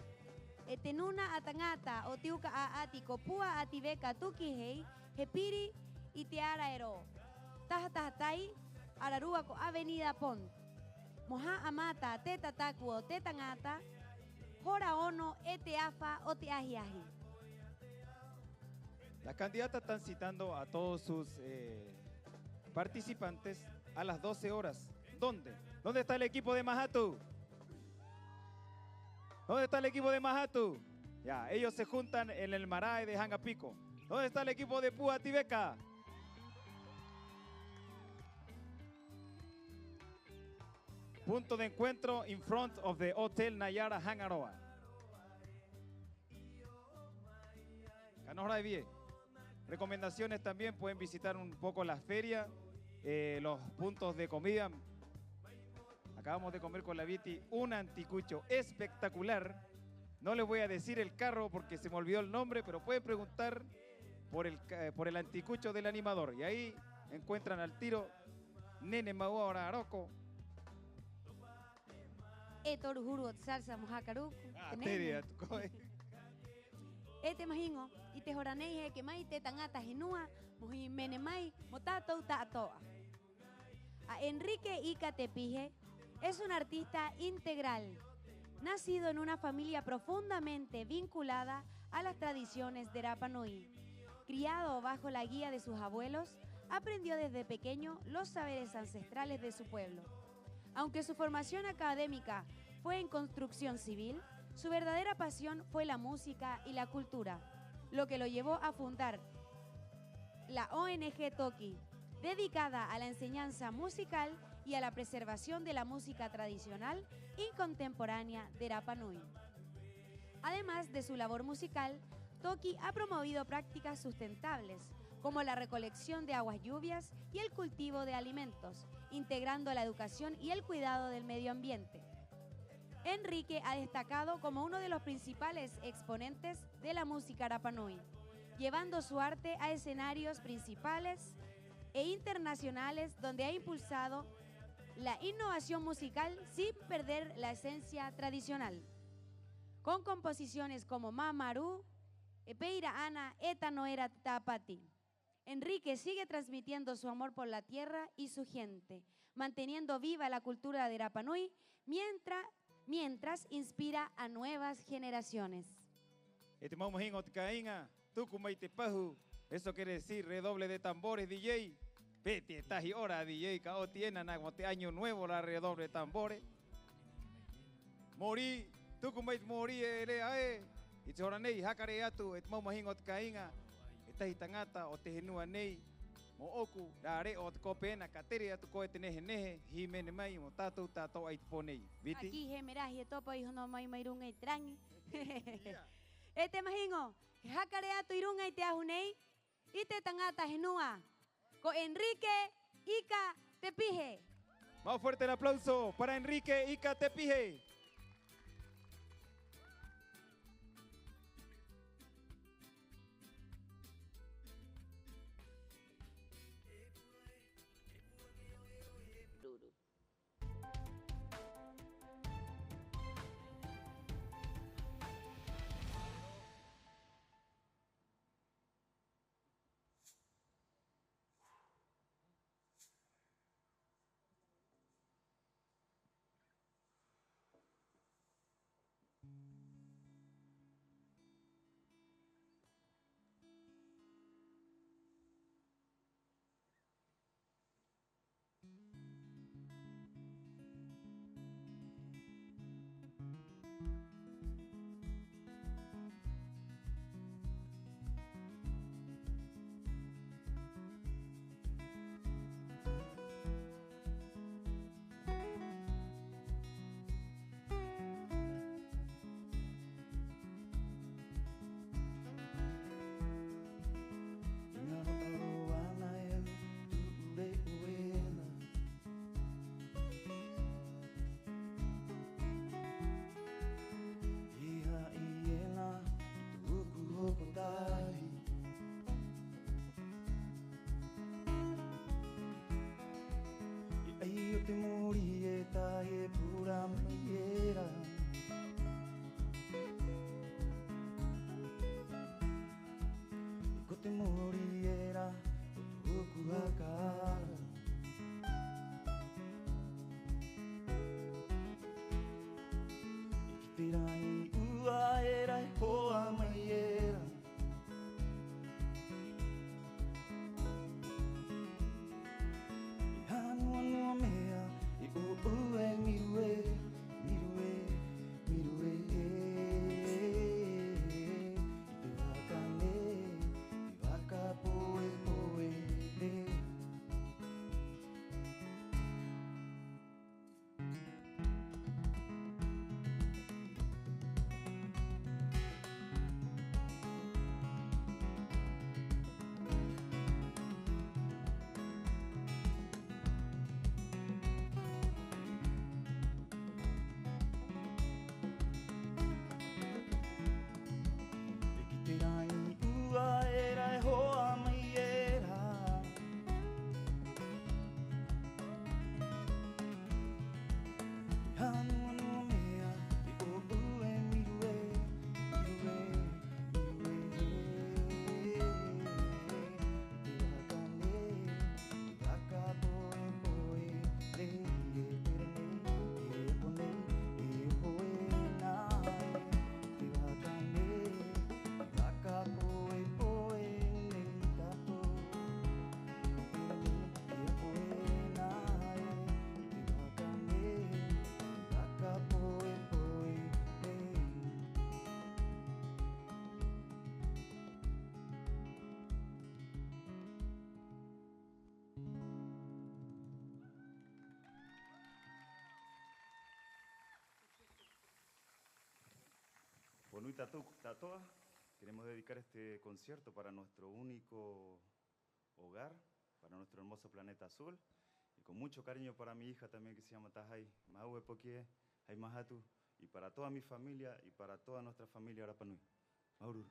'E te nūna'a taŋata o te uka 'a'ati ko Pua Ativeka Tukihei, he piri i te ara e rō, taha taha tai, ararua ko Avenida Pond. Mo ha'amata te tataku o te taŋata, hora ono e te afa o te ahi-ahi. Las candidatas están citando a todos sus, eh, participantes a las doce horas. ¿Dónde? ¿Dónde está el equipo de Mahatu? ¿Dónde está el equipo de Mahatu? Ya, ellos se juntan en el marae de Haŋa Piko. ¿Dónde está el equipo de Pua Ativeka? Punto de encuentro in front of the Hotel Nayara Haŋa Roa. Ka noho rā e Vie. Recomendaciones también, pueden visitar un poco la feria, eh, los puntos de comida. Acabamos de comer con la Viti un anticucho espectacular. No les voy a decir el carro porque se me olvidó el nombre, pero pueden preguntar por el ca-, por el anticucho del animador. Y ahí encuentran al tiro Nene Maua o Raroko. E toru huru o te salsa mo haka ruku. Ah, te nene. Tere atu koe. E te mahiŋo, 'i te hora nei he eke mai te taŋata henua mo hīmene mai mo tātou ta'ato'a. A Enrique Ika Tepihe es un artista integral, nacido en una familia profundamente vinculada a las tradiciones de Rapa Nui. Criado bajo la guía de sus abuelos, aprendió desde pequeño los saberes ancestrales de su pueblo. Aunque su formación académica fue en construcción civil, su verdadera pasión fue la música y la cultura, lo que lo llevó a fundar la O N G Toki, dedicada a la enseñanza musical y a la preservación de la música tradicional y contemporánea de Rapa Nui. Además de su labor musical, Toki ha promovido prácticas sustentables, como la recolección de aguas lluvias y el cultivo de alimentos, integrando la educación y el cuidado del medio ambiente. Enrique ha destacado como uno de los principales exponentes de la música Rapa Nui, llevando su arte a escenarios principales e internacionales, donde ha impulsado la innovación musical sin perder la esencia tradicional, con composiciones como Mā Marū, e Pē Ira 'Ana, e Tano Era te Tāpati. Enrique sigue transmitiendo su amor por la tierra y su gente, manteniendo viva la cultura de Rapa Nui, mientra-, mientras inspira a nuevas generaciones. E te mau mahiŋo o te kāiŋa, tuku mai te pahu, eso quiere decir redoble de tambores, D J. Pē te tētahi ora, D J, ka oti ena nā mo te año nuevo rā redoble de tambores. Mōrī, tuku mai te mōrī e Lea ē. 'I te hora nei, haka rē atu e te mau mahiŋo o te kāiŋa, e tahi taŋata o te henua nei, mō'oku, rā re'o o te kope ena, ka tere atu koe te nehe-nehe, hīmene mai mo tātou, tātou 'ai te pō nei. Viti. Kī hē, me rahi e topa iho nō mai mai ruŋa i te raŋi. E te mahiŋo he haka rē atu 'i ruŋa i te ahu nei, 'i te taŋata henua, ko Enrique Ika Tepihe. Vamos, fuerte el aplauso para Enrique Ika Tepihe. Ŋaro 'aro 'ana e au tu'u re'o ena. ¿He aha ena tō'oku hoko tahi? E ai o te mōrī e tahi e pura mai era. Ko te mōrī era o tō'oku haka ara. Ki te raŋi 'ua era e hoa mai era. E hānua-nua mea e o'ou e miru ē, miru ē, miru ē. I te vaka nei, i te vaka poe-poe nei. E ki te raŋi 'ua era e hoa mai era. Hānua-nua mea e o'ou e miru ē, miru ē, miru ē. Te vaka nei, te vaka poe-poe nei, e pera nei, e oho nei, e oho ena ē. Te vaka nei, te vaka poe-poe nei, tātou. Pono ui tātou ta'ato'a, queremos dedicar este concierto para nuestro único hogar, para nuestro hermoso planeta azul, y con mucho cariño para mi hija también, que se llama Tahai. Māuru e poki ē, hai māhatu, y para toda mi familia y para toda nuestra familia Rapa Nui. Māuru-uru.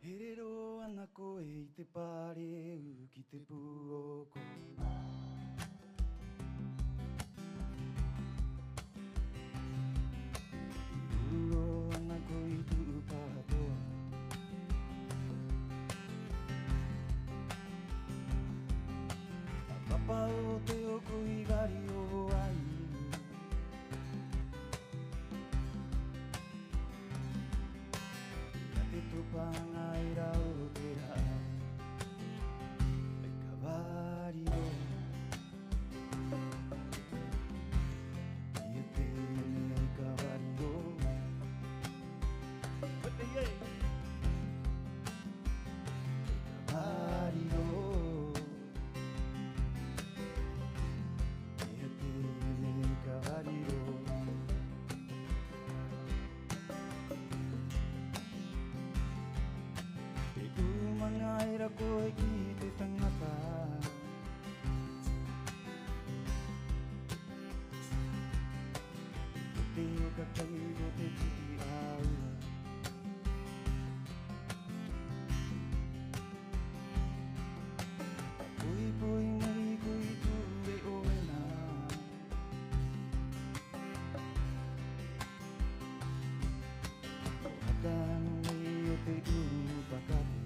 Kerero ana koe i te pāreu ki te pū'oko. Uro ana koe i tu'u katoa. A papa o te oko i vari o ai. 'I a te topaŋa era o te ra'e, ai ka vari rō. 'I a te ene ai ka vari rō. Ai ka vari rō. 'I a te ene ai ka vari rō. E 'ūmaŋa era koe ki te taŋata. Ko te oka kai, ko te tiki 'āua. Poi-poi mai koe i tu'u re'o ena. Ko haka aŋa mai o te 'ū pakate,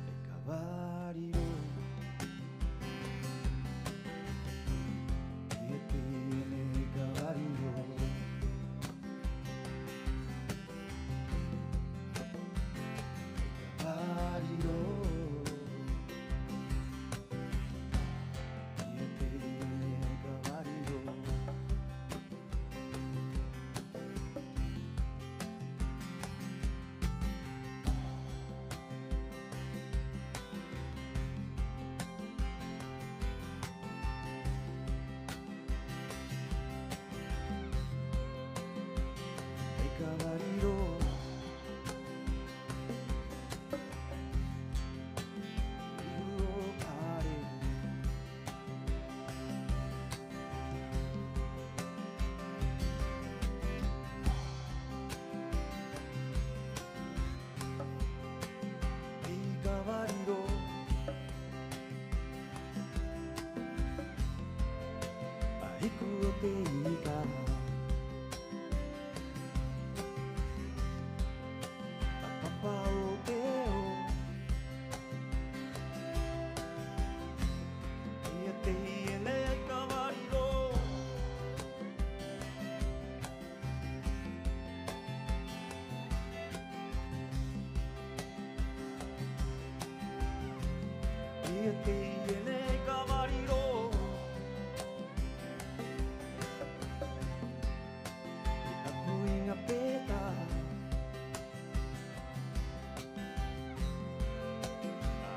ai ka vari rō. 'I a te ene ai ka vari rō. Ai ka vari rō. 'I a te ene ai ka vari rō. Ai ka vari rō. Ai ka vari rō. A hiku o te ika. A papa o te ao. 'I a te ene ai ka vari rō. 'I a te ene ai ka vari rō. I ahu iŋa peta.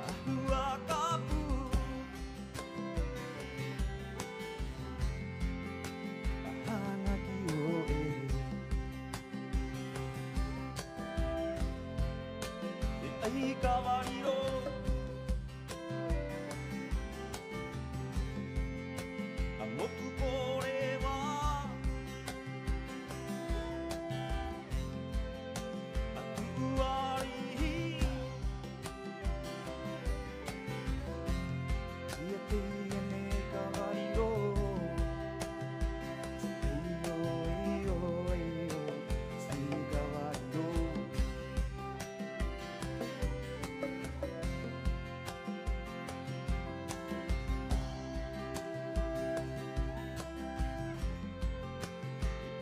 Ahu a kapu. A haŋa ki oe. E ai ka vari rō. A motu poreva. A tu'u arihi. 'I a te ene ai ka vari rō. Ai io, ai io, ai io, ai ka vari rō.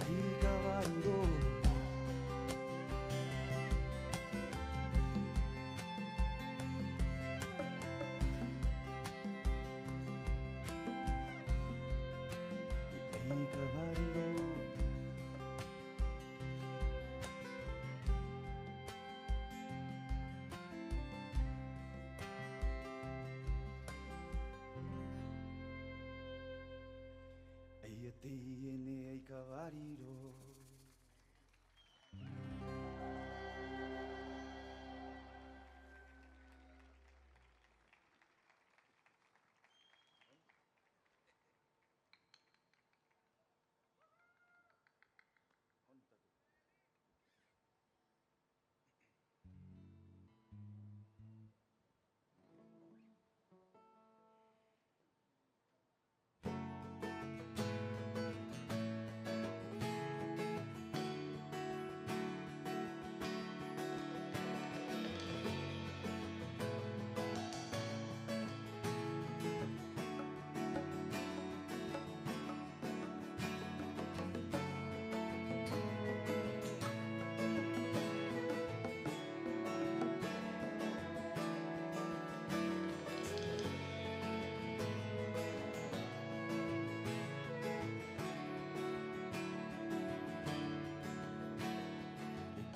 'I ka vari rō. 'I ka vari rō. 'I a te ene ai ka vari rō.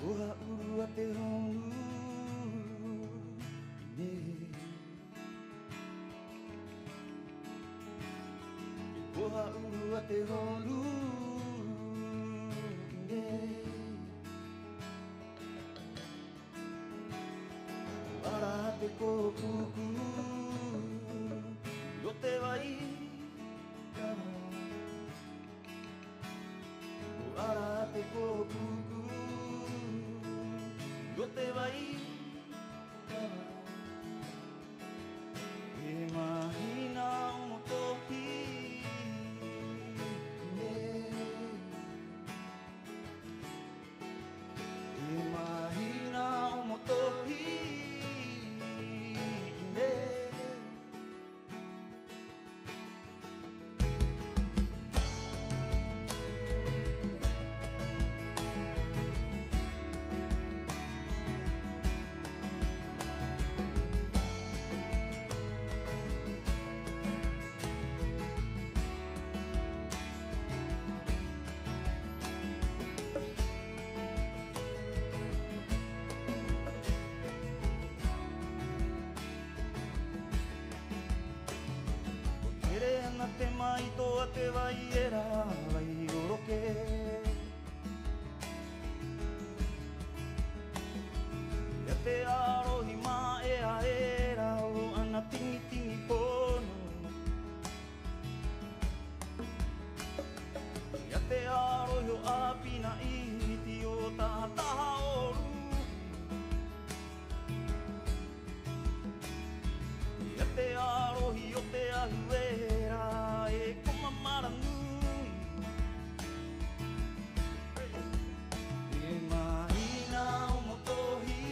Ko Ha'uru a te honu 'ine. Ko Ha'uru a te honu 'ine. Ko ara te kōpuku o te vaikava. Ko ara te kōpuku o te vaikava. He māhina 'o Motohi nei. He māhina 'o Motohi nei. Ko tere ana te maito a te vai era, vai oro kē. 'I a te 'ārohi mā'ea era o ana tiŋi-tiŋi pono. 'I a te 'ārohi o 'Āpina 'Iti, o Taha-taha o Ruhi. 'I a te 'ārohi o te ahu era e ko Mamara nui. He māhina 'o Motohi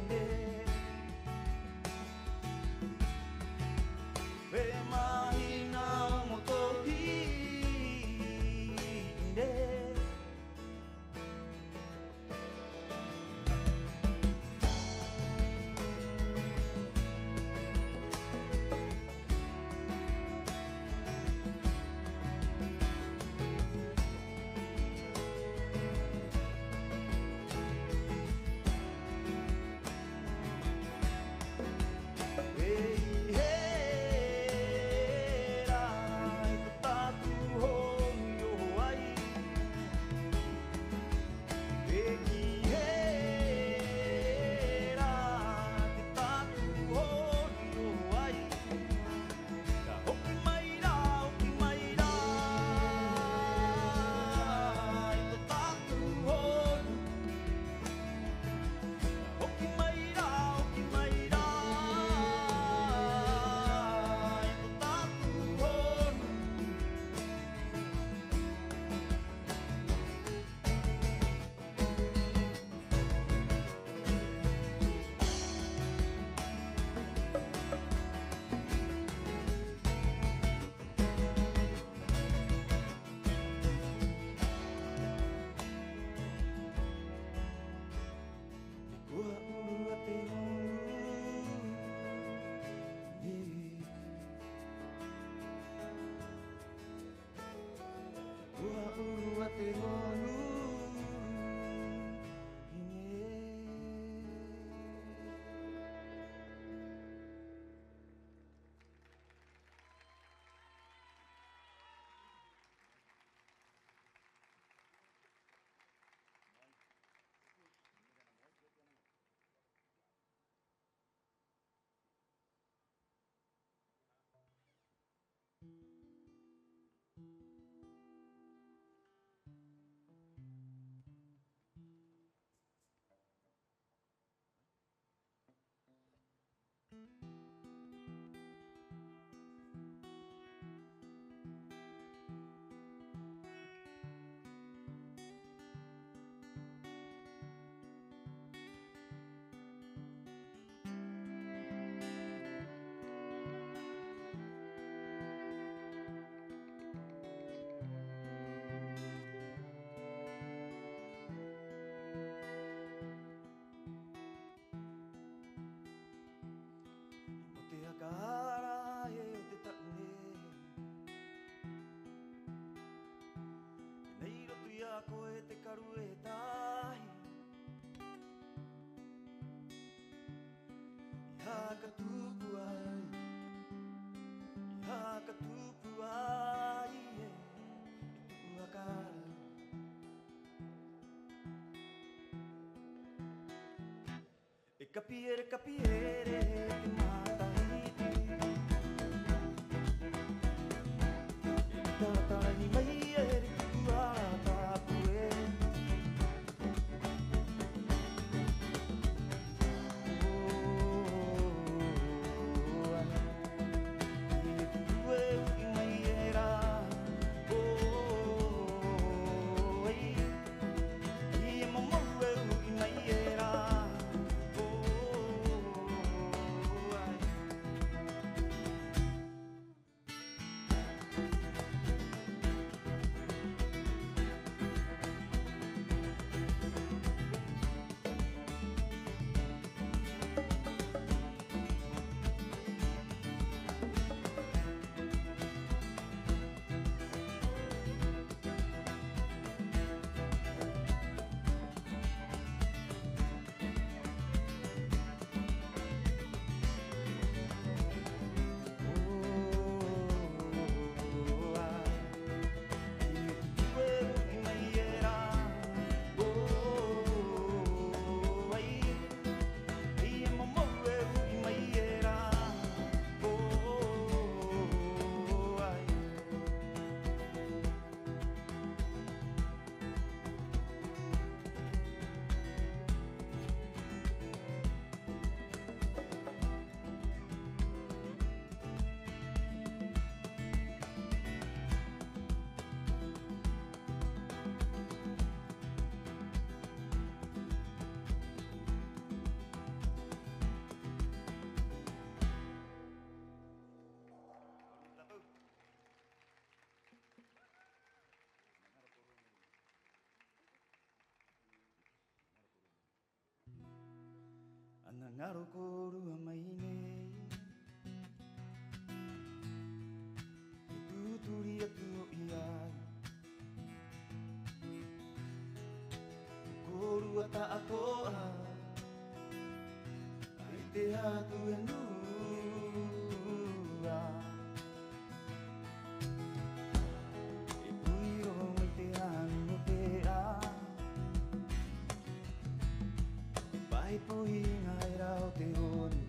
nei. He māhina 'o Motohi nei. Ka hoki mai rā, hoki mai rā i tō tātou honu. Ka hoki mai rā, hoki mai rā i tō tātou honu. Ko Ha'uru a te honu nei. Ko Ha'uru a te honu nei. Karu e tahi i haka tupu ai, i haka tupu ai e, e tu'u haka. E kapiere, kapiere te matahiti. E talatala ni mai era i tu'u ala tapu ē. Oh, oh, oh, oh. I te tu'u e u'i mai era. Oh, oh, oh, oh, oh. I te momo e u'i mai era. Oh, oh, oh, oh, oh. Ana ŋaro kōrua mai nei, i tūturi atu ho'i ai. Kōrua ta'ato'a, 'ai te Hatu Henua. E pui rō mai te hanu o te 'ā, pa he puhi iŋa era o te honu.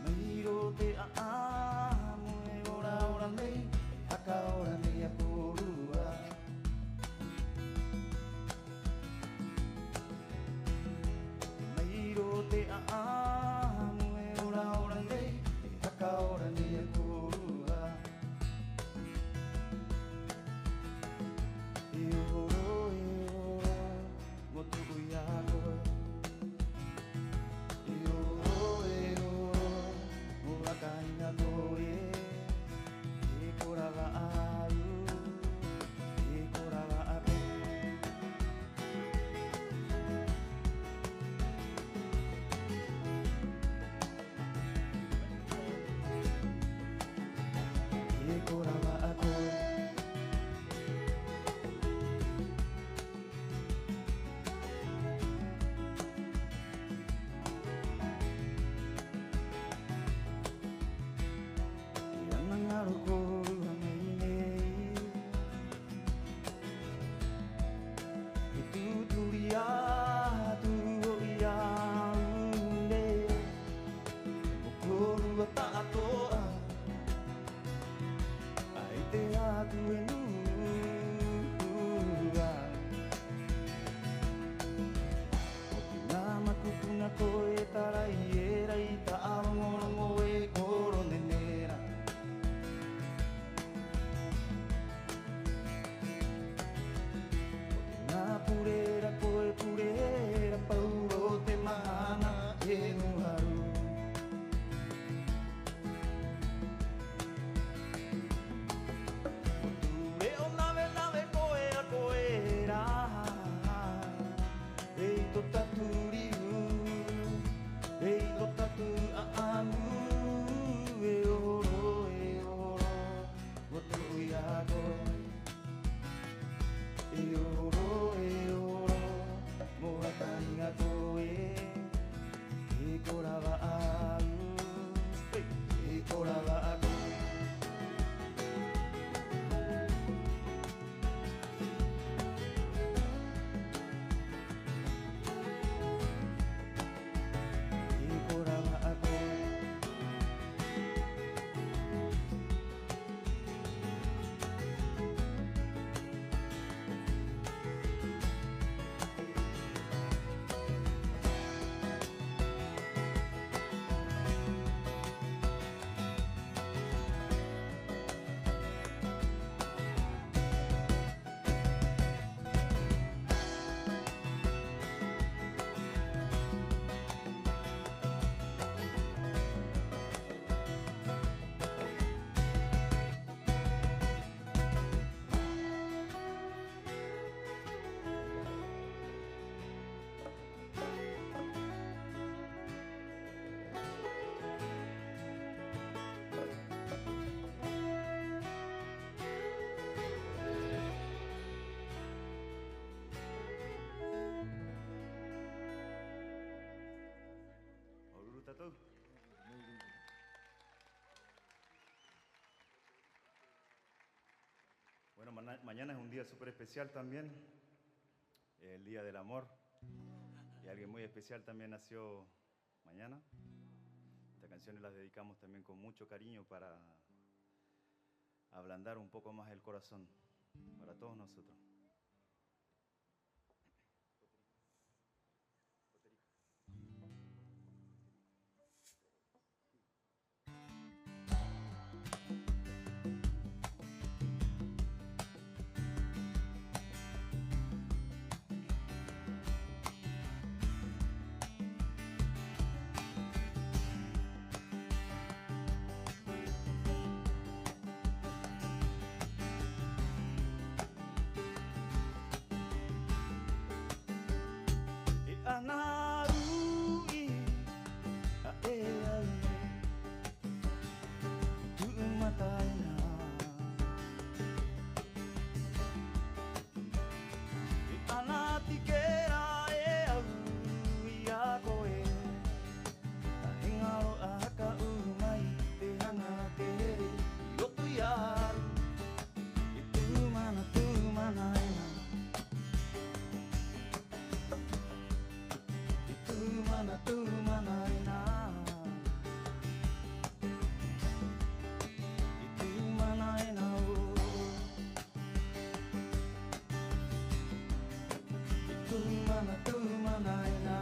Mai rō te 'a'amu e ora ora nei, e haka ora nei a kōrua. Mai rō Mañana es un día súper especial también, el Día del Amor. Y alguien muy especial también nació mañana. Estas canciones las dedicamos también con mucho cariño para ablandar un poco más el corazón para todos nosotros. E ana ru'i a e au, tu'u mata ena. E ana tikera e au i a koe, a he ŋaro a haka 'ou mai te haŋa tere 'i roto i a au. E tū mana, tū mana ena. E tū mana, tū mana ena. E tū mana ena, o. E tū mana, tū mana ena.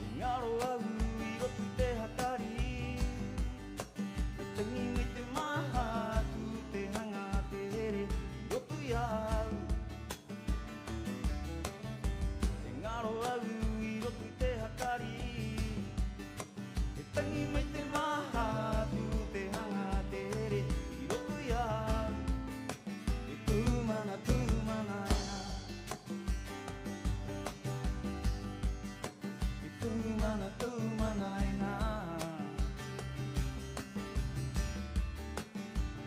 E ŋaro a au 'i roto i te hakari, e taŋi mai te māhatu, te haŋa tere 'i roto i a au. E ŋaro a au 'i roto i te hakari, e taŋi mai te māhatu, te haŋa tere 'i roto i a au. E tū mana, tū mana ena. E tū mana, tū mana ena.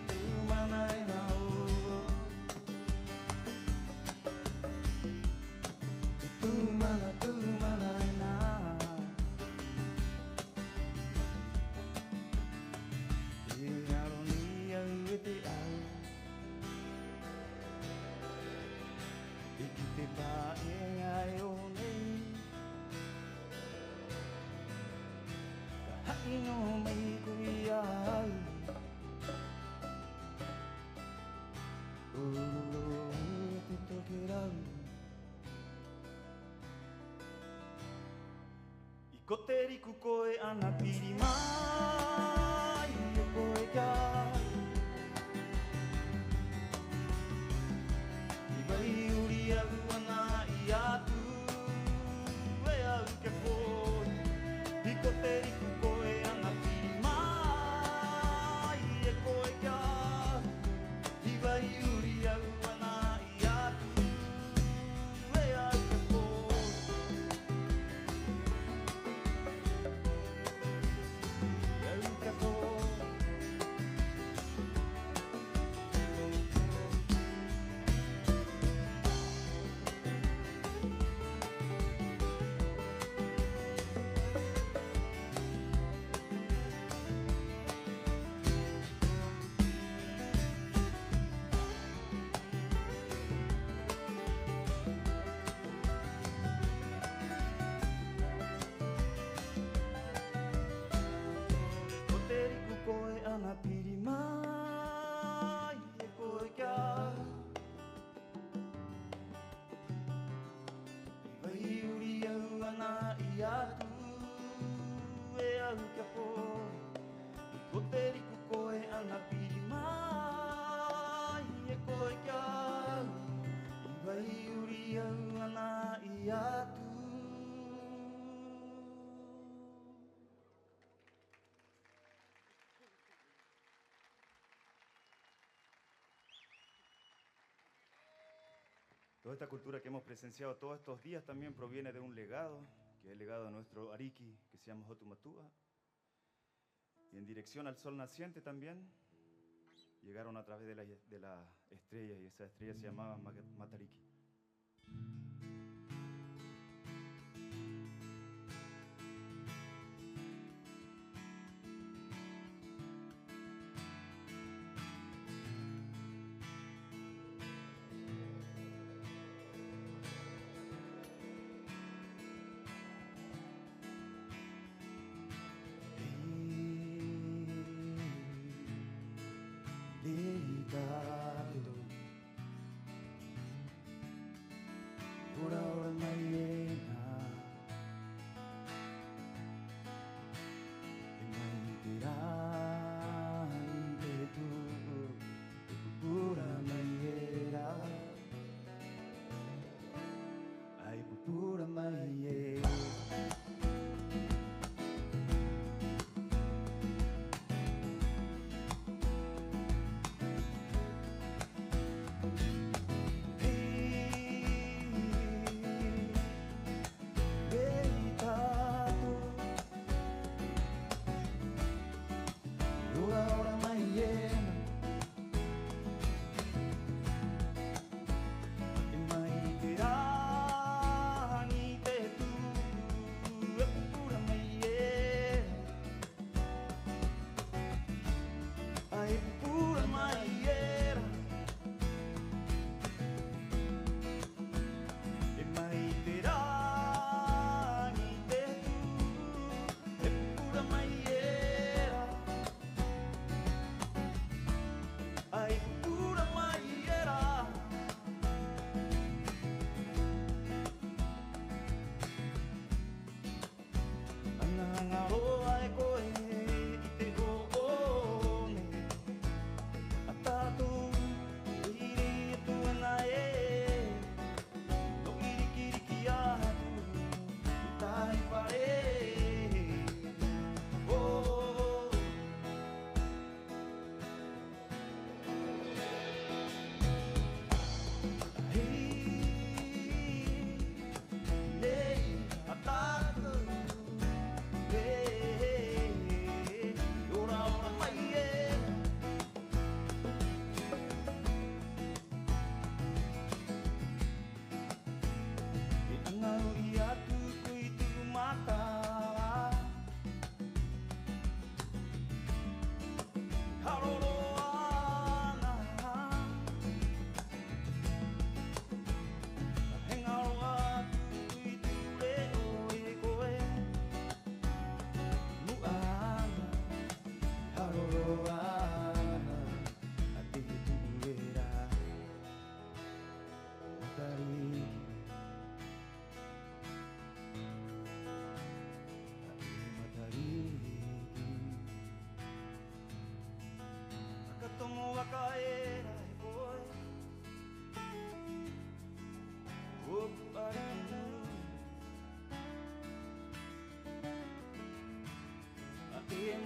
Tū mana ena, o. E tū mana, tū mana ena. E ŋaro nei a au e te au, e ki te pā'eŋa e oho nei. Ka ha'i noho mai koe i a au, o rō te tokerau. 'Ī ko Teriku koe ana piri mai e koe ki a au. I vai uri a au ana 'ī atu e au ki a koe. 'Ī ko Teriku koe ana piri mai e koe ki a au. I vai uri a au ana 'ī atu e au ki a koe. E au ki a koe. Ko Teriku koe ana piri mai e koe ki a au. I vai uri a au ana 'ī atu e au ki a koe. 'Ī ko Teriku koe ana piri mai e koe ki a au. I vai uri a au ana 'ī atu. Toda esta cultura que hemos presenciado todos estos días también proviene de un legado, que es el legado de nuestro ariki, que se llama Hotu Matu'a. Y en dirección al sol naciente también llegaron a través de la, de las estrellas, y esa estrella se llamaba Ma-, Matariki.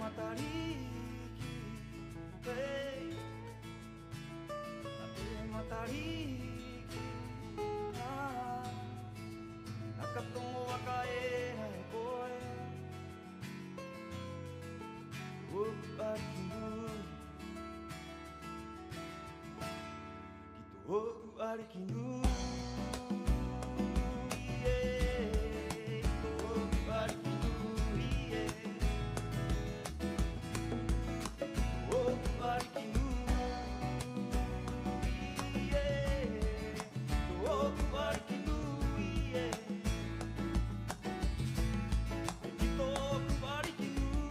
Matariki, hey. A te Matariki, ah, nā ka toŋo vaka era e koe, ō'oku 'ariki nui. Ki tō'oku 'ariki nui ē, ki tō'oku 'ariki nui ē, tō'oku 'ariki nui ē, tō'oku 'ariki nui ē. Ki tō'oku 'ariki nui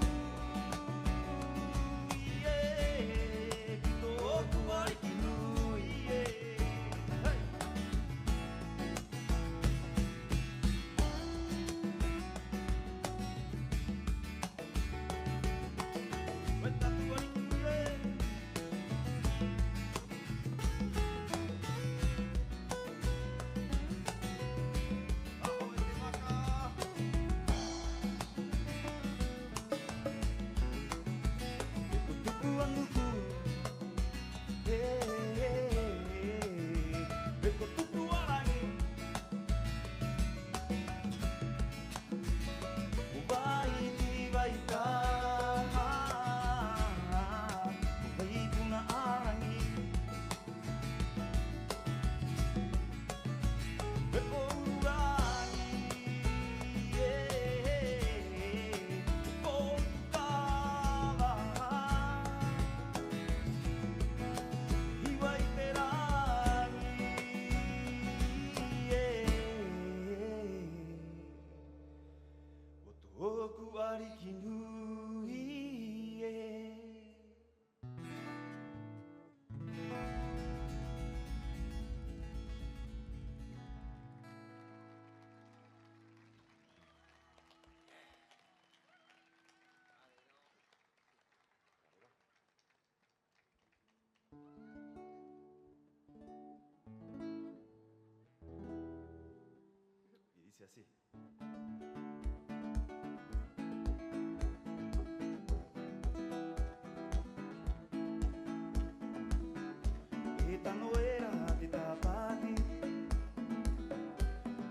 ē, ki tō'oku 'ariki nui ē. Hey! Mai tātou 'ariki nui ē. Aho e te vaka. Ko tupu a Nuku, e, e, e, e, ko tupu a Rangi. Ko Vaiti, Vaika, ko Vaipuna a Rangi. He ko Uru-Rangi ē, he ko Uru-Kava, he Hiva i te Rangi ē, ko tō'oku 'ariki nui ē. Y dice así. E tano era te tāpati,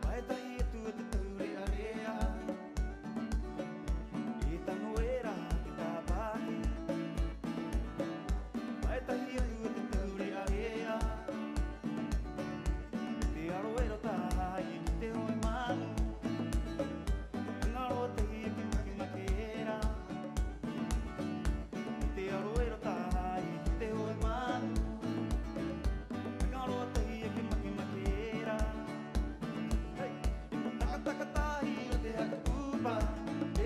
pae tahi atu a te taure'a-re'a. E tano era te tāpati, pae tahi atu a te taure'a-re'a. Te aro era o taha i te hoe manu, ŋaro tahi e ke make-make era. Te aro era o taha i te hoe manu, ŋaro tahi e ke make-make era. Hey! E ko taka-taka tahi o te haka pupa,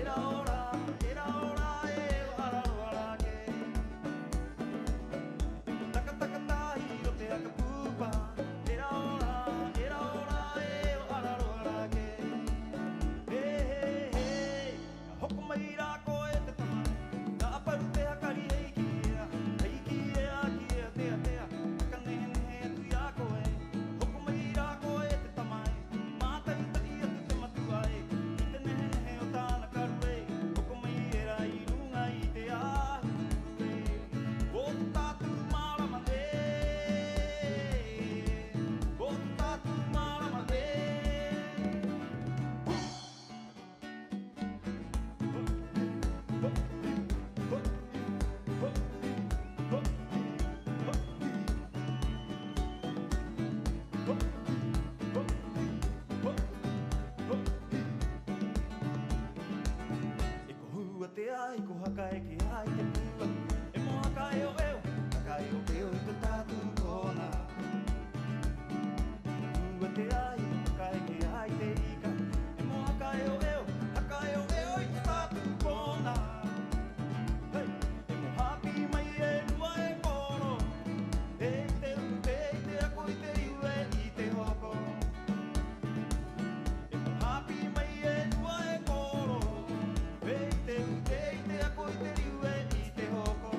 era ora, era ora e o ara roa rake. Taka-taka tahi o te haka pupa, era ora, era ora e o ara roa rake. He, he, he, ka hoko mai rā koe te tama, ka paru te hakari e kī ea, e kī ea, kī ea, tea, tea, ka nehe-nehe atu i a koe. Hoko mai rā koe te tama ē, māta'i-ta'i atu te matua ē, i te nehe-nehe o tā'ana karu ē, hoko mai era 'i ruŋa i te ahu ē. O te tātou mārama ē, o te tātou mārama ē. E ko hua te ai, ko haka eke ai te pūai, e mo haka eo-eo, haka eo-eo i te tātou kona. Hua te ai, haka eke ai te ika, e mo haka eo-eo, haka eo-eo i te tātou kona. Hey! E mo hāpī mai e rua e koro, e i te ute, i te ako, i te riu, e i te hoko. E mo hāpī mai e rua e koro, e i te ute, i te ako, i te riu, e i te hoko.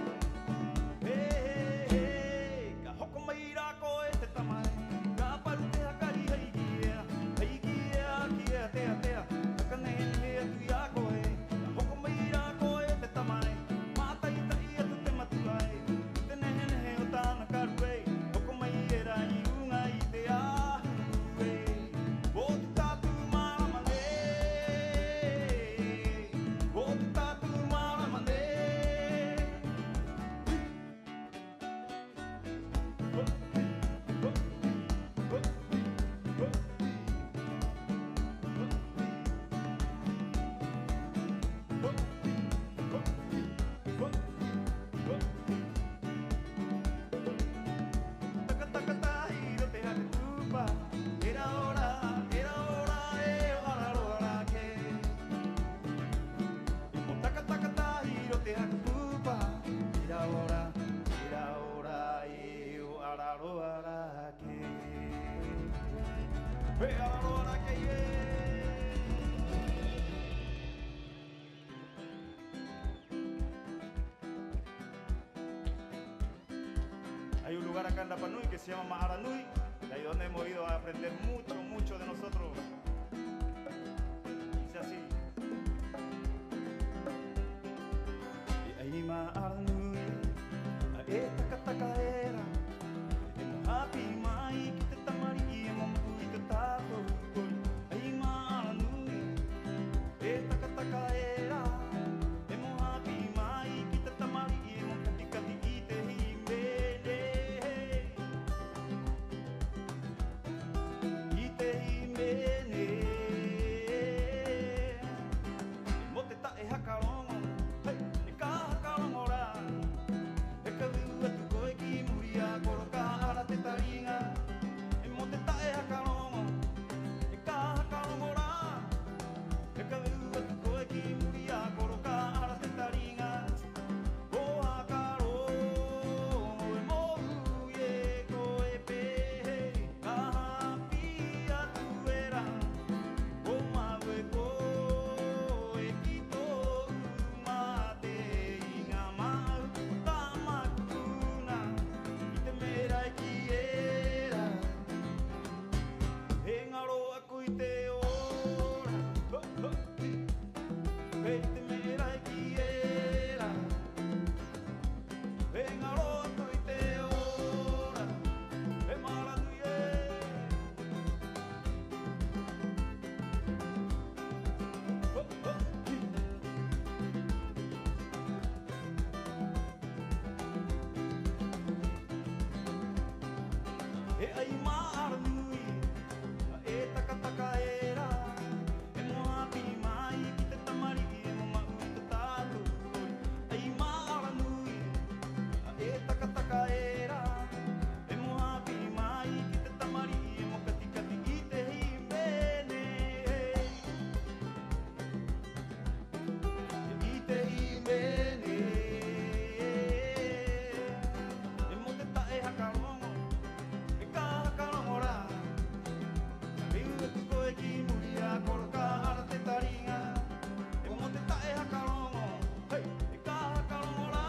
He ara roa rā kē ē. Hay un lugar acá en Rapa Nui que se llama Ma'ara Nui, de ahí donde hemos ido a aprender mucho, mucho de nosotros. Dice así. E ai ma'ara nui, a e taka-taka era, e mo hāpī mai ki te tamari'i, e mo ma'u i te tātou kori. Ai ma'ara nui, e taka-taka era, e mo hāpī mai ki te tamari'i, e mo kati-kati i te hīmene. I te hīmene. E mo te ta'e haka roŋo, hei, e ka haka roŋo rā. E ka veu atu koe ki muri a koro ka ara te tariŋa. E mo te ta'e haka roŋo, e ka haka roŋo rā. E ka veu atu koe ki muri a koro ka ara te tariŋa. Ko haka roŋo e mo hui e koe pē hē ka hāpī atu era. Ko ma'u e koe ki tō'u mate iŋa, ma'u, ko tāma'aku tuna i te me'e rā e kī era. He ŋaro 'ā koe i te ora, ho, ho, hi. Hei te me'e rā e kī era. He ŋaro 'ā koe i te ora, he ma'ara nui ē. Ho, ho, hi. E ai ma'ara nui, a e taka-taka era, e mo hāpī mai ki te tamari'i, e mo ma'u i te tātou kori. Ai ma'ara nui, a e taka-taka era, e mo hāpī mai ki te tamari'i, e mo kati-kati i te hīmene. I te hīmene. E mo te ta'e haka roŋo, e ka haka roŋo rā. Ka veu atu koe ki muri a koro ka ara te tariŋa. E mo te ta'e haka roŋo, hei, e ka haka roŋo rā.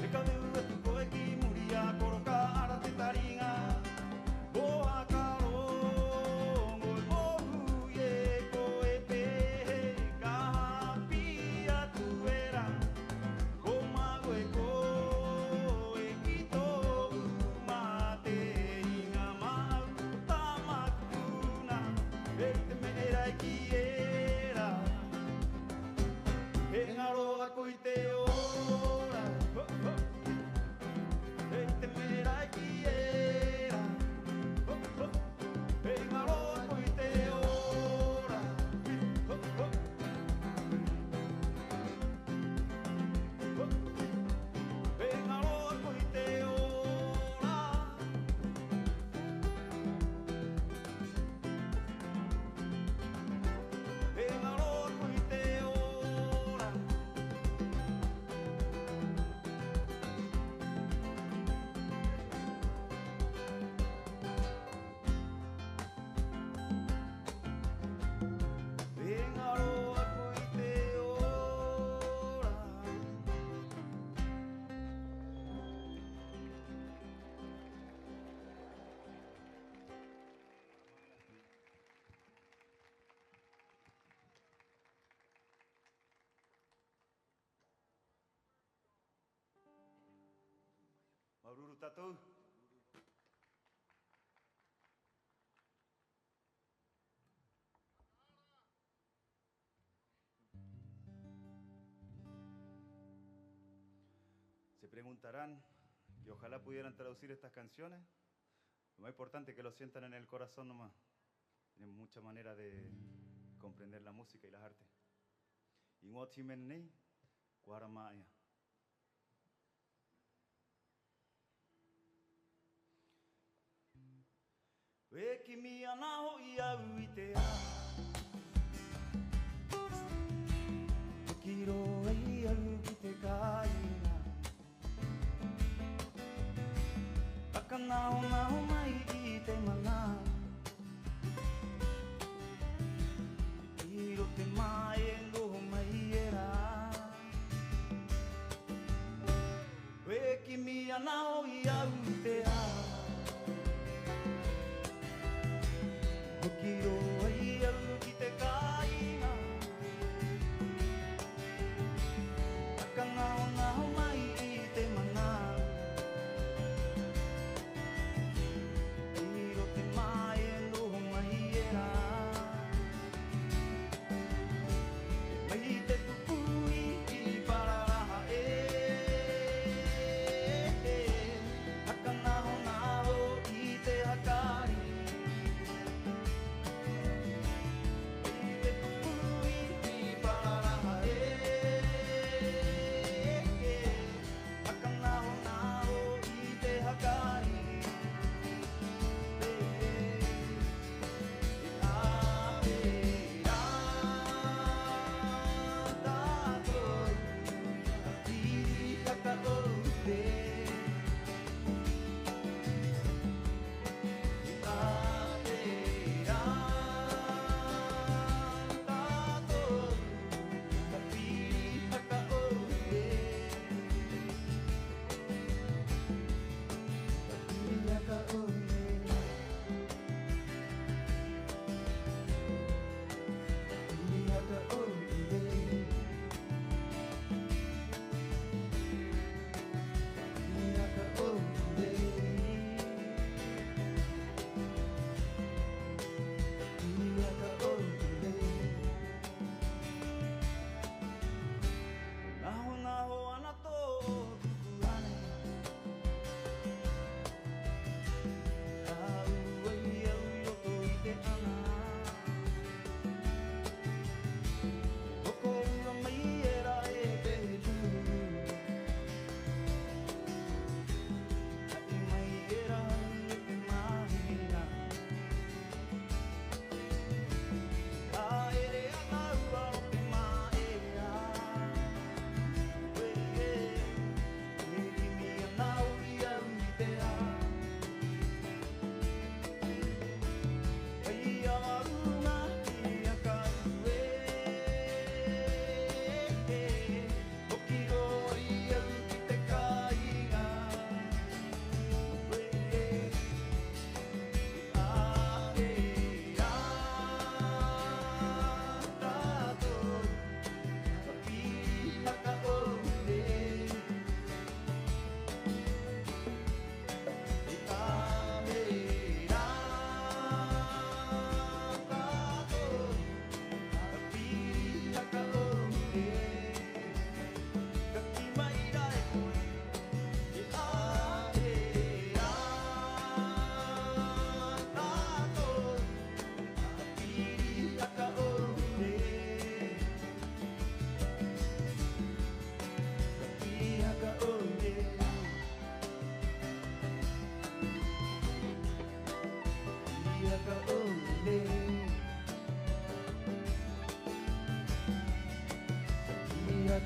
E ka veu atu koe ki muri a koro ka ara te tariŋa. Ko haka roŋo e mo hui e koe pē hē ka hāpī atu era. Ko ma'u e koe ki tō'u mate iŋa, ma'u, ko tāma'aku tuna, hei te me'e rā e kī era. He ŋaro 'ā koe i te ora, ho, ho. Hei te me'e rā e kī era, ho, ho. He ŋaro 'ā koe i te ora, ho, ho. Ho, ho. He ŋaro 'ā koe i te ora. He ŋaro 'ā koe i te ora. He ŋaro 'ā koe i te ora. Māuru-uru tātou. Se preguntarán que ojalá pudieran traducir estas canciones. Lo más importante es que lo sientan en el corazón nomás. Tienen mucha manera de comprender la música y las artes. 'Iŋoa o te hīmene nei, ko Ara Ma'ea. E kimi 'ana ho'i au i te ao, e kī rō ai au ki te kāiŋa. Haka naho-naho mai i te mana'u,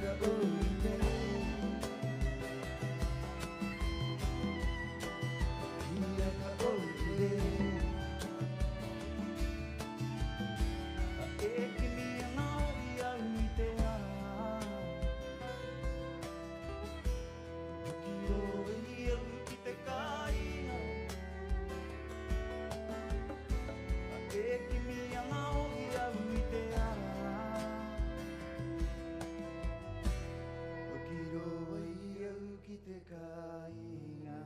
Ka 'ou i te, ia ka 'ou i te, a e kimi ana 'ou i a au i te aha. Ki rō ai a au ki te kāiŋa, a e kimi ana 'ou i a au i te aha. Ki rō ai a au ki te kāiŋa.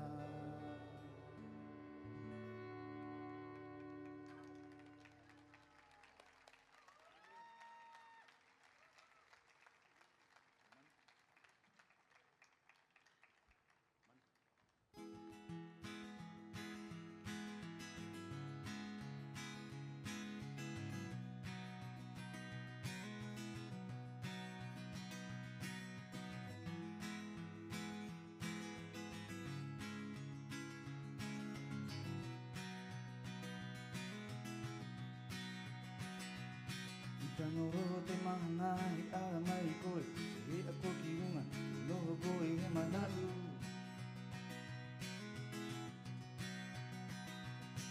I taŋo rō te mahana e ara mai koe, he e'a koe ki ruŋa, noho koe he mana'u.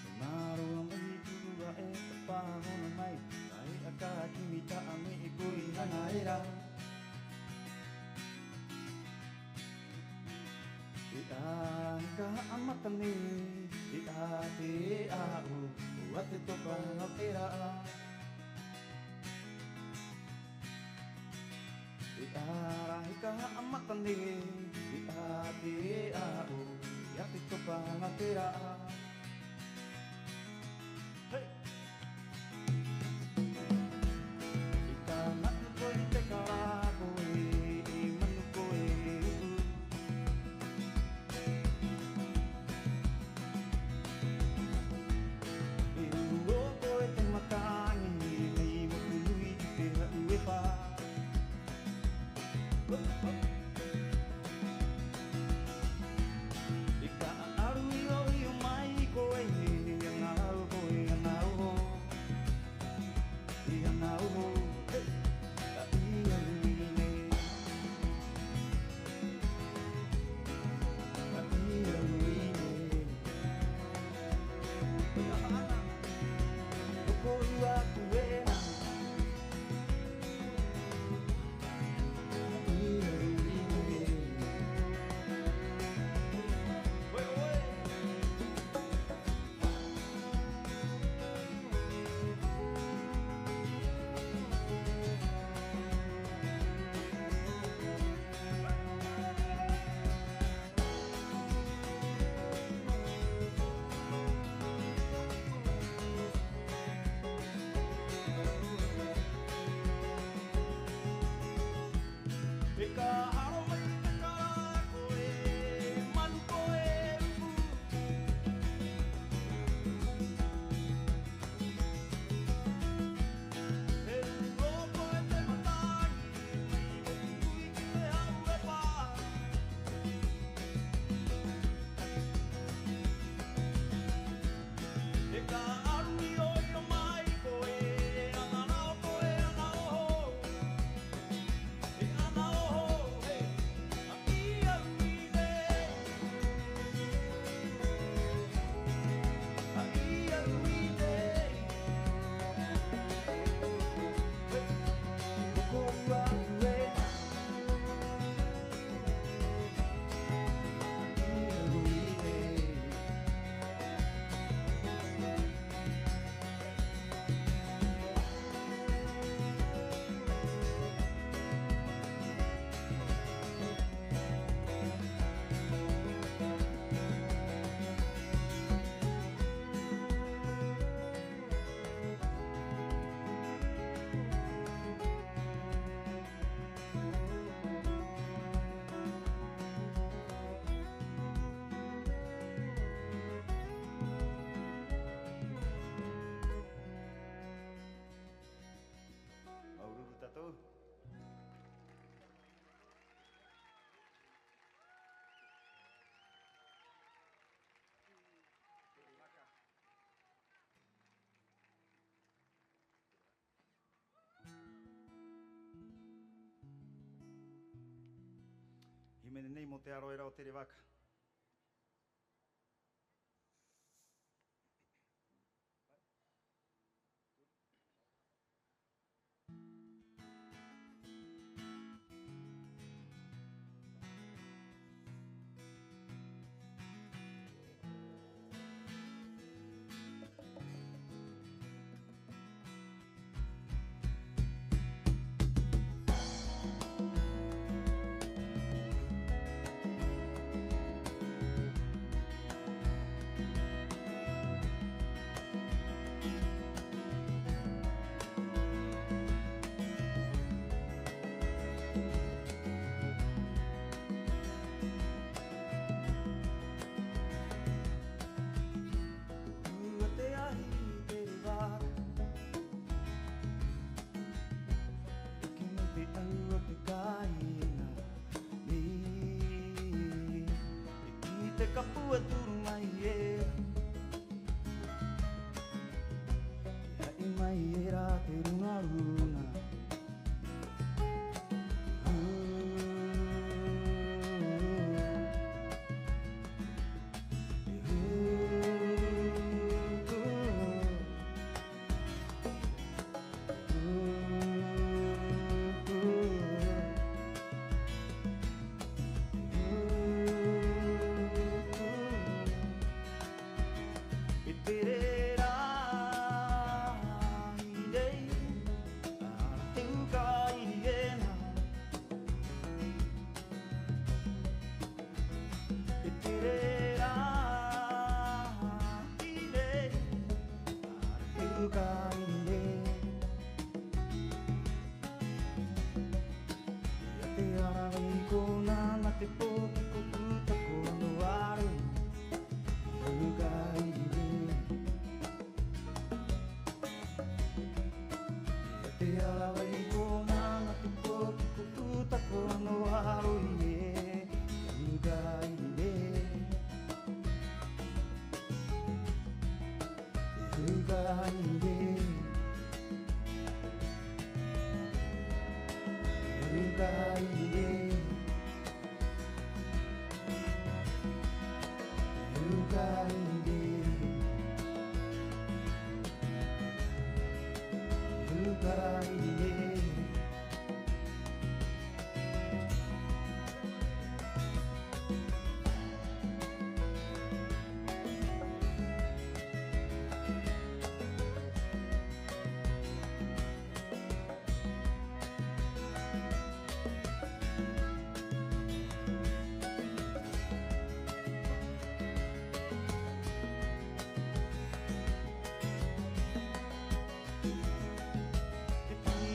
He māroa mai turu ra'e ka pāhono mai, ka e'a ka kimi ta'a me'e koe i haŋa era. E aha ka ha'amata nei, e aha te e'a 'a'u, 'o a te topa o te ra'a. E aha rahi ka ha'amata nei, e aha te e'a 'a'u, 'i a te topa o te ra'a. Hey! I tāna'u koe i te kara koe, i manu koe e u'u. E u'u o koe te mataŋi, nei mo tui ki te ha'u e pā. I ka 'a'aru i ro-rio mai koe, i aŋa rau koe, i aŋa oho, i aŋa oho, hey, a ia uine, a ia uine. nei mo te aro era o Tere Vaka. Rua te ahi i Tere Vaka, e kī mai te au o te kāiŋa nei, e kī te kapu e turu mai era, e ha'i mai era te ruŋa-ruŋa. E tere rā nei, ara te uka iri ena. E tere rā nei, ara te uka iri ena. Te ara nei kona nā te poki ko Tuta Kono Aro i te uka iri. Te ara nei kona nā te poki ko Tuta Kono Aro i te uka iri. Ruka iri, ruka iri, ruka iri, ruka iri. Te pī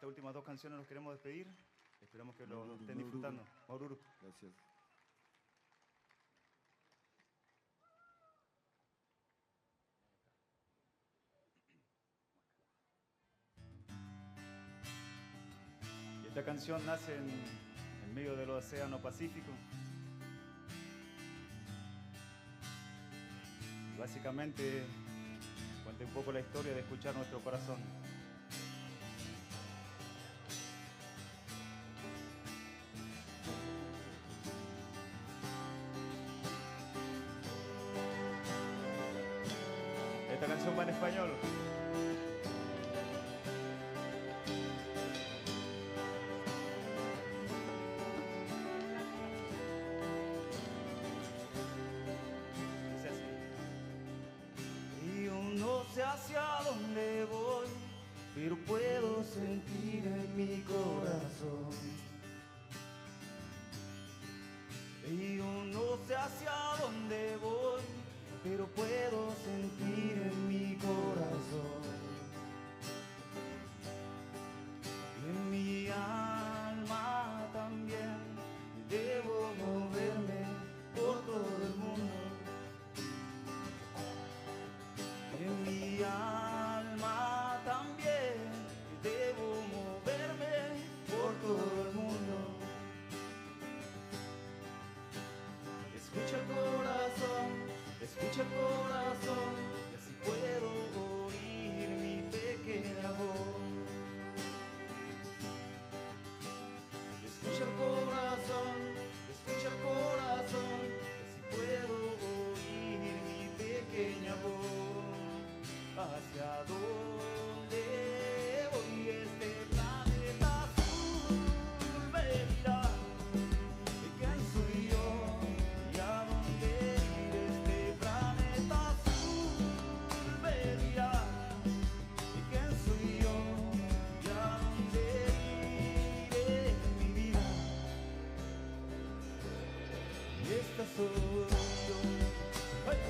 últimas dos canciones nos queremos despedir. Esperamos que lo estén disfrutando. Māuru-uru. Māuru-uru. Gracias. Y esta canción nace en, en medio del Océano Pacífico. Y básicamente cuenta un poco la historia de escuchar nuestro corazón. Esta canción va en español. Dice así. Yo no sé hacia dónde voy, pero puedo sentir en mi corazón. Yo no sé hacia dónde voy, pero puedo sentir en mi corazón. En mi alma también debo moverme por todo el mundo. En mi alma también debo moverme por todo el mundo. Escucha, corazón, escucha, corazón, y así puedo oír mi pequeña voz. Escucha, corazón, escucha, corazón, que si puedo oír mi pequeña voz. ¿Hacia dónde voy? Este planeta azul me dirá quién soy yo y a dónde ir. Este planeta azul me dirá ¿y quién soy yo? ¿Y a dónde iré, mi vida? Y esta soy yo. ¡Hey!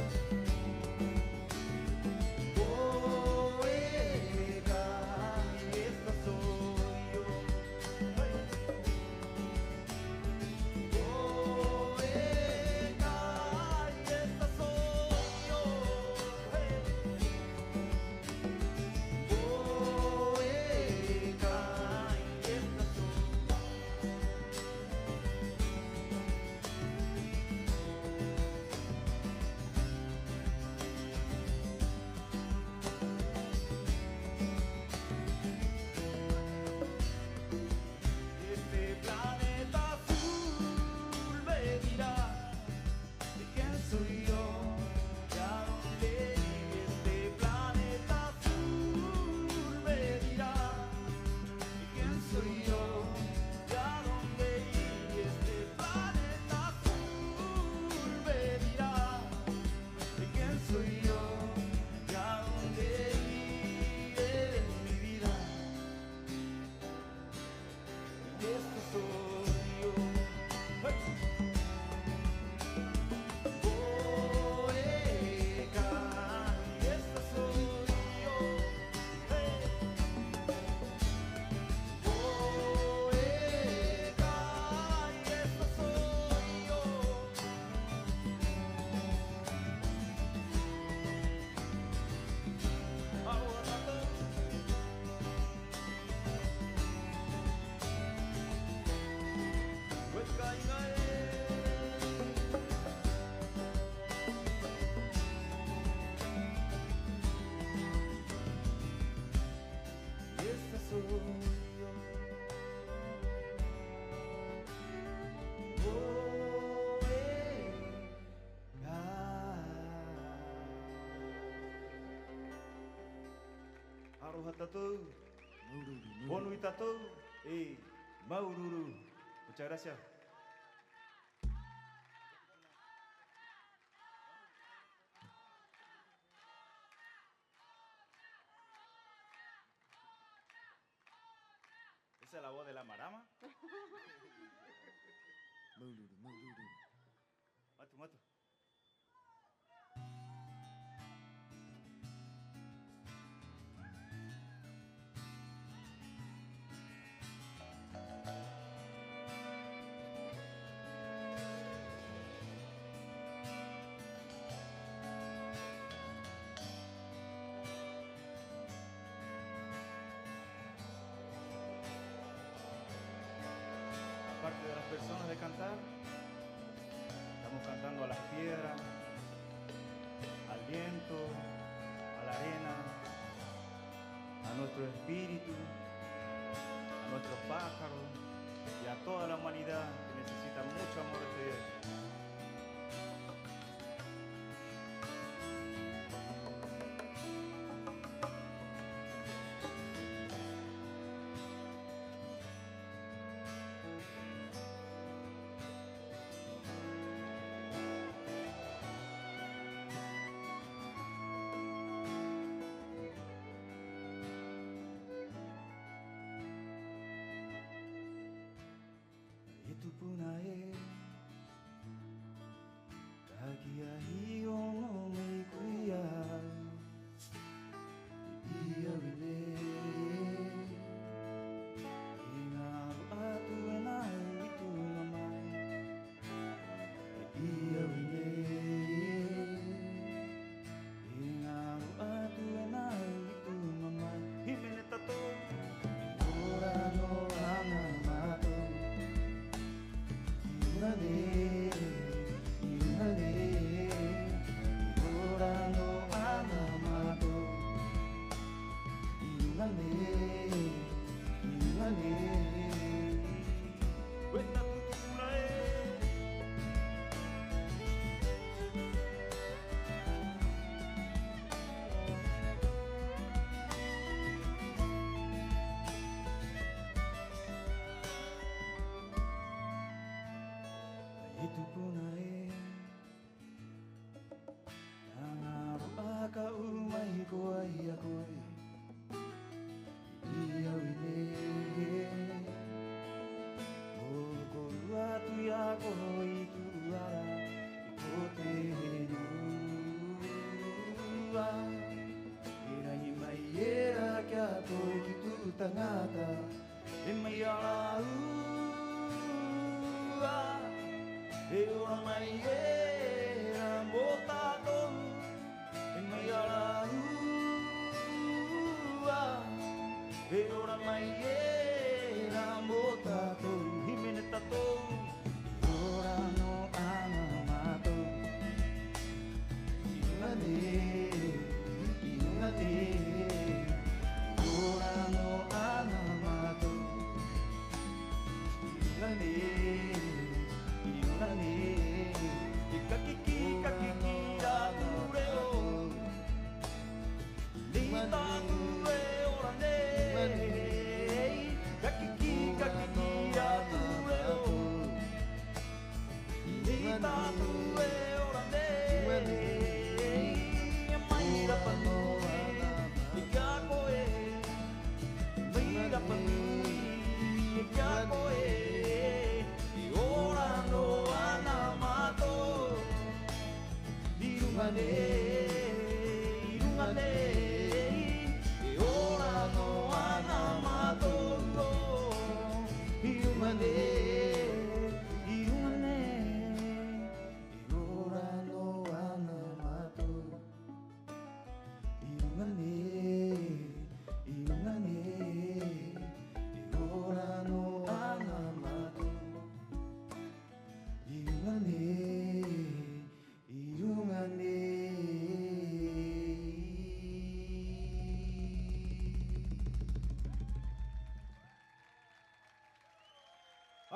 Poeta, y esta soy yo. ¡Hey! Poeta, y esta soy yo. ¡Hey! Poeta, y esta soy. Este planeta azul me dirá ¿quién soy yo? ¿Y a dónde ir? Este planeta azul me dirá. ¿Quién soy yo? ¿Y a dónde ir? Este planeta azul me dirá. ¿Quién soy yo? ¿Y a dónde ir en mi vida? Y esta soy yo. ¡Hey! Poeta, y esta soy yo. ¡Hey! Poeta, y esta soy yo. Aroha tātou. Māuru-uru, māuru-uru. Pono i tātou, e, māuru-uru. Muchas gracias. Esa es la voz de la marama. Māuru-uru, māuru-uru. Matu, matu. cantar. Estamos cantando a las piedras, al viento, a la arena, a nuestro espíritu, a nuestros pájaros y a toda la humanidad que necesita mucho amor de este día. 'E tupuna ē, ka kī a hio mo mai koe i a au. 'E 'ī a au nei, e ŋaro atu ena i tū mamae. 'E 'ī a au nei, e ŋaro atu ena i tū mamae. Hīmene tātou. 'I ora nō 'ana mātou, 'i ruŋa nei, 'i ruŋa nei, 'i ora nō 'ana mātou, 'i ruŋa nei, 'i ruŋa nei. Weta tupuna ē. 'E tupuna ē, ka ŋaro 'ā ka u'u mai i a koe, i a au nei. Mo kōrua atu i a koe i tu'u ara, i ko te henua. E raŋi mai era ki a koe ki tu'u taŋata, e mai a rāua, e ora mai era mo tātou. E mai a rāua, e ora mai era mo tātou. Hīmene tātou. 'I ora nō 'ana mātou, 'i ruŋa nei, 'i ruŋa nei, 'i ora nō 'ana mātou, 'i ruŋa nei, 'i ruŋa nei. E ka kī-kī, ka kī-kī a tū re'o, nei tātou e ora nei. Ka kī-kī, ka kī-kī a tū re'o, nei tātou e ora nei. Mai Rapa Nui ki a koe, mai Rapa Nui ki a koe. E ora nō 'ana mātou, 'i ruŋa nei, 'i ruŋa nei. E ora nō 'ana mātou, 'i ruŋa nei, 'i ruŋa nei. E ora nō 'ana mātou, 'i ruŋa nei, 'i ruŋa nei. E ora nō 'ana mātou, 'i ruŋa nei, 'i ruŋa nei.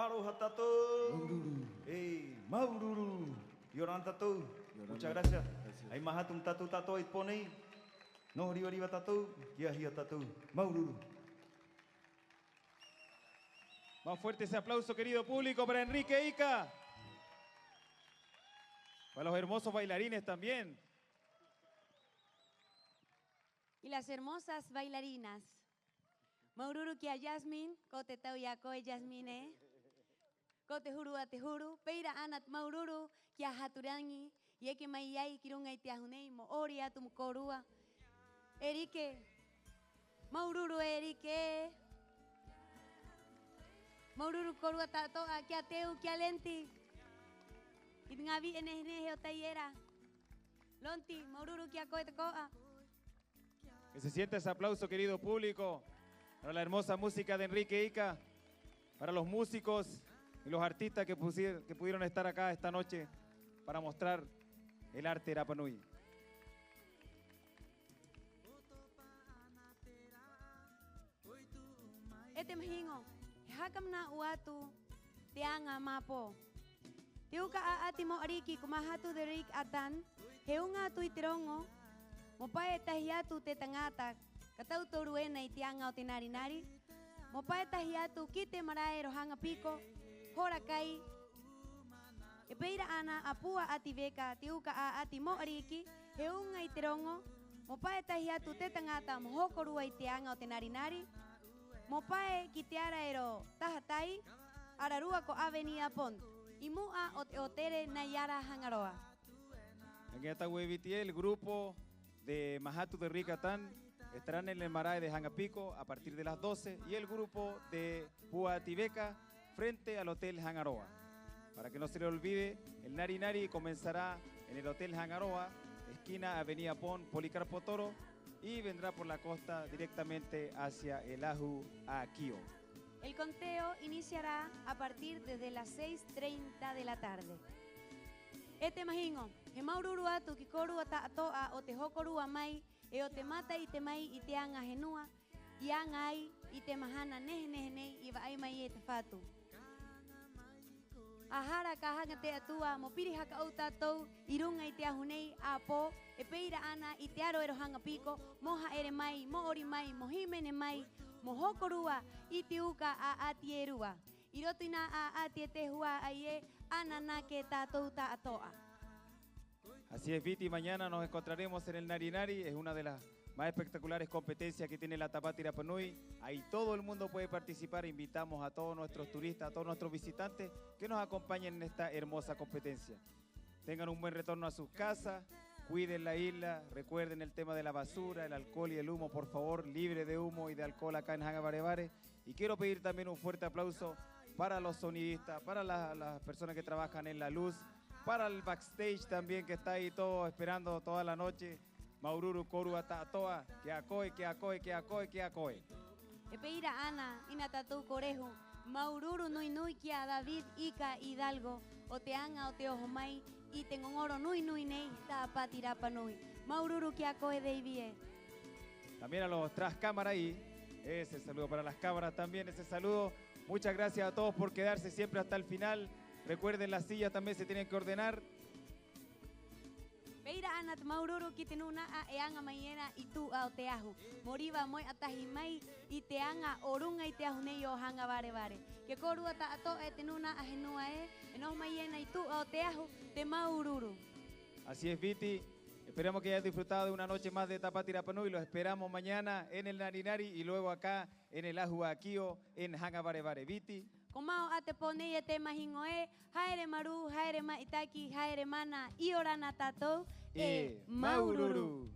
Aroha tātou. Māuru-uru. Ei, māuru-uru. 'Iorana tātou. 'Iorana. Muchas gracias. Gracias. Hai maha atu mo tātou ta'ato'a i te pō nei. Noho riva-riva tātou, ki ahi a tātou. Māuru-uru. Más fuerte ese aplauso, querido público, para Enrique Ika. Para los hermosos bailarines también. Y las hermosas bailarinas. Māuru-uru ki a Jasmine, ko te tau i a koe Jasmine ē. Ko te huru a te huru, pē ira 'ana te māuru-uru ki a Haturangi, i eke mai ai ki ruŋa i te ahu nei mo 'ori atu mo kōrua. Erike, māuru-uru Erike. Māuru-uru kōrua ta'ato'a, ki a Teu, ki a Lenti, ki te ŋā vi'e nehe-nehe o tai era. Lonti, māuru-uru ki a koe tako'a. Que se sienta ese aplauso, querido público, para la hermosa música de Enrique Ika, para los músicos, y los artistas que pusi-, que pudieron estar acá esta noche para mostrar el arte rapa nui. E te mahiŋo, he haka mana'u atu te aŋa māpō. Te uka 'a'ati mo 'ariki ko Mahatu Derrick Atan, he uŋa atu i te roŋo mo pae tahi atu te taŋata ka tauturu ena i te aŋa o te nari-nari, mo pae tahi atu ki te marae Rohaŋa Piko, hora kai. E pē ira 'ana a Pua Ati Veka, te uka 'a'ati mo 'ariki, he uŋa i te roŋo mo pae tahi atu te taŋata mo hoko rua i te aŋa o te nari-nari, mo pae ki te ara era o Tahatai, ararua ko Avenida Pont, 'i mu'a o te 'ōtele Naiara Haŋa Roa. Aquí está, Hueviti, el grupo de Mahatu Derrick Atan estarán en el marae de Haŋa Piko a partir de las doce y el grupo de Pua Ati Veka frente al Hotel Haŋa Roa. Para que no se le olvide, el Nari Nari comenzará en el Hotel Haŋa Roa, esquina Avenida Pont, Policarpo Toro, y vendrá por la costa directamente hacia el Ahu a Kio. El conteo iniciará a partir desde las seis treinta de la tarde. E te mahiŋo, he māuru-uru atu ki a kōrua ta'ato'a o te hoko rua mai 'e o te mata'ite mai i te aŋa henua i aŋa ai i te mahana nehe-nehe nei i va'ai mai e te Fatu. A hara ka haŋa te 'Atua mo piri haka 'ou tātou 'i ruŋa i te ahu nei 'āpō, e pē ira 'ana i te aro era o Haŋa Piko mo ha'ere mai, mo 'ori mai, mo hīmene mai, mo hoko rua i te uka 'a'ati e rua. 'I roto i nā 'a'ati e te hua'ai ē, ananake tātou ta'ato'a. Así es, Viti, mañana nos encontraremos en el Nari Nari, es una de las más espectaculares competencias que tiene la Tāpati Rapa Nui. Ahí todo el mundo puede participar, invitamos a todos nuestros turistas, a todos nuestros visitantes que nos acompañen en esta hermosa competencia. Tengan un buen retorno a sus casas, cuiden la isla, recuerden el tema de la basura, el alcohol y el humo, por favor, libre de humo y de alcohol acá en Haŋa Vare Vare. Y quiero pedir también un fuerte aplauso para los sonidistas, para la, las personas que trabajan en la luz, para el backstage también que está ahí todo esperando toda la noche. Māuru-uru kōrua ta'ato'a, kia koe, kia koe, kia koe, kia koe. E pē ira 'ana, 'ina tātou ko rehu, māuru-uru nui-nui ki a David Ika Hidalgo, o te aŋa o te oho mai i te ŋoŋoro nui-nui nei Tāpati Rapa Nui. Māuru-uru ki a koe, Davey ē. También a los tras cámara ahí. Ese saludo para las cámaras también, ese saludo. Muchas gracias a todos por quedarse siempre hasta el final. Recuerden, las sillas también se tienen que ordenar. Pē ira 'ana te māuru-uru ki te nūna'a e aŋa mai era 'i tu'a o te ahu, mo riva mo e'a tahi mai i te aŋa o ruŋa i te ahu nei o Haŋa Vare Vare. Ki a kōrua ta'ato'a e te nūna'a henua ē, e noho mai ena 'i tu'a o te ahu, te māuru-uru. Así es, Viti. Esperamos que hayan disfrutado de una noche más de Tāpati Rapa Nui. Los esperamos mañana en el Nari Nari y luego acá en el Ahu a Kio en Haŋa Vare Vare. Viti. Ko mao 'ā te pō nei, e te mahiŋo ē, ha'ere marū, ha'ere ma'itaki, ha'ere mana, 'iorana tātou, 'e māuru-uru.